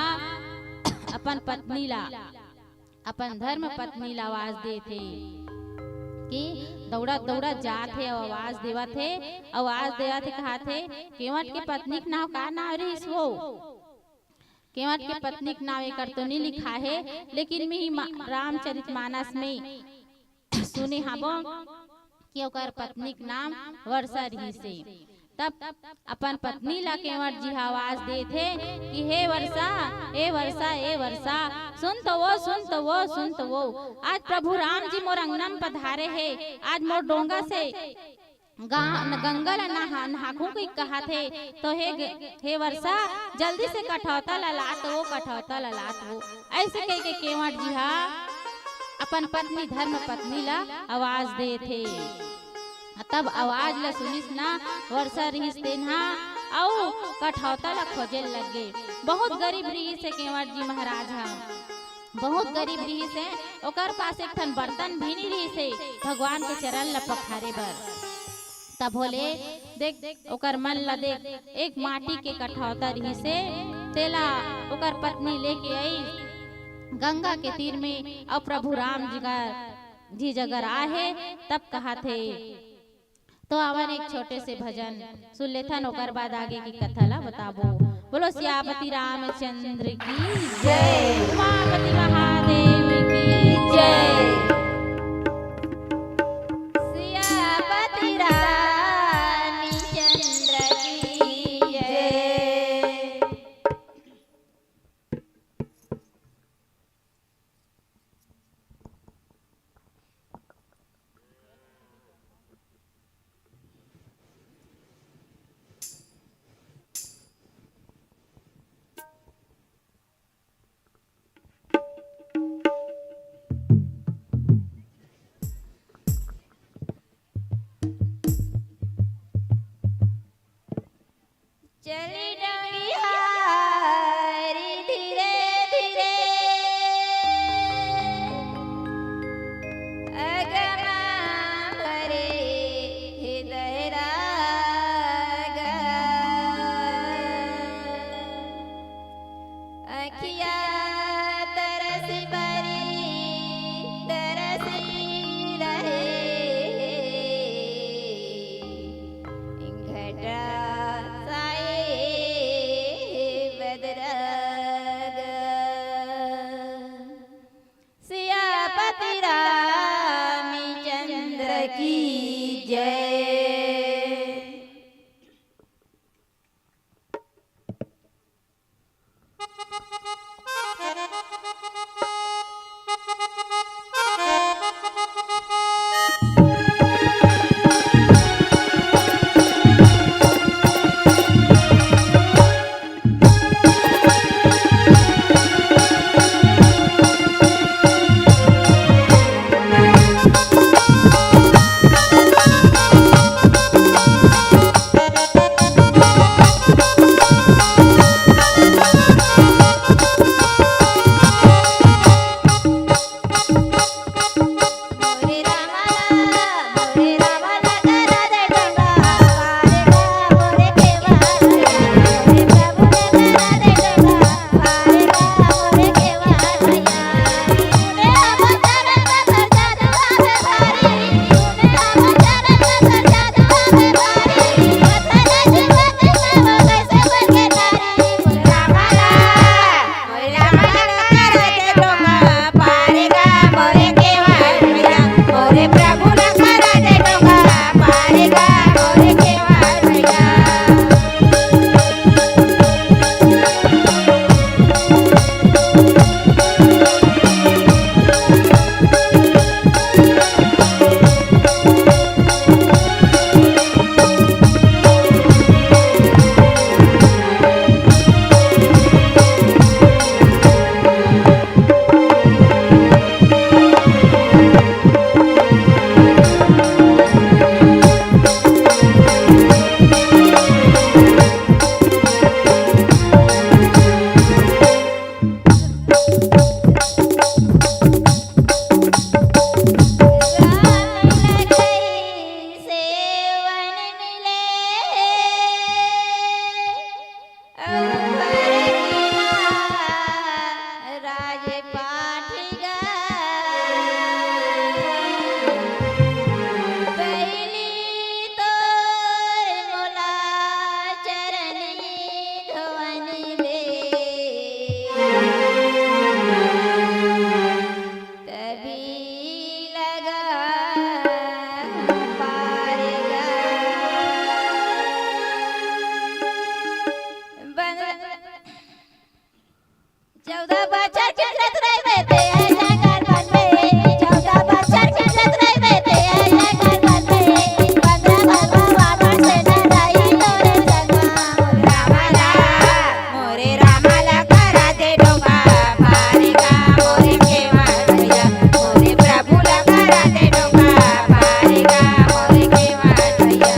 अपन पत्नी ला, अपन धर्म पत्नी ला आवाज देत हे कि दौड़त दौड़त जात हे, अउ आवाज देवत हे, अउ आवाज देवत हे, कहात हे, "केवट के पत्नी के नाव का नाव रहिस वो?" केवट के पत्नी के नाव एकर तो नी लिखा हे, लेकिन मिही मा-, रामचरित मानस में सुने हाबो कि ओकर पत्नी के नाम वर्षा रिहिस हे। तब अपन पत्नी ला केवट जी ह आवाज देत हे कि "हे वर्षा, ए वर्षा, ए वर्षा, सुन तो वो, सुन तो वो, सुन तो वो। आज प्रभु राम जी मोर अंगना म पधारे हे, आज मोर डोंगा से गा-, न-, गंगा ला नहा-, नहाखूं कहि कहत हे, तो हे ग-, हे वर्षा, जल्दी से कठौता ला लात वो, कठौता ला लात वो।" ऐसे कहि के केवट जी हा अपन पत्नी, धर्म पत्नी ला आवाज देत हे। तब आवाज ला सुनिस ना वर्षा रिहिस तेन हा, अउ कठौता ला खोजे लगे। बहुत गरीब रिहिस हे केवट जी महाराज हा, बहुत गरीब रिहिस हे, ओकर पास एक ठन बर्तन भी नी रिहिस हे भगवान के चरण ला पखारे बर। तभो ले देख, ओकर मन ला देख, एक माटी के कठौता रिहिस हे, तेला ओकर पत्नी लेके आई गंगा के तीर में, अउ प्रभु राम जी का, जी जगर आहे, तब कहत हे। तो आवन एक छोटे से भजन सुन लेथन, ओकर बाद आगे की कथा ला बताबो। बोलो सियापति रामचंद्र की जय, उमापति महादेव की जय। सियापति रामचंद्र की जय। चली डोंगिहारी धीरे धीरे, अगमा भरे हे दहरागा। अखिया तरस बरी तरस रहे, घटा साए बदरागा। सियापति रामचंद्र की जय। चौदह बछर के जतरा में ते आय जंगल बन में, चौदह बछर के जतरा में ते आय जंगल बन में, पंद्रह बरवा बाबा से डराई तोरे संगवा। मोरे रामा ला करा दे डोंगा पारेगा, मोरे केवल भैया, मोरे प्रभु ला करा दे डोंगा पारेगा, मोरे केवल भैया।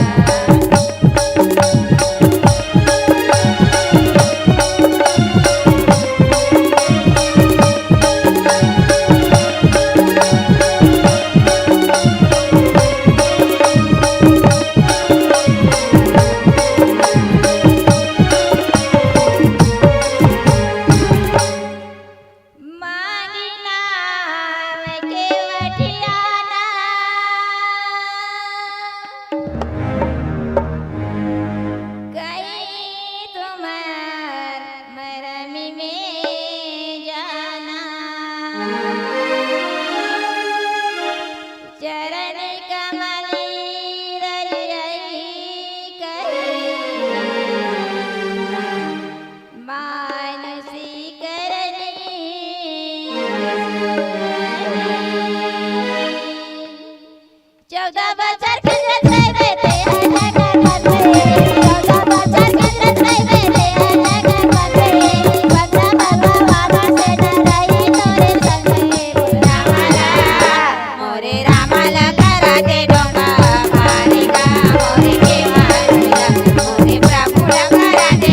मांगी नाम के वठियाना, कहीं तुम्हार मरमी में जाना। चरण कमल रज रही कही, मानुषी करनी। चौदह बछर के जतरा में ते आय जंगल बन में, चौदह बछर के जतरा में ते आय जंगल बन में, पंद्रह बरवा बाबा से डराई तोरे संग में। मोरे रामा ला करा दे डोंगा पारेगा, मोरे केवल भैया, मोरे प्रभु ला करा दे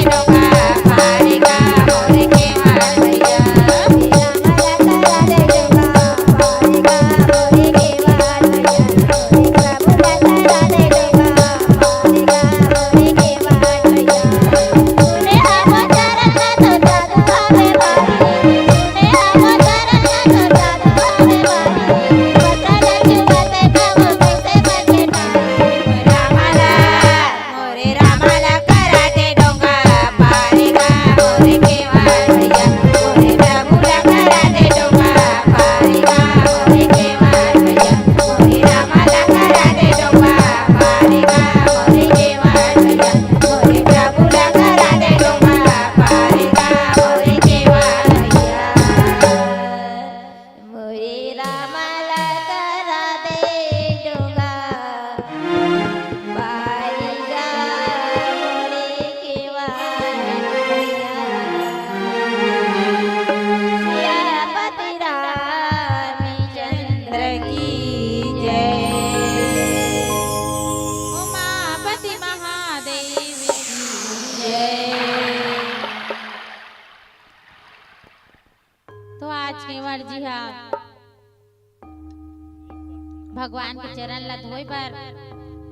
भगवान के चरण ला धोए बर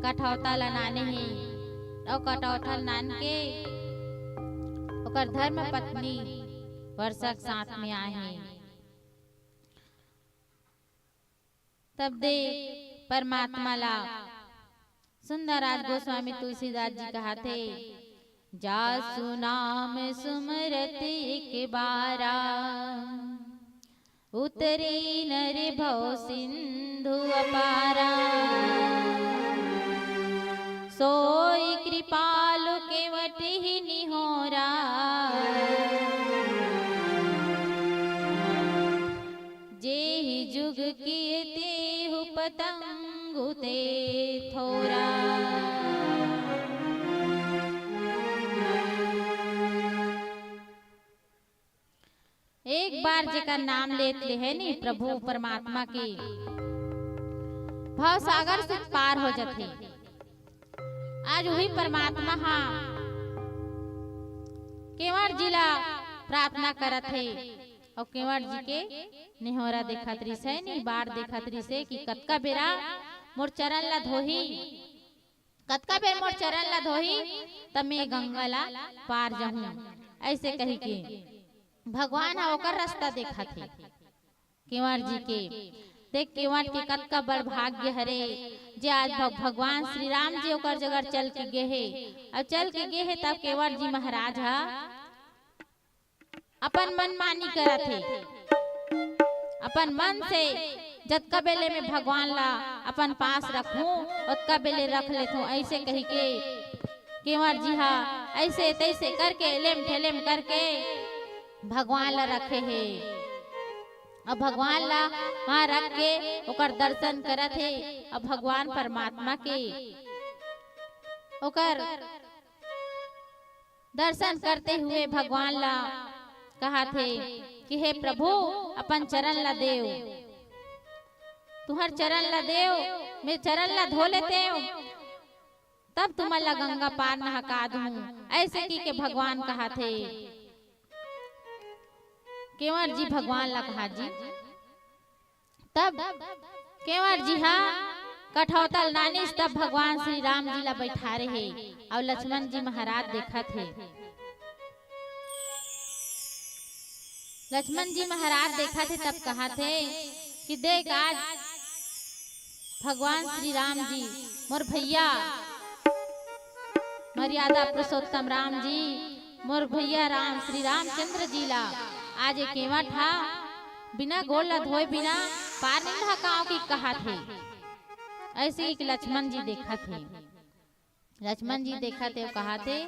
कठौता ला नाने हे। अउ कठौता ला नान के ओकर धर्म पत्नी वर्षा के साथ में आए हे। तब दे परमात्मा ला सुंदरराज गोस्वामी तुलसीदास जी कहाथे, "जासु नाम सुमरत एक बारा, उतरी नर भव सिंधु अपारा। सोई कृपालु केवट ही निहोरा, जेहि जुग किए तेहु पतंगु ते थोरा।" एक बार जेकर नाम लेत ले हे नी प्रभु परमात्मा के, भव सागर से पार हो जथे। आज उही परमात्मा हा केवट जी ला प्रार्थना करत हे अउ केवट जी के निहोरा देखत रिस हे नी, बाट देखत रिस हे कि कतका बेरा मोर चरण ला धोही, कतका बेर मोर चरण ला धोही, तब मैं गंगा ला पार जाहूं। ऐसे कही के भगवान हा ओकर रास्ता देखत हे केवट जी के। देख केवट के कतका बड़ भाग्य हरे, जे आज भग-, भगवान श्री राम जी ओकर जगह चल के गे हे। अउ चल के गे हे तब केवट जी महाराज हा अपन मनमानी करत हे। अपन मन से जतका बेले में भगवान ला अपन पास रखूं, ओतका बेले रख लेथूं, ऐसे कही के केवट जी हा ऐसे तैसे करके, लेम ठेलेम करके भगवान ला रखे हे। अब भगवान ला वहां रख के ओकर दर्शन करत हे। अब भगवान परमात्मा के ओकर दर्शन करते हुए भगवान ला कहाथे कि हे प्रभु, अपन चरण ला देव, तुहर चरण ला देव, मैं चरण ला धो लेतेव, तब तुमन ला गंगा पार नहका दूं। ऐसे की के भगवान कहाथे। केवट जी भगवान ला कहा जी। तब केवट जी हा कठौता ल नानिस, तब भगवान श्री राम जी ला बैठारे हे अउ लक्ष्मण जी महाराज देखत हे। लक्ष्मण जी महाराज देखत हे तब कहत हे कि देख आज भगवान श्री राम जी मोर भैया मर्यादा पुरुषोत्तम राम जी, मोर भैया राम, श्री रामचंद्र जी ला आज ए केवट हा बिना गोड़ ला धोए बिना पार नइ नहकाव कि कहत हे। ऐसे एक लक्ष्मण जी देखत हे, लक्ष्मण जी देखत हे, कहत हे,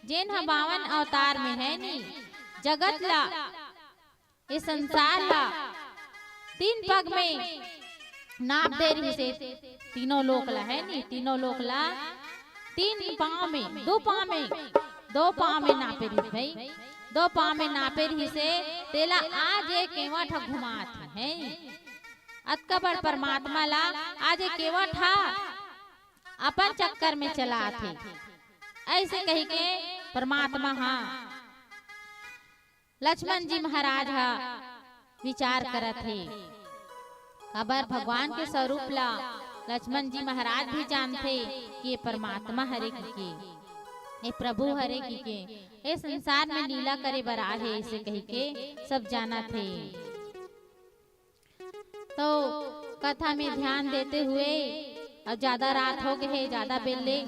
जेन हा बावन अवतार में हे नी, जगत ला ए संसार ला तीन पग में नाप दे रिहिस हे, तीनों लोक ला हे नी, तीनों लोक ला तीन पांव में, दो पांव में, दो पांव में नापे रिहिस भाई, दो पांव में नापे रिहिस हे, तेला आज ए केवट ह घुमात हे। अतका बड़ परमात्मा ला आज ए केवट हा अपन चक्कर में चलात हे। ऐसे कही के परमात्मा हा लक्ष्मण जी महाराज हा विचार करत हे, काबर भगवान के स्वरूप ला लक्ष्मण जी महाराज भी जानथे कि ये परमात्मा हरे कहिके, ये प्रभु हरे कहिके, ये संसार में लीला करे बर आहे, ऐसे कहिके सब जानत हे। तो कथा में ध्यान देते हुए, अब ज्यादा रात हो गए हे, ज्यादा बेल ले,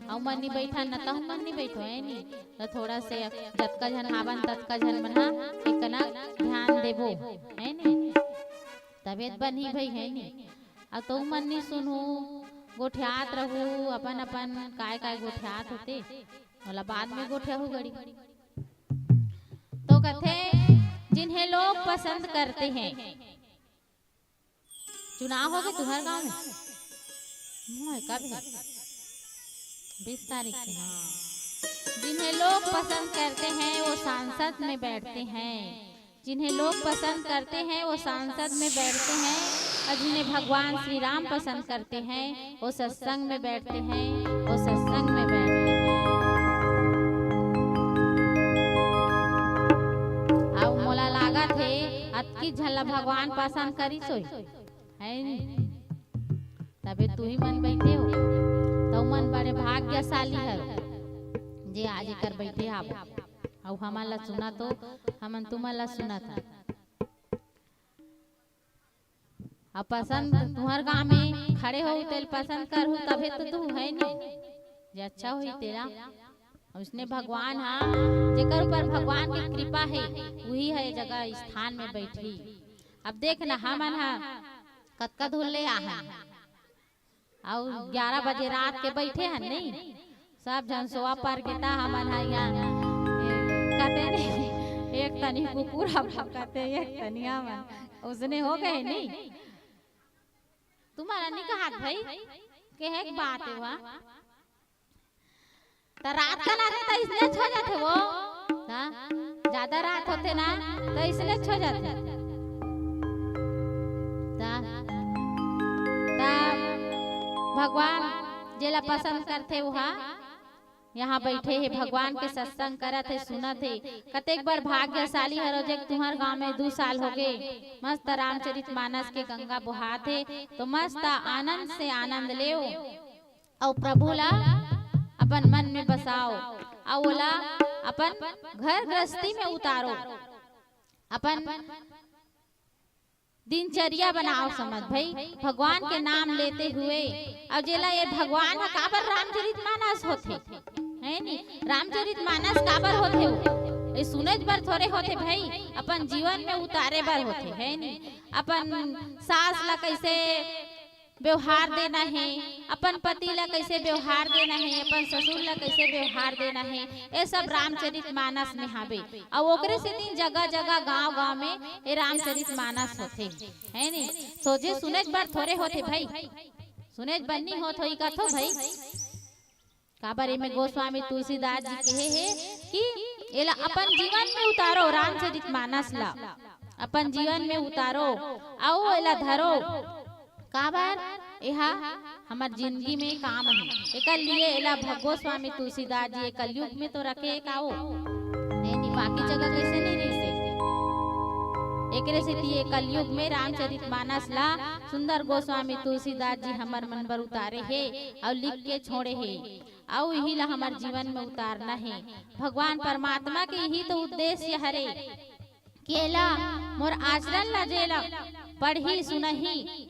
अउ मन नी बैठा न, तहु मन नी बैठो, हे नी? तो थोड़ा से जतका झन हावन, ततका झन मन हा एकना ध्यान देबो, हे नी? तबीयत बनही भाई, हे नी? अब तो मन नी सुनहू, गोठियात रहू, अपन अपन काय काय गोठियात होते, ओला बाद में गोठियाहू गड़ी। तो कथे, जिन्हें लोग पसंद करते हैं, चुनाव होगे तुहर गांव में? मोय कब हे? बीस तारीख के, हाँ। जिन्हें लोग पसंद करते हैं, वो सांसद में बैठते हैं। जिन्हें लोग पसंद करते हैं, वो सांसद में बैठते हैं, और जिन्हें भगवान श्री राम पसंद करते हैं, वो सत्संग में बैठते हैं, वो सत्संग में बैठते हैं। अब मोला लागत हे, अतकी झन ला भगवान पसंद करिस होही, हे नी? तभे तुही मन बइठे हो, तउ मन बड़े भाग्यशाली हरो, जे आज एकर बइठे हावो। अउ हमन ला सुनत हो, हमन तुमन ला सुनत हन। अब पसंद तुंहर गांव में खड़े हो, तेल पसंद करहू, तभे तो तू है नहीं, जे अच्छा होही तेला। अउ इसने भगवान हा, जेकर ऊपर भगवान के कृपा हे, उही ह ए जगह स्थान में बइठही। अब देख ना, हमन हा कतका दूर ले आहन, अउ ग्यारह बजे रात के बइठे हन, नहीं? सब झन सोवा पर गे, त हमन हा इहाँ, ए, कथे नहीं, एक तनी कुकुर, अब कथे एक तनी हमन, उसने हो गए, नहीं? तुम्हारा नहीं कहा भाई, कहे के बात हे वहाँ। त रात कन आथे त इसने हो जाथे वो। हाँ? ज्यादा रात होथे ना, त इसने हो जाथे। त, त भगवान जेला पसंद करथे, वो हा यहाँ बइठे हे, भगवान के सत्संग करत हे, सुनत हे। कतेक बड़ भाग्यशाली हरो, जे तुंहर गांव में दू साल होगे, मस्त रामचरित मानस के गंगा बोहात हे, तो मस्त आनंद से आनंद लेव। अउ प्रभु ला अपन मन में बसाओ, अउ ओला अपन घर गृहस्थी में उतारो, अपन दिनचर्या बनाओ। समझ भाई, भगवान के नाम लेते हुए, अउ जेला ये भगवान ह काबर रामचरित मानस होथे, है नी? रामचरित मानस काबर होथे? वो ये सुनेच बर थोरे होथे भाई, अपन जीवन में उतारे बर होथे, है नी? अपन सास ला कैसे व्यवहार देना हे, अपन पति ला कैसे व्यवहार देना हे, अपन ससुर ला कैसे व्यवहार देना हे, ये सब रामचरित मानस में हावे। अउ ओकरे सेती जगह जगह, गांव गांव में ये रामचरित मानस होथे, है नी? सोझे सुनेच बर थोरे होथे भाई, सुनेच बर नहीं होत होही कथो भाई। काबर एमे गोस्वामी तुलसीदास जी कहे हे कि एला अपन जीवन में उतारो, रामचरित मानस ला अपन जीवन में उतारो, अउ एला धरो। काबर एहा हमर जिंदगी में काम हे, एकर लिए एला भ-, गोस्वामी तुलसीदास जी ए कलयुग में तो रखे हे का वो? नहीं, नहीं, बाकी जगह कैसे नहीं रहिसे? एकरे सेती ए कलयुग में रामचरित मानस ला सुंदर गोस्वामी तुलसीदास जी हमर मन बर उतारे हे अउ लिख के छोड़े हे। अउ इही ला हमर जीवन में उतारना हे। भगवान परमात्मा के इही तो उद्देश्य हरे कि एला मोर आचरण ला, जेला पढ़ही सुनही,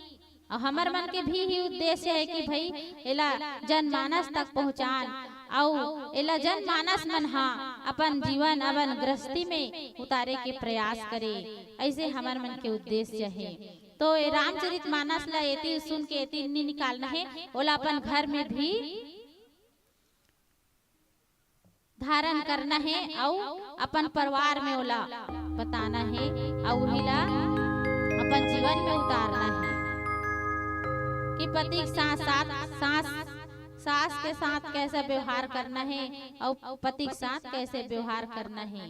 अउ हमर मन के भी इही उद्देश्य हे कि भाई एला जनमानस तक पहुँचान, अउ एला जनमानस मन हा अपन जीवन, अपन गृहस्थी में उतारे के प्रयास करे। ऐसे हमर मन के उद्देश्य हे। तो ये रामचरित मानस ला एती सुन के एती नी निकालना हे, ओला अपन घर में भी धारण करना हे अउ अपन परिवार में ओला बताना हे अउ उही ला अपन जीवन में उतारना हे कि पति के साथ, साथ, सास, सास के साथ कैसे व्यवहार करना हे अउ पति के साथ कैसे व्यवहार करना हे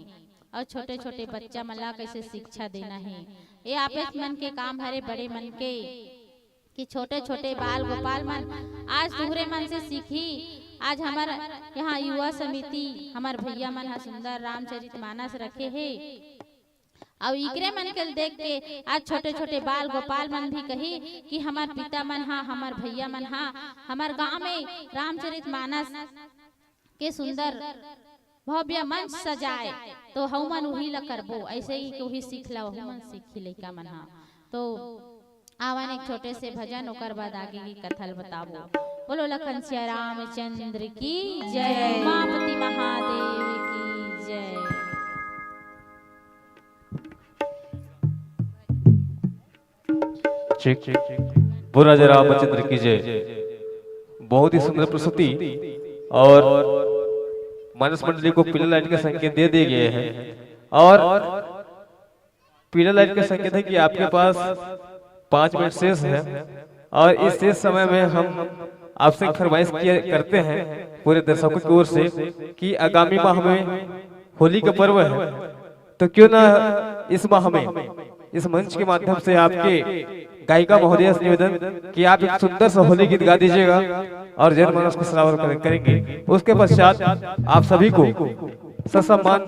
अउ छोटे-छोटे बच्चा मन ला कैसे शिक्षा देना हे। ये आपेच मन के काम हरे, बड़े मन के, कि छोटे-छोटे बाल गोपाल मन आज तुहरे मन से सीखी। आज हमर यहाँ युवा समिति, हमर भैया मन ह सुंदर रामचरित मानस रखे हे, अउ इकरे मन के देख के आज छोटे-छोटे बाल गोपाल मन भी कही कि हमर पिता मन ह, हमर भैया मन ह, हमर गांव में रामचरित मानस के सुंदर भव्य मंच सजाए, तो हमन उही ला करबो। ऐसे ही उही सीख ला, हमन सीखी लइका मन हा। तो आवन एक छोटे से भजन, ओकर बाद आगे की कथा ल बताबो। बोलो लखन सिया रामचंद्र की जय, उमापति महादेव की जय। ठीक, ठीक। बोल राजा रामचंद्र की जय। बहुत ही सुंदर प्रस्तुति। और मानस मंडली को पीला लाइट का संकेत दे दिए गए हैं। और पीला लाइट का संकेत है कि आपके पास पाँच मिनट शेष है। और इस शेष समय में हम आपसे एक फरमाइश किया करते हैं पूरे दर्शकों की ओर से कि आगामी माह में होली का पर्व है, तो क्यों ना इस माह में इस मंच के माध्यम से आपके गायिका महोदया से निवेदन कि आप एक सुंदर सा होली गीत गा दीजिएगा और जनमानस को सराबोर कर-, करेंगे। उसके पश्चात आप सभी को ससम्मान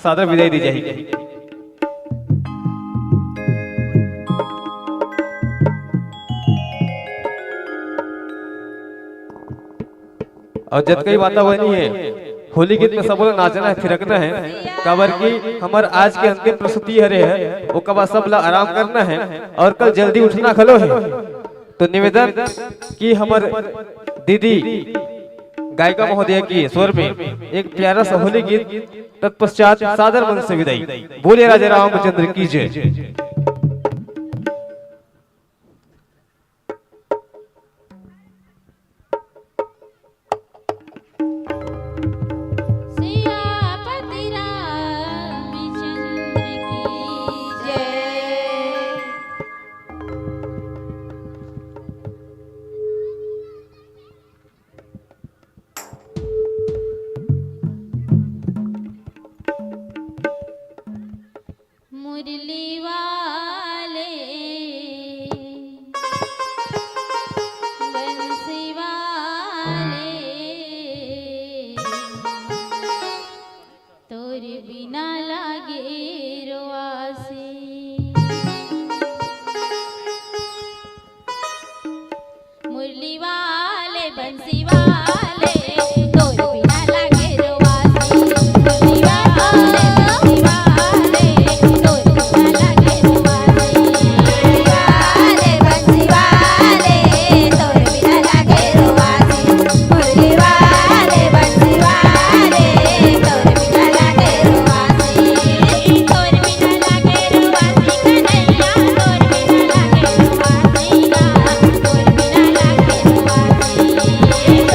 सादर विदाई दी जाएगी। अउ जतका भी वातावरणी हे, होली गीत में सबो ला नाचना हे, थिरकना हे, काबर कि हमर आज के अंतिम प्रस्तुति हरे हे, ओकर बाद सब ला आराम करना हे अउ कल जल्दी उठना घलो हे। तो निवेदन कि हमर दीदी गायिका महोदया के स्वर में एक प्यारा सा होली गीत, तत्पश्चात सादर मन से विदाई। बोलिए राजा रामचंद्र की जय। सियापति रामचंद्र की जय। मुरली वाले, बंसी वाले, तोर बिना लागे रोआसी। मुरली वाले, बंसी वाले, तोर बिना लागे रोआसी। मुरली वाले, बंसी वाले, तोर बिना लागे रोआसी। मुरली वाले, बंसी वाले, तोर बिना लागे रोआसी। मुरली वाले, बंसी वाले, तोर बिना लागे रोआसी। तोर बिना लागे रोआसी।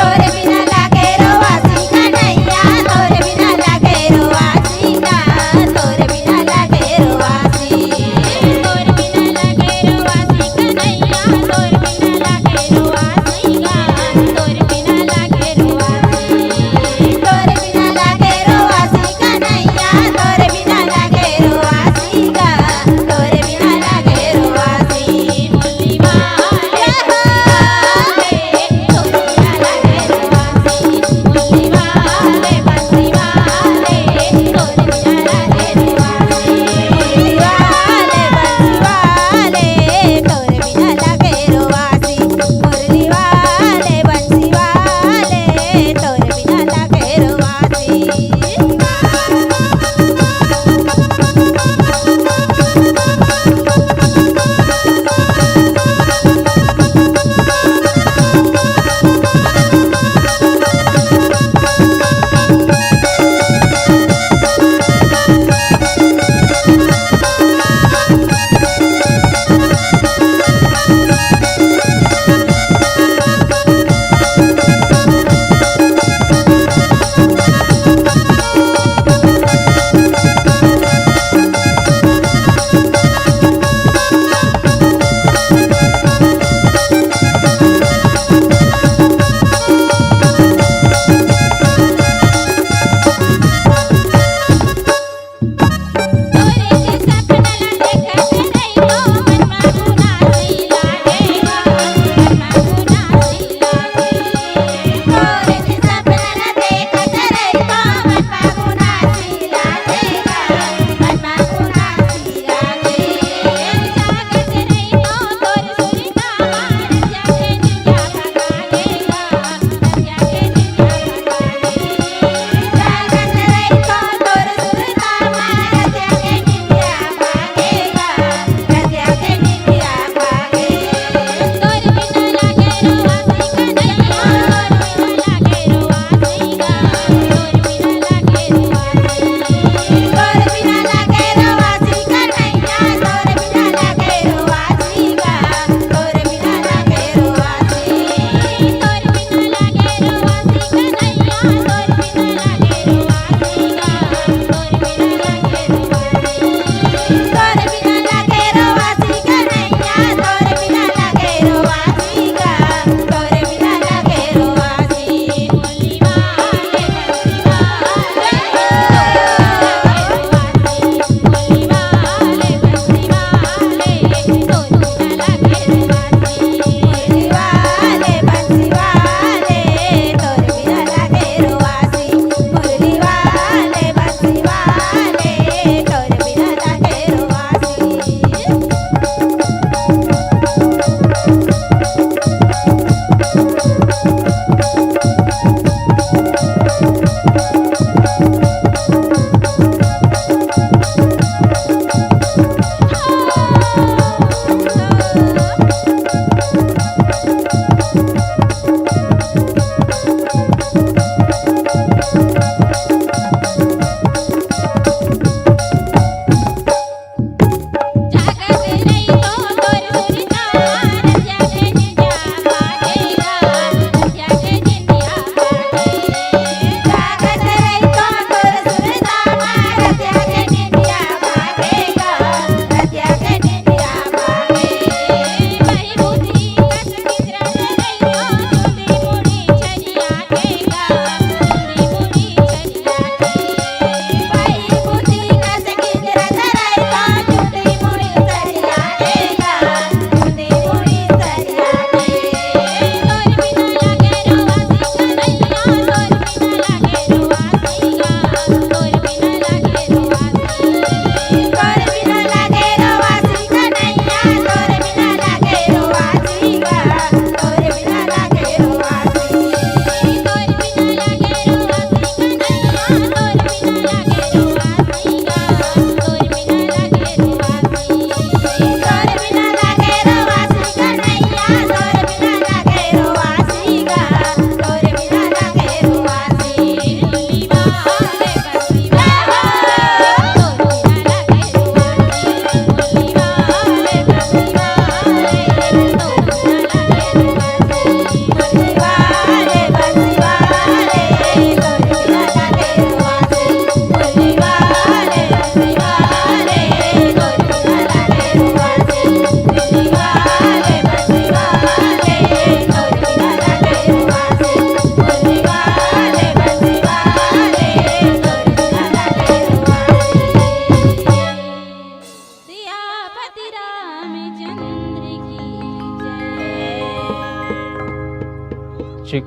ठीक,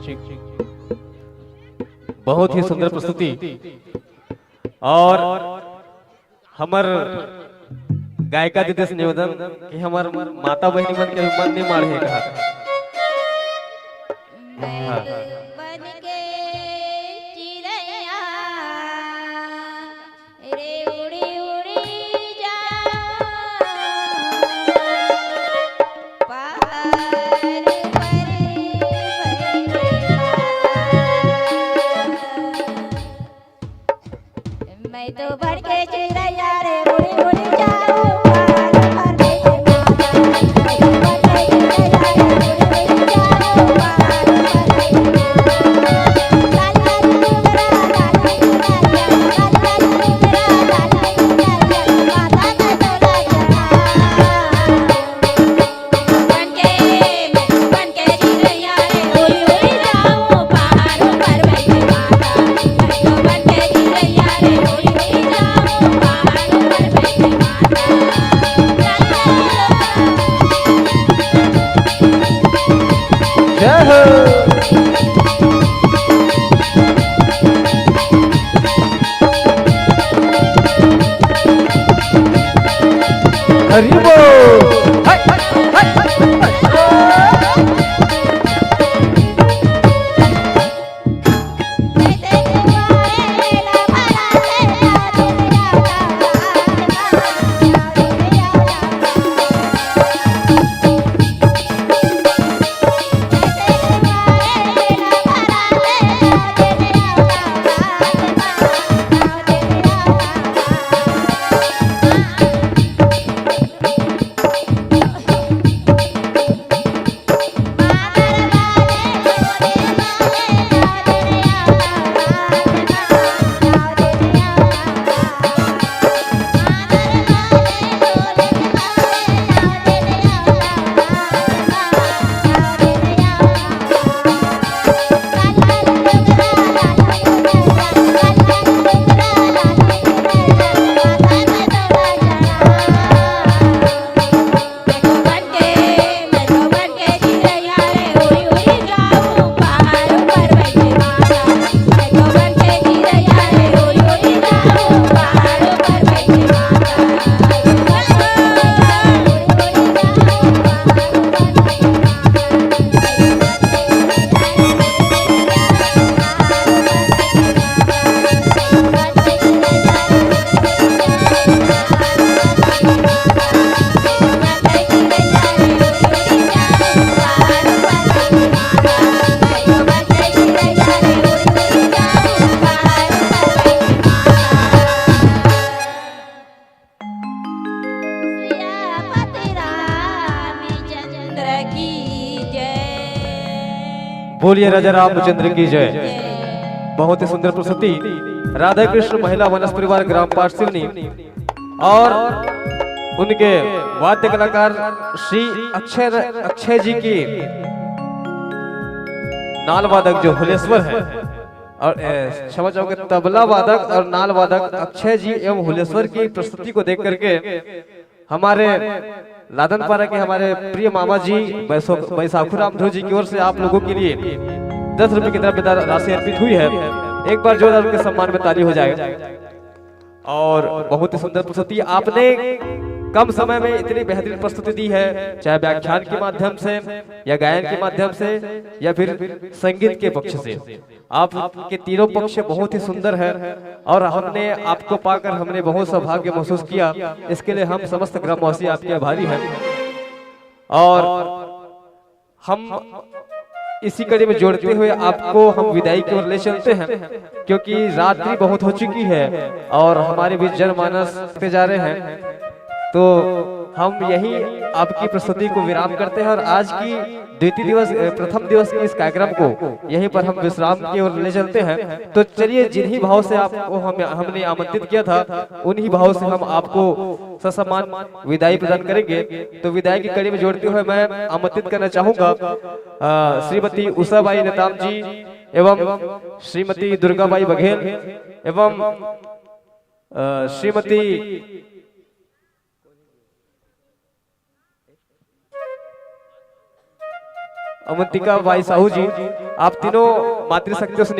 बहुत ही सुंदर प्रस्तुति। और हमर गायिका दीदी से निवेदन कि हमर माता बहिनी मन के भी मन नहीं माढ़े हे कहा। हाँ। बोलिए राजा रामचंद्र की जय। बहुत ही सुंदर प्रस्तुति। राधा कृष्ण महिला वनस परिवार ग्राम पाटसिवनी और उनके वाद्य कलाकार श्री अक्षय, अक्षय जी की नाल वादक जो हुलेश्वर है और, ए, क्षमा चाहूंगा, तबला वादक और नाल वादक अक्षय जी एवं हुलेश्वर की प्रस्तुति को देख करके हमारे लादनपारा के हमारे प्रिय मामा जी बैसो-, बैसाखू राम ध्रुव जी की ओर से आप लोगों के लिए दस रुपए की द्रव्य दान राशि अर्पित हुई है। एक बार जोरदार उनके सम्मान में ताली हो जाए। और बहुत ही सुंदर प्रस्तुति, आपने कम समय में इतनी बेहतरीन प्रस्तुति दी है, चाहे व्याख्यान के माध्यम से या गायन के माध्यम से या फिर संगीत के पक्ष से। आपके तीनों पक्ष बहुत ही सुंदर है और हमने आपको पाकर हमने बहुत सौभाग्य महसूस किया। इसके लिए हम समस्त ग्रामवासी आपके आभारी हैं। और हम इसी कड़ी में जोड़ते हुए आपको हम विदाई की ओर ले चलते हैं, क्योंकि रात्रि बहुत हो चुकी है और हमारे बीच जनमानस पे जा रहे हैं। तो हम यही आपकी प्रस्तुति को विराम करते हैं और आज की द्वितीय दिवस, अ, प्रथम दिवस के इस कार्यक्रम को यहीं पर हम विश्राम की ओर ले चलते हैं। तो चलिए, जिन्हीं भाव से आपको हम, हमने आमंत्रित किया था, उन्हीं भाव से हम आपको ससम्मान विदाई प्रदान करेंगे। तो विदाई की कड़ी में जोड़ते हुए मैं आमंत्रित करना चाहूंगा, अ, श्रीमती उषाबाई नेताम जी एवं श्रीमती दुर्गाबाई बघेल एवं, अ, श्रीमती अवंतिका, भाई साहू जी, आप तीनों मातृशक्ति से